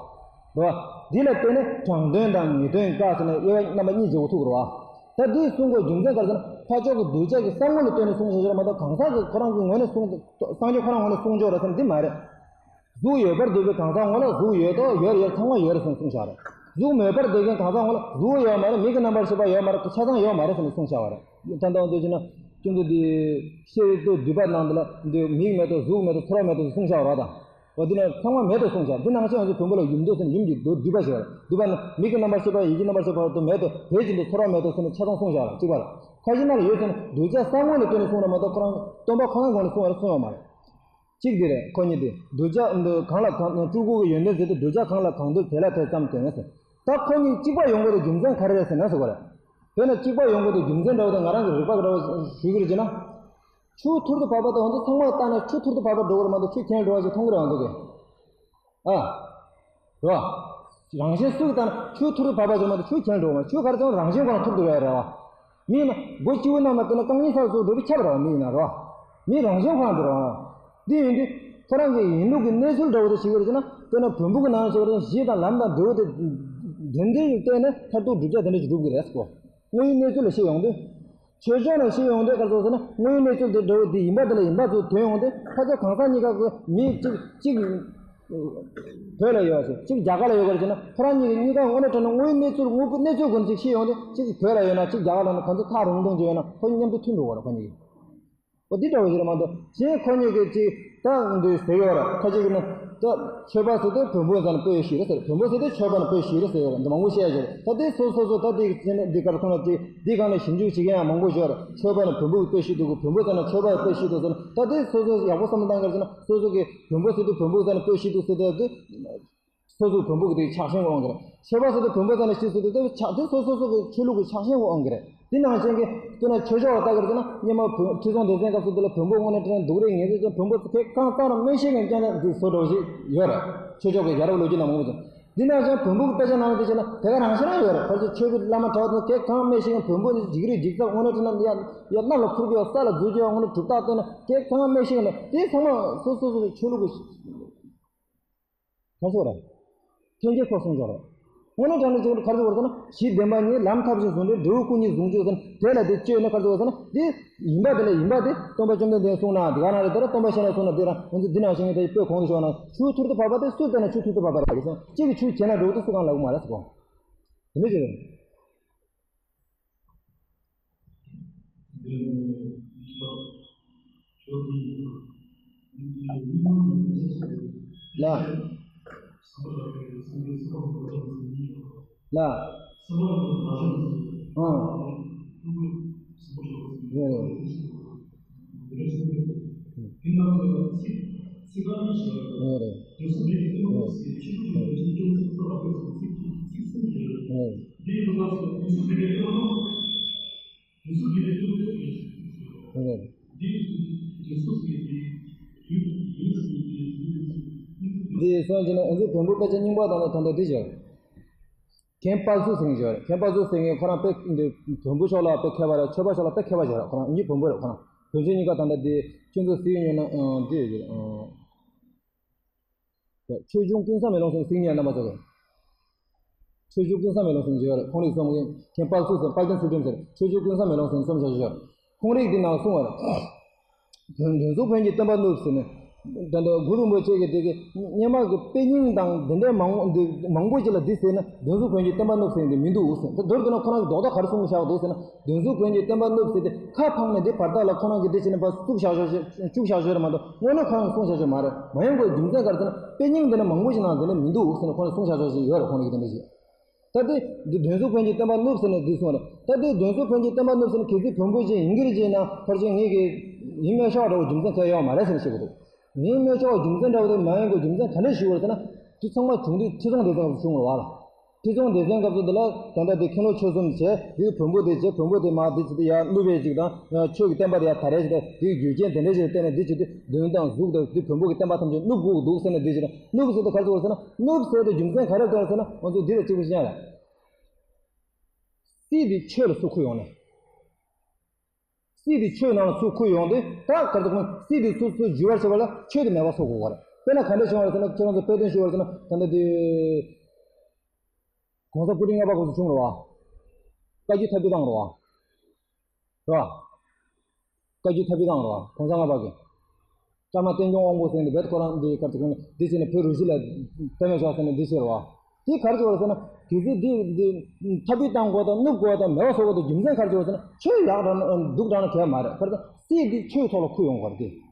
རོགས། འདི་ལ་བརྟེན་ནས་དྲང་དོན་དང་ངེས་དོན་བཀག་ཟེར་ནས་དབྱེ་བ་རྣམ་པ་གཉིས་འབྱེད་དགོས་ཐུག་རོགས། ད་འདི་གསུང་དགོས་རྒྱུ་མཚན་ག་རེ་ཟེར་ན། ཕར་ཕྱོགས་ཀྱི་གདུལ་བྱ་གི་བསམ་བློ་ལ་བརྟེན་ནས་གསུངས་བཞག་རེད་མ་གཏོགས་གང་ཟག་གི་ཁོ་རང་གི་ངོས་ནས་གསུངས། སངས་རྒྱས་ཁོ་རང་ངོས་ནས་གསུངས་ཆོག་རེད་ཟེར་ན་འདི་མ་རེད། གཟུགས་ཡོད་པར་འདོད་པའི་གང་ཟག་ངོ་ལ་གཟུགས་ཡོད་དོ། ཡོད་ཡོད། ཚང་མ་ཡོད་རེད་ཟེར་ནས་གསུངས་བཞག་རེད། གཟུགས་མེད་པར་འདོད་མཁན་གང་ཟག་ངོ་ལ་གཟུགས་ཡོད་མ་རེད། མིག་གི་རྣམ་པར་ཤེས་པ་ཡོད་མ་རེད། ཆ་ཚང་ཡོད་མ་རེད་ཟེར་ནས་གསུངས་བཞག་པ་རེད། ད་ལྟ་འདོད་ཅེ་ན། ཁྱོད་ཚོ་འདི་ཤེས་རིག་ཏུ་འདུས་པ་ནང་དུ་ལ་འདི་མིག་མེད་དོ། གཟུགས་མེད་དོ། ཚོར་བ་མེད་དོ་གསུངས་བཞག་པ་རེད། ད་འོ་འདི་ནས་ཚང་མ་མེད་དོ་གསུངས་བཞག་འདི་ནང་བཞིན་ང་ཚོ་བོན་པོ་ལ་ཡུམ་འདོད་ཟེར་ནས་ཡུམ་གྱི་འདོད་འདུས་པ་ཞིག་རེད། འདུས་པ་ནི་མིག་གི་རྣམ་པར་ཤེས་པ། ཡིད་ཀྱི་རྣམ་པར་ཤེས་པ་བར་དུ་མེད་དོ། དེ་བཞིན་དུ་ཚོར་བ་མེད་དོ་ཟེར་ནས་ཆ་ཚང་གསུངས་བཞག་རེད། གཅིག་པ་རེད། ཁ་ཅིག་ན་ལ་ཡོད་ཟེར་ན་གདུལ་བྱ་བསམ་ངོ་ལ་བརྟེན་ནས་གསུངས་རེད་མ་གཏོགས་ཁོ་རང་སྟོན་པ་ཁོ་རང་ངོས་ནས་གསུངས་རེད་གསུངས་ཡོད་མ་རེད། གཅིག་འདི་རེད། ཁོ་གཉིས་དེ་གདུལ་བྱ་འདི་གང་ལ་གང་། སྤྲུལ་སྐུ་གི་ཡོན་ཏན་ཟེར་དུས་གདུལ་བྱ་གང་ལ་གང་འདུལ་དེ་ལ་དེ་ཙམ་སྟོན་ཟེར། ད་ཁོ་གཉིས་གཅིག་པ་ཡོང་དགོས་དེ་རྒྱུ་མཚན་ག་རེ་རེད་ཟེར་ན་ཟེར་བ་རེད། དེ་ནས་གཅིག་པ་ཡོང་དགོས་དེ་རྒྱུ་མཚན་འདྲ་བོ་དེ་ང་རང་གི་རིག་པ་འདྲ་བོ་ཞུ་གི་རེད་ཅེ་ན། ཆུ་ཐུར་དུ་བབས་པ་དང་ང་ཚོ་ཚང་མ་ལྟ་ན་ཆུ་ཐུར་དུ་བབས་པ་འགྲོ་གི་རེད་མ་གཏོགས་ཆུ་གྱེན་འགྲོ་བ་ཞིག་མཐོང་གི་རེད་ང་ཚོ་གི། ཨ། རོ། རང་བཞིན་སུ་ལྟར་ཆུ་ཐུར་དུ་བབས་པ་ཅིག་མ་གཏོགས་ཆུ་གྱེན་འགྲོ་མ། ཆུ་ག་རེ་ཚང་རང་བཞིན་ཁོ་རང་ཐུར་དུ་རེད་རེད་བ། མི་ཡིན་ན་སྒོ་སྤྱི་བོ་རྣམས་ལ་བལྟས་ན་རྐང་གཉིས་ས་སུ་འགྲོ་བའི་ཁྱབ་རེད་བ། མི་ཡིན་ན་རོ། མི་རང་བཞིན་ཁོ་རང་དུ་རེད་བ། འདི་ཡིན་དུས་ཁོ་རང་གི་ཡིན་ལུགས་ཀྱི་གནས་ཚུལ་འདྲ་བོ་དེ་ཤེས་ཀྱི་རེད་ཅེ་ན། དཔེར་ན་བོན་པོ་གི་ནང་ཞིག་རེད། གཞི་དང་ལམ་དང་འབྲས་བུ་དེ་འདྲ་འདྲ་ཡིན་བལྟས་ནས་མཐར་ཐུག་བསྒྲུབ་བྱ་དེ་འདྲ་ཞིག་འགྲུབ་ཀྱི་རེད་ཟེར་གོ། དངོས་ཡོད་གནས་ཚུལ་ལ་ཤེས་ཡོང་དུས། ཆོས་ཕྱོགས་ནས་ཤེས་ཡོང་དུས་ག་རེ་ཟེར་ན། དངོས་ཡོད་གནས་ཚུལ་དེ་འདྲ་བོ་དེ་ཡིན་པ་དེ་ལ་ཡིན་པ་ཚོ་ཐོན་ཡོང་དུས། ཕལ་ཆེར་གང་ཟག་གཉིས་ཀ་གི་མི་གཅིག་གཅིག་བོད་ལ་ཡོད་ཟེར། གཅིག་རྒྱ་གར་ལ་ཡོད་ག་རེ་ཟེར་ན། ཁོ་རང་གཉིས་ཀྱི་གཉིས་ཀ་དངོས་གནས་དྲང་གནས་དངོས་ཡོད་གནས་ཚུལ་དངོས་པོ་གནས་ཚུལ་ཀུན་ཅིག་ཤེས་ཡོང་དུས། གཅིག་བོད་ལ་ཡོད་ན་གཅིག་རྒྱ་གར་ལ་ཡོད་ན། གང་ཚོད་ཐག་རིང་ཐུང་ཅིག་ཡོད་ན་ཁོ་མཉམ་དུ་མཐུན་འགྲོ་བ་རེད་ཁོ་གཉིས་ཀྱི། འོ་འདི་འདྲ་བོ་ཞིག་རེད་མ་གཏོགས། གཞན་ཁོ་གཉིས་ཀྱི་ཅིག་ད་འདི་ཟེར་ཡོད་ར། ཁ་ཅིག་གིས་ནི་ད་ཆོས་པ་ཟེར་དུས་བོན་པོ་ཟེར་ན་དཔེ་ཞིག་རེད་ཟེར། བོན་པོ་ཟེར་དུས་ཆོས་པ་ནི་དཔེ་ཞིག་རེད་ཟེར་ཡོད་ར། འདི་མང་པོ་བཤད་ཡོད་ར། ད་དེ་སོ་སོ་སོ་ད་དེ་ཟེར་ནས་འདི་གར་ཁོ་ན་ཅིག་འདི་སྒང་ནས་ཞིབ་འཇུག་བྱེད་མཁན་ཡང་མང་པོ་ཡོད་ར། ཆོས་པ་ནི་བོན་པོ་གི་དཔེ་ཞིག་འདུག་གི། བོན་པོ་ཟེར་ན་ཆོས་པ་གི་དཔེ་ཞིག་འདུག་ཟེར་ན། ད་དེ་སོ་སོ་ཡག་པོ་བསམ་བློ་བཏང་ག་རེ་ཟེར་ན། སོ་སོ་གིས་བོན་པོ་ཟེར་དུས་བོན་པོ་ཟེར་ནས་དཔེ་ཞིག་འདུག་ཟེར་དུས། སོ་སོའི་བོན་པོ་གི་དེ་ཆགས་ཞེན་དབང་གིས་རེད། ཆོས་པ་ཟེར་དུས་བོན་པོ་ཟེར་ནས་ཤེས་ཟེར་དུས་ཆགས་དེ་སོ་སོ་སོ་གི་ཆོས་ལུགས་ཀྱི་ཆགས་ཞེན་དབང་གིས་རེད། དེ་ནང་བཞིན་གྱི་དཔེར་ན་ཆོས་ཕྱོགས་ལ་ལྟ་གི་རེད་ཟེར་ན། སྔོན་མ་བོད་ཁྲི་སྲོང་ལྡེ་བཙན་སྐབས་སུ་དེ་ལ་བོན་པོ་དངོས་གནས་དྲང་གནས་སྡུག་རུས་ངན་རུས་ཟེར། བོན་པོ་ཚོ་གང་ཟག་རང་མི་ཤེས་མཁན་རྐྱང་རྐྱང་དེ་བཟོ་འདྲ་བོ་ཞིག་ཡོད་རེད། ཆོས་ཕྱོགས་ཀྱི་ཡ་རབས་ལོ་རྒྱུས་ནང་མང་པོ་ཅིག་འདི་ནང་བཞིན་བོན་པོ་གི་དཔེ་ཆ་ནང་ལ་དེ་བྱས་ན་དེ་ག་རང་བཞིན་རང་ཡོད་རེད། ཕལ་ཆེར་ཆོས་ཀྱི་བླ་མ་གྲྭ་པ་ཚོ་གང་མི་ཤེས་མཁན། བོན་པོ་ནི་འཇིགས་རུས་འཇིགས་ཚབ། དངོས་གནས་དྲང་གནས་ཡ་ཡ་གནམ་ལ་འཕུར་གི་ཡོད། ས་ལ་འཛུལ་གྱི་ཡོད། དངོས་གནས་གྲུབ་རྟགས་སྟོན་ན་དེ་གང་མི་ཤེས་མཁན། དེ་ཚང་མ་སོ་སོ་སོ་སོའི་ཆོས་ལུགས་ཀྱི་ག་རེ་ཟེར་དགོས་རེད། འཐེན་འཁྱེར་ཁོ་གསུངས་ཀྱང་རེད། དངོས་གནས་དྲང་གནས་ཅིག་ག་རེ་ཟེར་དགོས་ཟེར་ན། གཞི་བདེན་པ་གཉིས། ལམ་ཐབས་ཤེས་ཟུང་འབྲེལ། འབྲས་བུ་སྐུ་གཉིས་ཟུང་འཇུག་ཟེར་ན། དེ་ལ་དེ་བཅོས་ནས་ག་རེ་ཟེར་དགོས་ཟེར་ན། དེ་ཡིན་པ་དེ་ལ་ཡིན་པ་དེ་སྟོན་པ་བཅོམ་ལྡན་འདས་གསུངས་ན་འདི་ག་ན་རེད། དེ་ལ་སྟོན་པ་བཤད་ན་གསུངས་ན་འདི་རང་ང་ཚོ་འདི་ནང་བཞིན་དེ་དཔེ་གོང་དུ་ཞུས་ན། ཆུ་ཐུར་དུ་བབས་པ་དེ་སུས་བལྟས་ན་ཆུ་ཐུར་དུ་བབས་པ་རེད་ཟེར། གཅིག་གིས་ཆུ་གྱེན་ལ་འགྲོ་དུས་སུ་གང་ལབ་མ་རེད་ཟེར་གོ། དེ་འདྲ་ཅིག་རེད། ལ། ལ། ཨང་། རེད་རེད། རེད་རེད། རེད་རེད། འདི་སོང་ཅི་ན་ཨ་ནི་བོན་པོའི་དཔེ་ཆ་རྙིང་པ་དང་ལ་ད་ལྟ་འདི་བཞག་མཁན་དཔལ་སུ་ཟེར་མཁན་ཞིག་ཡོད་རེད། མཁན་དཔལ་སུ་ཟེར་མཁན་ཁོ་རང་དཔེ་འདི་བོན་པོ་ཕྱོགས་ལ་དཔེ་མཁས་པ་རེད། ཆོས་པ་ཕྱོགས་ལ་དཔེ་མཁས་པ་ཞིག་རེད། ཁོ་རང་ཨ་ནི་བོན་པོ་རེད། ཁོ་རང་བོན་ཆོས་གཉིས་ཀ་ད་ལྟ་འདི་ཁྱོད་ཚོ་གཟིགས་ཡོད་ན་འདི་ཡོད་རེད། ཆོས་འབྱུང་ཀུན་བཟང་མེ་ལོང་ཟེར་ནས་གཟིགས་ནས་རྣམ་པ་ཚོ་གིས། ཆོས་འབྱུང་ཀུན་བཟང་མེ་ལོང་ཟེར་ནས་བརྗོད་ཡོད་རེད། ཁོང་རིག་རྩོམ་མཁན་དཔལ་ཚུལ་ཟེར། དཔལ་ལྡན་ཚུལ་ཁྲིམས་ཟེར། ཆོས་འབྱུང་ཀུན་བཟང་མེ་ལོང་ཟེར་ནས་རྩོམ་བྱ་ཞིག་ཡོད་རེད། ཁོང་རིག་འདི་ནང་གསུངས་པ་རེད། བོན་བོན་ཟུར་བོན་གྱི་སྟོན་པ་གནུབས་ཟེར་ནས། ད་ལྟ་གུ་རུ་རིན་པོ་ཆེ་གིས་དེ་གི་སྔོན་མ་གི་དཔེ་རྙིང་དང་དེ་འདྲའི་མང་པོ་འདི་མང་པོ་ཅིག་ལ་འདི་ཟེར་ན་གདོན་གཟུགས་བོན་གྱི་བསྟན་པ་བསྣུབས་ཟེར་འདི་མི་འདུག་ཟེར། ད་མདོར་བསྡུ་ན་ཁོ་རང་གི་རྡོག་རྡོག་ག་རེ་གསུངས་བཞག་འདུག་ཟེར་ན། གདོན་གཟུགས་བོན་གྱི་བསྟན་པ་བསྣུབས་ཟེར་ཏེ་ཁ་ཕངས་ནས་འདི་བར་ཐག་ལ་ཁོ་རང་གིས་འདི་བྱས་ནས་ཕར་བཙུགས་བཞག་ཆོག་བཅུག་བཞག་ཆོག་རེད་མ་གཏོགས་དངོས་གནས་ཁོ་རང་གིས་གསུངས་བཞག་ཆོག་མ་རེད། མ་ཡིན་པའི་རྒྱུ་མཚན་ག་རེ་ཟེར་ན་དཔེ་རྙིང་འདི་ནི་མང་པོ་ཞིག་ནང་འདི་ནི་མི་འདུག་ཟེར་ནས་ཁོ་རང་གསུངས་བཞག་ཆོག་ཞིག་ཡོད་རེད་ཁོ་རང་གིས་འདི་བྱས། ད་ལྟའི་འདི་གདོན་གཟུགས་བོན་གྱི་བསྟན་པ་བསྣུབས་ཟེར་ནས་འདི་གསུངས་རེད། ད་ལྟའི་གདོན་གཟུགས་བོན་གྱི་བསྟན་པ་བསྣུབས་ཟེར་ནས་གལ་སྲིད་བོན་པོ་ཅིག་ཡིན་གྱི་རེད་ཅེ་ན་ཕལ་ཆེར་ངེད་ཀྱིས་ཡིན་མེད་ཤོག་འདྲ་བོ་རྒྱུ་མཚན་གང་ཡང་ཡོད་མ་རེད་ཟེར་ནས་བཤད་ཀྱི་འདུག་ཡིན་མེད་ཤོག་རྒྱུ་མཚན་འདྲ་བོ་དེ་མ་ཡིན་གྱི་རྒྱུ་མཚན་ག་འདྲས་ཞིག་ཡོད་རེད་ཟེར་ན། དེ་ཚང་མ་བྱུང་དུས་ཁྲི་སྲོང་ལྡེ་བཙན་སྐབས་སུ་བྱུང་བ་རེད་བ། ཁྲི་སྲོང་ལྡེ་བཙན་སྐབས་སུ་འདི་ལ་ད་ལྟ་དེ་མཁན་སློབ་ཆོས་གསུམ་བྱས་དེ་བོན་པོ་དེ་བྱས་བོན་པོ་དེ་མར་དེ་བྱས་དེ་ཡར་བསྣུབས་པའི་ཅིག་དང་ཆོས་ཀྱི་བསྟན་པ་དེ་ཡར་དར་རེ་བྱས་ཏེ་དེའི་རྒྱུ་རྐྱེན་དེ་འདྲས་ཞིག་ལ་བརྟེན་ནས་འདི་བྱས་ཏེ་གདོན་དང་གཟུགས་དང་དེ་བོན་པོ་གི་བསྟན་པ་ཐམས་ཅད་བསྣུབས་དགོས་འདུག་ཟེར་ནས་འདི་བྱས་ཏེ་བསྣུབས་ཟེར་དུས་ག་རེ་ཟེར་བ་ཟེར་ན། བསྣུབས་ཟེར་དུས་རྒྱུ་མཚན་ག་རེ་ལྟར་ཟེར་ན་ང་ཚོ་འདི་ལ་གཅིག་པུ་ཤེས་ཡ་རེད། སྲིད་དེ་ཆོས་ལ་ཚུར་འཁུར་ཡོང་ནས། སྲིད་དེ་ཆོས་ནང་ལ་ཚུར་འཁུར་ཡོང་དུས་ད་ག་རེ་ཟེར་ཁོང་སྲིད་དེ་ཚུར་ཚུར་འཇུ་བར་བྱེད་པ་ལ་ཆོས་དེ་མེད་པ་བཟོ་དགོས་པ་རེད། དཔེར་ན་ག་འདྲ་བྱུང་བ་རེད་ཟེར་ན་ཁྱེད་རང་ཚོ་དཔེ་དོན་ཞུ་བ་རེད་ཟེར་ན་ད་ལྟ་དེ། གོང་ས་སྐུ་ཕྲེང་ལྔ་པ་སྐབས་སུ་བྱུང་རེད་བ། བཀའ་བརྒྱུད་འཐབ་རྩོད་བཏང་རེད་བ། རེད་བ། བཀའ་བརྒྱུད་འཐབ་རྩོད་བཏང་རེད་བ་གོང་ས་ལྔ་པ་གིས། ཀརྨ་བསྟན་སྐྱོང་དབང་པོ་ཟེར་ནས་རྦད་ཁོ་རང་འདི་གར་དུ་ཁོང་འདི་བྱས་ནས་བོད་རུ་བཞི་ལ་གཏན་ནས་ཆོག་ཟེར་ནས་འདི་བྱས་རེད་བ། འདི་ག་རེ་བྱས་པ་རེད་ཟེར་ན་གལ་སྲིད་འདི་འདི་འཐབ་རྩོད་བཏང་དགོས་དང་བསྣུབ་དགོས་དང་མེད་པ་བཟོ་དགོས་དང་རྒྱུ་མཚན་ག་རེ་བྱས་པ་རེད་ཟེར་ན་ཆོས་ཡག་དྲགས་ན་སྡུག་དྲགས་ན་གལ་མ་རེད། ག་རེ་ཟེར་ན་སྲིད་འདི་ཆོས་ཐོག་ལ་འཁུར་ཡོང་དགོས་རེད་དེ།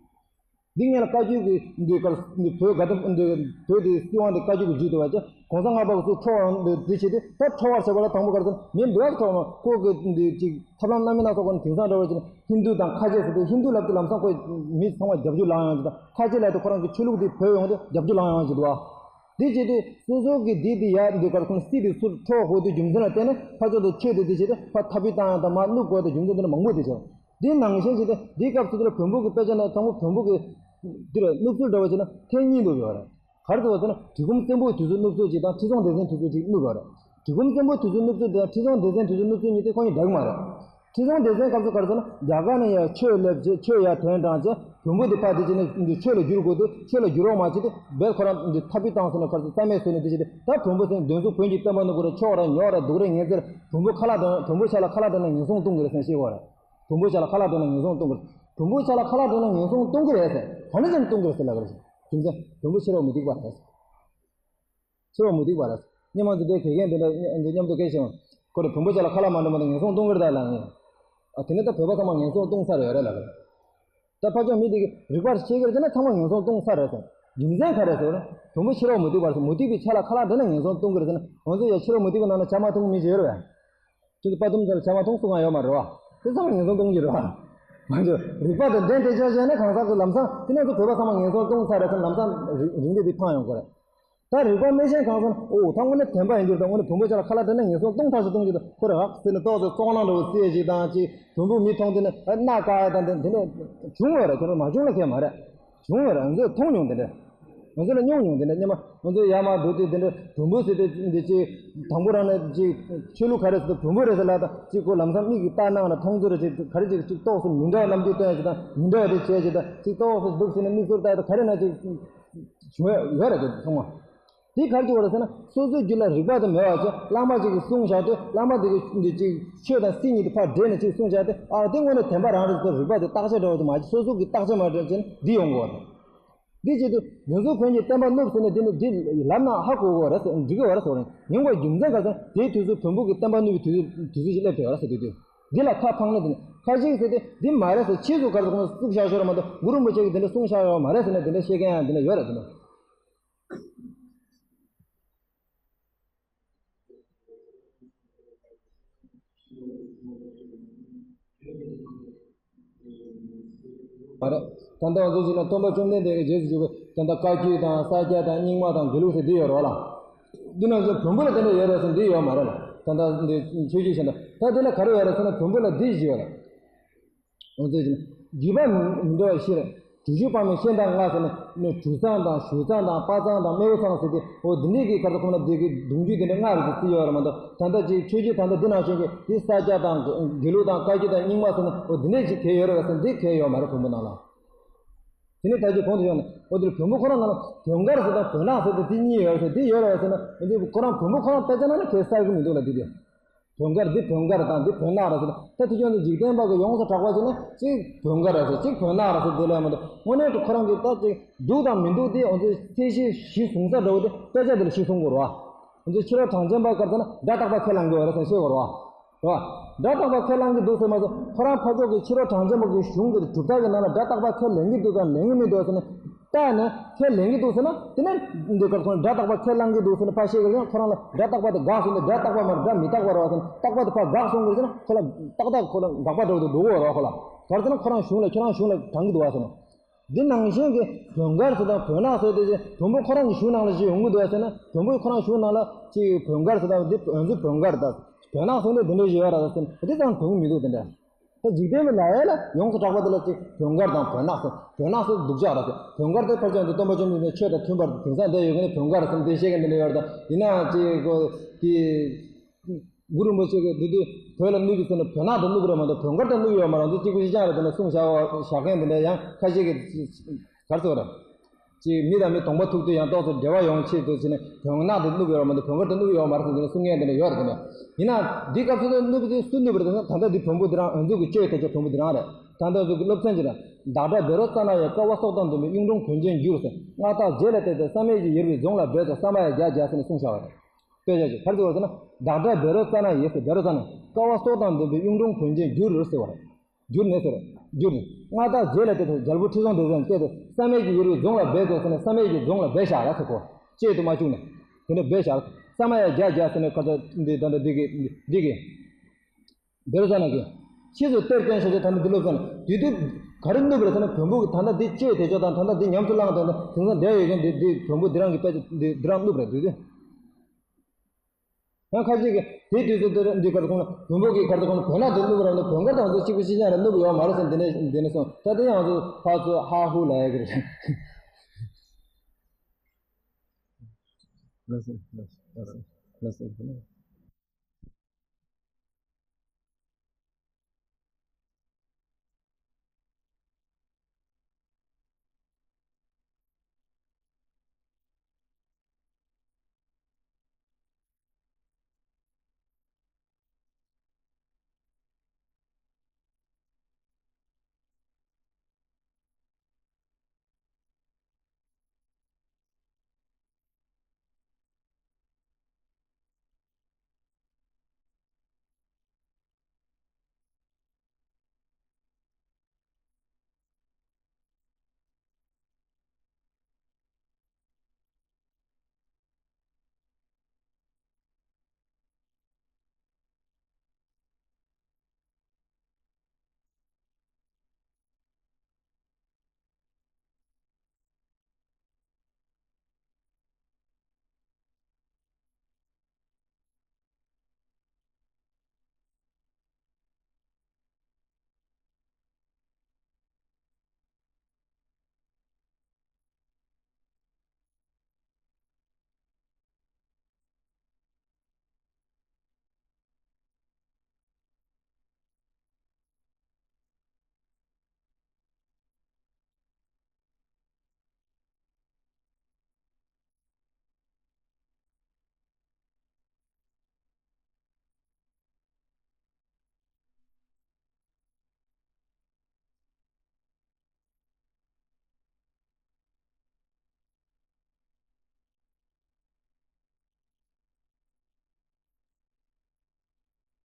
འདི་སྔོན་ལ་བཀའ་བརྒྱུད་ཀྱི་འདི་གར་འདི་བོད་ག་དུ་འདི་བོད་དེ་སྲིད་དབང་དེ་བཀའ་བརྒྱུད་ཀྱི་བརྒྱུད་དེ་བ་ཅེ་གོང་ས་ལྔ་པ་གི་ཚུར་འཕྲོག་འོང་འདི་འདི་བྱེད་དེ་ད་འཕྲོག་པར་བྱེད་པ་ལ་དང་པོ་གར་ཚོ་མི་འདི་བ་འཕྲོག་མ་ཁོ་གི་འདི་ཅིག་ཐབས་ལམ་སྣ་མིན་སྣ་ཚོགས་ཀྱི་དེང་སང་འདྲ་བ་ཅིག་ཧིན་དུ་དང་ཁ་ཆེ་ཟེར་དེ་ཧིན་དུ་ལབ་དེ་ལམ་སང་ཁོས་མི་ཚང་མ་རྒྱབ་སྐྱོར་ལངས་ཡོང་ཅིག་དང་ཁ་ཆེ་ལབ་དེ་ཁོ་རང་གི་ཆོས་ལུགས་དེ་བོད་ཡོང་དེ་རྒྱབ་སྐྱོར་ལངས་ཡོང་ཅིག་འདུག་བ། འདི་བྱེད་དུས་སོ་སོ་གི་འདི་འདི་ཡ་འདི་གར་ཁོང་སྲིད་དེ་ཚུར་འཕྲོག་དགོས་དུས་རྒྱུ་མཚན་ལ་བརྟེན་ནས་ཕར་ཕྱོགས་དུ་ཆོས་དེ་འདི་བྱེད་དེ་ཕར་འཐབ་རྩོད་བཏང་ཡང་དང་མ་བསྣུབ་དགོས་དུས་རྒྱུ་མཚན་དེ་འདྲ་མང་པོ་འདི་བྱེད། འདི་ནང་བཞིན་བྱས་ཏེ་འདི་སྐབས་སུ་དེ་ལ་བོན་པོ་གི་དཔེ་ཆ་ནང་དང་པོ་བོན་པོ་གི་འདི་ལ་བསྣུབས་ཚུལ་འདྲ་བ་བྱས་ན་ཐེངས་གཉིས་འདུག་ཡོད་རེད། ག་རེ་འདུག་བ་ཟེར་ན་གྲི་གུམ་བཙན་པོའི་དུས་སུ་བསྣུབས་ཚུལ་གཅིག་དང་ཁྲི་སྲོང་ལྡེ་བཙན་དུས་སུ་གཅིག་བསྣུབས་ཡོད་རེད། གྲི་གུམ་བཙན་པོའི་དུས་སུ་བསྣུབས་ཚུལ་དེ་དང་ཁྲི་སྲོང་ལྡེ་བཙན་དུས་སུ་བསྣུབས་ཚུལ་གཉིས་དེ་ཁོ་གཉིས་འདྲ་གི་མ་རེད། ཁྲི་སྲོང་ལྡེ་བཙན་སྐབས་སུ་ག་རེ་ཟེར་ན་རྒྱ་གར་ནས་ཡར་ཆོས་སླེབས་རྗེས་ཆོས་ཡར་ཐོན་དྲངས་རྗེས་བོན་པོ་འདི་ཕར་འདི་བྱས་ནས་འདི་ཆོས་ལ་བསྒྱུར་དགོས་དུས་ཆོས་ལ་བསྒྱུར་རོགས་མ་བྱེད་དེ་རྦད་ཁོ་རང་འདི་འཐབ་རྩོད་བཏང་ཟེར་ནས་ག་རེ་ཟེར་རྩ་མེད་བཟོས་ནས་འདི་བྱས་ཏེ་ད་བོན་པོ་ཟེར་གདོན་གཟུགས་བོན་གྱི་བསྟན་པ་ནི་གུ་རེ་ཆོག་རེད་ཉོག་རེད་སྡུག་རེད་ངན་ཚེ་རེད། བོན་པོ་ཁ་ལག་དང་བོན་པོ་ཆ་ལ་ཁ་ལག་དང་ནས་ངན་སོང་གཏོང་གི་རེད་ཟེར་ཤེས་དགོས་རེད། བོན་པོ་ཆ་ལ་ཁ་ལག་དང་ནས་ངན་སོང་གཏོང་གི་རེད། བོན་པོ་ཆ་ལ་ཁ་ལག་དང་ནས་ངན་སོང་གཏོང་གི་རེད་ཟེར་ག་ནས་ཟེར་གཏོང་གི་རེད་ཟེར་ལབ་གི་རེད། རྒྱུ་མཚན་བོན་པོ་ཕྱི་རོལ་མུ་སྟེགས་པ་རེད། ཕྱི་རོལ་མུ་སྟེགས་པ་རེད། སྙན་མ་འདི་དེ་དགེ་རྒན་དེ་འདྲ་འདི་མཉམ་དུ་སྐད་ཆ་ཁོ་རེ་བོན་པོ་ཆ་ལ་ཁ་ལག་མ་འདྲ་མ་འདྲ་ངན་སོང་གཏོང་གི་རེད་ད་ལབ་ངེས། ཨ་དེ་ནས་ད་བོད་པ་ཚང་མ་ངན་སོང་གཏོང་ཚར་ཡོད་རེད་ལབ་གི་རེད། ད་ཕར་ཕྱོགས་མི་དེ་གི་རིག་པར་ཤེས་ཀྱི་རེད་ཟེར་ན་ཚང་མ་ངན་སོང་གཏོང་ཚར་རེད་ཟེར། རྒྱུ་མཚན་ག་རེ་ཟེར་ན་བོན་པོ་ཕྱི་རོལ་མུ་སྟེགས་པ་རེད་ཟེར་མུ་སྟེགས་པའི་ཆ་ལ་ཁ་ལག་འདྲ་ན་ངན་སོང་གཏོང་གི་རེད་ཟེར་ན་ང་ཚོ་ཡ་ཕྱི་རོལ་མུ་སྟེགས་པའི་ནང་ན་ཇ་མ་འཐུང་མི་ཅིག་ཡོད་རེད་བས། ཁྱེད་ཚོ་དཔའ་གཏུམ་ཚོ་ལ་ཇ་མ་འཐུང་སུ་གང་ཡོད་མ་རེད་བ། དེ་ཚང་མ་ངན་སོང་གཏོང་གི་རེད་བ། མ་གཞི་རིག་པ་དང་ལྡན་དེ་ཆ་བཞག་ན་གང་ཟག་གི་ལམ་སང་དེ་ནས་ཚོ་བོད་པ་ཚང་མ་ངན་སོང་གཏོང་ཚར་རེད་ཟེར་ན་ལམ་སང་རིག་རིག་འདོད་དེ་འཕངས་ཡོང་གི་རེད། ད་རིག་པ་མེད་ཤེས་གང་ཟེར་ན་ཨོ་ད་དངོས་གནས་བདེན་པ་ཡིན་རྒྱུ་དང་དངོས་གནས་བོན་པོ་ཆ་ལ་ཁ་ལག་སྤྲད་ན་ངན་སོང་གཏོང་ཐག་ཆོད་གཏོང་རྒྱུ་དང་ཁོ་རེ་ཧག་ཟེར་ནས་ཏོག་ཙེ་བཙོག་ནང་འདྲ་བོ་བསྲེས་ཤིག་དང་ཅིག་བོན་པོ་མི་མཐོང་དུས་ན་སྣ་དཀར་ཡ་དང་དེ་འདྲ་བྱུང་བ་རེད། ཁྱོད་རང་མ་བྱུང་ལ་ཁེལ་མ་རེད། བྱུང་བ་རེད། ང་ཚོས་མཐོང་མྱོང་དེ་འདྲ། ང་ཚོ་ལ་མྱོང་མྱོང་དེ་འདྲ་སྙམ་མ་ང་ཚོ་ཡར་མར་འགྲོ་དུས་དེ་འདྲ་བོན་པོ་ཟེར་དུས་འདི་ཅིག་དང་པོ་རང་ནས་ཅིག་ཆོས་ལུགས་ག་རེ་ཟེར་དུས་བོན་པོ་རེད་ཟེར་ལ་དང་ཅིག་ཁོ་ལམ་སང་མིག་གིས་ལྟ་སྣང་ལ་མཐོང་ཚོར་ཅིག་ག་རེ་ཅིག་ཅིག་ཏོག་ཙམ་མི་འདྲ་བ་རྣམ་འགྱུར་སྟོན་ཡ་ཅིག་དང་མི་འདྲ་བ་དེ་བྱས་ཅིག་དང་ཅིག་ཏོག་ཙམ་སྡུག་ཟེར་ནས་མིག་ཟུར་ལྟ་ཡ་དང་ག་རེ་ན་ཅིག་བྱུང་ཡ་ཡོད་རེད་དེ་ཚང་མ། དེ་ག་རེ་ཅིག་བ་རེད་ཟེར་ན་སོ་སོའི་རྒྱུད་ལ་རིག་པ་དེ་མེད་པ་ཅིག་བླ་མ་ཅིག་གིས་གསུངས་བཞག་དུས་བླ་མ་དེ་གིས་འདི་ཅིག་ཆོས་དང་སྲིད་གཉིས་དེ་ཕར་འདྲེས་ནས་ཅིག་གསུངས་བཞག་དུས་ཨ་དེ་དངོས་གནས་བདེན་པ་རང་རེད་ཟེར་རིག་པ་དེ་བརྟག་དཔྱད་འདྲ་བོ་ཅིག་མ་བྱས་སོ་སོ་གིས་བརྟག་དཔྱད་མ་འདྲ་བྱས་ན་འདི་ཡོང་གི་བ་རེད། འདི་བྱེད་དུས་གདོན་གཟུགས་བོན་གྱི་བསྟན་པ་བསྣུབས་ཟེར་ནས་འདི་ནི་འདི་ལབ་ན་ཧ་གོ་གི་རེད་ཟེར་འགྲིག་གི་རེད་ཟེར་ནས་ཡོང་བའི་རྒྱུ་མཚན་ག་ཟེར་དེའི་དུས་སུ་བོན་པོ་གི་བསྟན་པ་བསྣུབས་པའི་དུས་དུས་ཚོད་ཅིག་སླེབས་བསྡད་ཡོད་རེད་ཟེར་དུས་དུས་འདི་ལ་ཁ་འཕངས་ན་དེ་ནི་ཁ་ཅིག་ཟེར་ཏེ་འདི་མ་རེད་ཟེར་ཕྱིས་སུ་ག་རེ་ཟེར་ཁོང་བཙུགས་བཞག་ཤོར་མ་གཏོགས་གུ་རུ་རིན་པོ་ཆེ་གིས་དེ་འདྲ་གསུངས་བཞག་ཡོད་མ་རེད་ཟེར་ནས་དེ་འདྲ་བཤད་མཁན་ཡང་དེ་འདྲ་ཡོད་རེད་དེ་ནི། མ་རེད། ད་ལྟ་ང་ཚོ་ཅིག་ན་སྟོན་པ་བཅོམ་ལྡན་འདས་ཀྱི་རྗེས་སུ་འཇུག་པའི་ད་ལྟ་བཀའ་བརྒྱུད་དང་ས་སྐྱ་དང་རྙིང་མ་དང་དགེ་ལུགས་ཟེར་འདི་ཡོད་རེད་བ་ལ། འདི་ན་ཚོ་བོན་པོ་ལ་དེ་འདྲ་ཡོད་རེད་ཟེར་འདི་ཡོད་མ་རེད་ལ། ད་ལྟ་འདི་ཆོས་བརྒྱུད་གཞན་དག་ད་དེ་ལ་ག་རེ་ཡོད་རེད་ཟེར་ན་བོན་པོ་ལ་འདི་བཞི་ཡོད་རེད། ང་ཚོས་ཀྱི་བརྒྱུད་པ་མི་མི་འདྲ་བ་བཞི་རེད། གྲུ་བཞི་དཔག་མེད་ཤེས་དང་ལྔ་ཟེར་ནས་ནི་གྲུ་ཚང་དང་ཞུ་ཚང་དང་པ་ཚང་དང་སྨེ་བོ་ཚང་ཟེར་ཏེ་འོ་འདི་འདྲས་ཀྱི་ཁར་དུ་ཁོང་ལ་འདི་གི་གདུང་རྒྱུད་འདི་འདྲ་ལྔ་རེ་ཟེར་ཚིག་ཡོད་རེད་མ་གཏོགས་ད་ལྟ་ཅིག་ཆོས་བརྒྱུད་ད་ལྟ་འདི་ནང་བཞིན་གྱི་འདི་ས་སྐྱ་དང་དགེ་ལུགས་དང་བཀའ་བརྒྱུད་དང་རྙིང་མ་ཟེར་ནས་འོ་འདི་འདྲས་ཅིག་གལ་ཡོད་རེད་བ་ཟེར་འདི་གལ་ཡོད་མ་རེད་བོན་པོ་ནང་ལ། དེ་ནས་ད་ཅིག་གོང་དུ་ཡོང་ནས་འོ་འདིར་བོན་པོ་ཁོ་རང་ནང་ལ་བོན་དཀར་ཟེར་དང་བོན་ནག་ཟེར་ཏེ་འདི་གཉིས་ཡོད་ཟེར་འདི་ཡོད་རེད་བ་ཟེར་ན་འོ་འདི་ཁོ་རང་བོན་པོ་ཁོ་རང་དཔེ་ཆ་ནང་ལ་གལ་གསལ་གྱི་མི་འདུག་ལ་འདི་དེ། བོད་མགར་འདི་བོད་མགར་དང་འདི་བོད་ནག་རེད་ཟེར། ད་དེ་སྐྱོན་དུ་འཇིག་རྟེན་པ་གི་ཡོངས་སུ་གྲགས་པ་ཞིག་ནི་གཅིག་བོད་མགར་རེད་ཟེར། གཅིག་བོད་ནག་རེད་ཟེར། དེ་ལས་མ་གཏོགས་དངོས་གནས་དུ་ཁོ་རང་གི་ད་ཅིག་འདུག་དང་མི་འདུག་དེ་ང་ཚོས་ཚད་གཞི་གཞི་བཟུང་ས་འདྲ་བོ་དེ་དཔེ་ཆ་དེ་ལ་གཞི་བཟུང་དགོས་རེད་བ། ང་ཚོས་ཕྱི་རོལ་གྲངས་ཅན་པ་སྐབས་དེ་ན་སྒྲ་རྟག་པ་ཁས་བླང་དགོས་རེད་ཟེར་ཤེས་དགོས་རེད་བ། རེད་བ། སྒྲ་རྟག་པ་ཁས་བླང་གི་འདུག་ཟེར་མ་ཟད་ཁོ་རང་ཕར་ཕྱོགས་ཀྱི་ཕྱི་རོལ་གྲངས་ཅན་པ་གི་གཞུང་གི་གྲུབ་མཐའ་གི་ནང་ལ་སྒྲ་རྟག་པ་ཁས་ལེན་གྱི་འདུག་དང་ལེན་གྱི་མི་འདུག་ཟེར་ནས་བལྟས་ནས་ཁས་ལེན་གྱི་འདུག་ཟེར་ན། དེ་ནས་འདི་གར་ཁོ་རང་སྒྲ་རྟག་པ་ཁས་བླང་གི་འདུག་ཟེར་ནས་ཕར་བཤད་གི་ཡང་ཁོ་རང་ལ་སྒྲ་རྟག་པ་དེ་དགག་ཟེར་ནས་སྒྲ་རྟག་པ་མ་རེད་སྒྲ་མི་རྟག་པ་རེད་བ་ཟེར་ནས་རྟག་པ་དེ་ཕར་དགག་སོང་གི་ཟེར་ན་ཁོ་ལ་ཏག་ཏག་ཁོ་ལ་དགག་པ་འདྲ་བོ་དེ་འགྲོ་གི་ཡོད་རེད་བ། ཁོ་ལ་ག་རེ་ཟེར་ན་ཁོ་རང་གཞུང་ལ་ཁྱོད་རང་གཞུང་ལ་དྲང་གི་འདུག་བ་ཟེར་ནས། འདི་ནང་བཞིན་གྱི་བོད་མགར་ཟེར་དང་བོད་ནག་ཟེར་དེ་བཞིན་བོན་པོ་ཁོ་རང་གི་གཞུང་ནང་ལ་ཅིག་ཡོང་གི་འདུག་ཟེར་ན། བོན་པོ་ཁོ་རང་གཞུང་ནང་ལ་ཅིག་བོད་མགར་ཟེར་དང་འདི་ང་ཚོའི་བོད་མགར་དང་བོད་ནག་ཟེར་ནས་འདི་འདྲ་ཞིག་ཡོད་ར་ཟེར་ན་དེ་ཙམ་དོན་གྱི་མི་འདུག་དེ་འདྲ། ད་འཇིག་རྟེན་པའི་ལ་ཡ་ལ་ཡོངས་སུ་གྲགས་པ་དེ་ལ་ཅིག་བོན་མགར་དང་བོད་ནག་ཟེར། བོད་ནག་ཟེར་སྡུག་ཅག་ར་ཟེར། བོན་མགར་དེ་ཕལ་ཆེར་འདི་སྟོན་པ་བཅོམ་ལྡན་འདས་ཆོས་དང་མཐུན་པར་དེང་སང་བསྡད་ཡོད་མཁན་ནི་བོན་མགར་ཟེར་འདི་བཤད་མཁན་དེ་འདྲ་ཡོད་ར། ད་ཡིན་ནའང་ཅིག་གོ་དེ། གུ་རུ་རིན་པོ་ཆེ་གིས་འདི་དུས་བོད་ལ་གནོད་ཀྱི་ཟེར་ན་བོད་ནག་དེ་གནོད་ཀྱི་རེད་མ་གཏོགས་བོན་མགར་དེ་གནོད་ཀྱི་ཡོད་མ་རེད། འདི་གཅིག་པུ་གཅིག་རྐྱང་རེད། དེ་ནས་གསུངས་བཞག་བཞག་མཁན་དེ་འདྲ་ཡང་ཁ་ཤས་ཀྱིས་ག་རེ་ཟེར་བ་རེད། ཅིག་མི་དང་མི་གདོང་པ་ཐུག་དུས་ཡང་ཏོག་ཙམ་འབྲེལ་བ་ཡོང་ཆེད་དུ་ཟེར་ནས་བོན་ནག་དེ་གནོད་ཀྱི་ཡོད་རེད་མ་གཏོགས་བོན་མགར་དེ་གནོད་ཀྱི་ཡོད་མ་རེད་ཟེར་ནས་གསུང་མཁན་དེ་འདྲ་ཡོད་རེད། དེ་ནས་ཡིན་ན་འདི་སྐབས་སུ་གནོད་པ་དེ་སུ་གནོད་པ་རེད་ཟེར་ན་ད་ལྟ་འདི་བོན་པོ་འདི་རང་ང་ཚོ་གི་ཆོས་དེ་ཚོ་བོན་པོ་འདི་རང་རེད། ད་ལྟ་ང་ཚོ་གི་སློབ་ཚན་གྱི་ནང་བདག་འདྲ་བཻ་རོ་ཙ་ན་ཡིས། དཀའ་བ་སྲོག་དང་ལྡན་པའི་གཡུང་དྲུང་བོན་ཆེན་གྱུར་ཟེར། མངའ་བདག་རྗེ་ལ་གཏད་དེ་བསམ་ཡས་ཀྱི་ཡུལ་གྱི་རྫོང་ལ་སྦས་སོ། ས་མ་ཡ་བརྒྱད་བརྒྱ་ཟེར་ནས་གསུངས་བཞག་པ་རེད། དཔེ་ཆ་ཅིག་ག་རེ་ཟེར་བ་ཟེར་ན། བདག་འདྲ་བཻ་རོ་ཙ་ན་ཡིས་ཟེར། བཻ་རོ་ཙ་ན་དཀའ་བ་སྲོག་དང་ལྡན་པའི་གཡུང་དྲུང་བོན་ཆེན་གྱུར་ཟེར་བ་རེད། གྱུར་ནས་ཟེར་རེད། གྱུར་ནས་མངའ་བདག་རྗེ་ལ་གཏད་དེ་རྒྱལ་པོ་ཁྲི་སྲོང་ལྡེ་བཙན་གཏད་དེ་བསམ་ཡས་ཀྱི་ཡུལ་གྱི་རྫོང་ལ་སྦས་སོ་ཟེར་ནས་བསམ་ཡས་ཀྱི་རྫོང་ལ་སྦས་བཞག་ར་ཟེར། ཁོ་གཅེས་དུ་མ་བཅུག་ནས་དེ་ནས་སྦས་བཞག་ས་མ་ཡ་བརྒྱད་བརྒྱ་ཟེར་ནས་ཁ་ཚ་འདི་ད་ལྟ་འདི་གི་འདི་གི་བཻ་རོ་ཙ་ན་གིས། ཕྱིས་སུ་གཏེར་བཏོན་ཞེས་བྱ་ད་ནི་འདི་ལོ་ཙ་ན་དུས་དུས་ག་རེ་བསྣུབས་པ་རེད་ཟེར་ན། བོན་པོ་གི་ད་ལྟ་འདི་གཅེས་དེ་ཅོག་དང་ད་ལྟ་འདི་ཉམས་སུ་བླངས་དང་དེང་སང་བསྡད་ཡོད་མཁན་འདི་འདི་བོན་པོ་འདི་རང་གི་དཔེ་ཆ་འདི་འདི་རང་བསྣུབས་པ་རེད། དུས་དུས་ཡང་ཁ་ཅིག་གིས་དེ་དུས་སུ་དེར་འདི་གར་ཁོང་ལ་བོན་པོ་གི་གར་དུ་ཁོང་ལ་བོན་ནག་དེ་བསྣུབས་པ་རེད་མ་གཏོགས་བོན་མགར་དང་དེ་གཅིག་པུ་གཅིག་རྐྱང་རེད་བསྣུབས་ཡོད་མ་རེད་ཟེར། འདི་ནས་འདི་ནས་སོང་ད་དེ་ཡང་ཚོ་ཕར་ཚུར་ཧ་ཧུ་ལབ་ཡ་གི་རེད། ལགས་སོ། ལགས་སོ། ལགས་སོ། ལགས་སོ།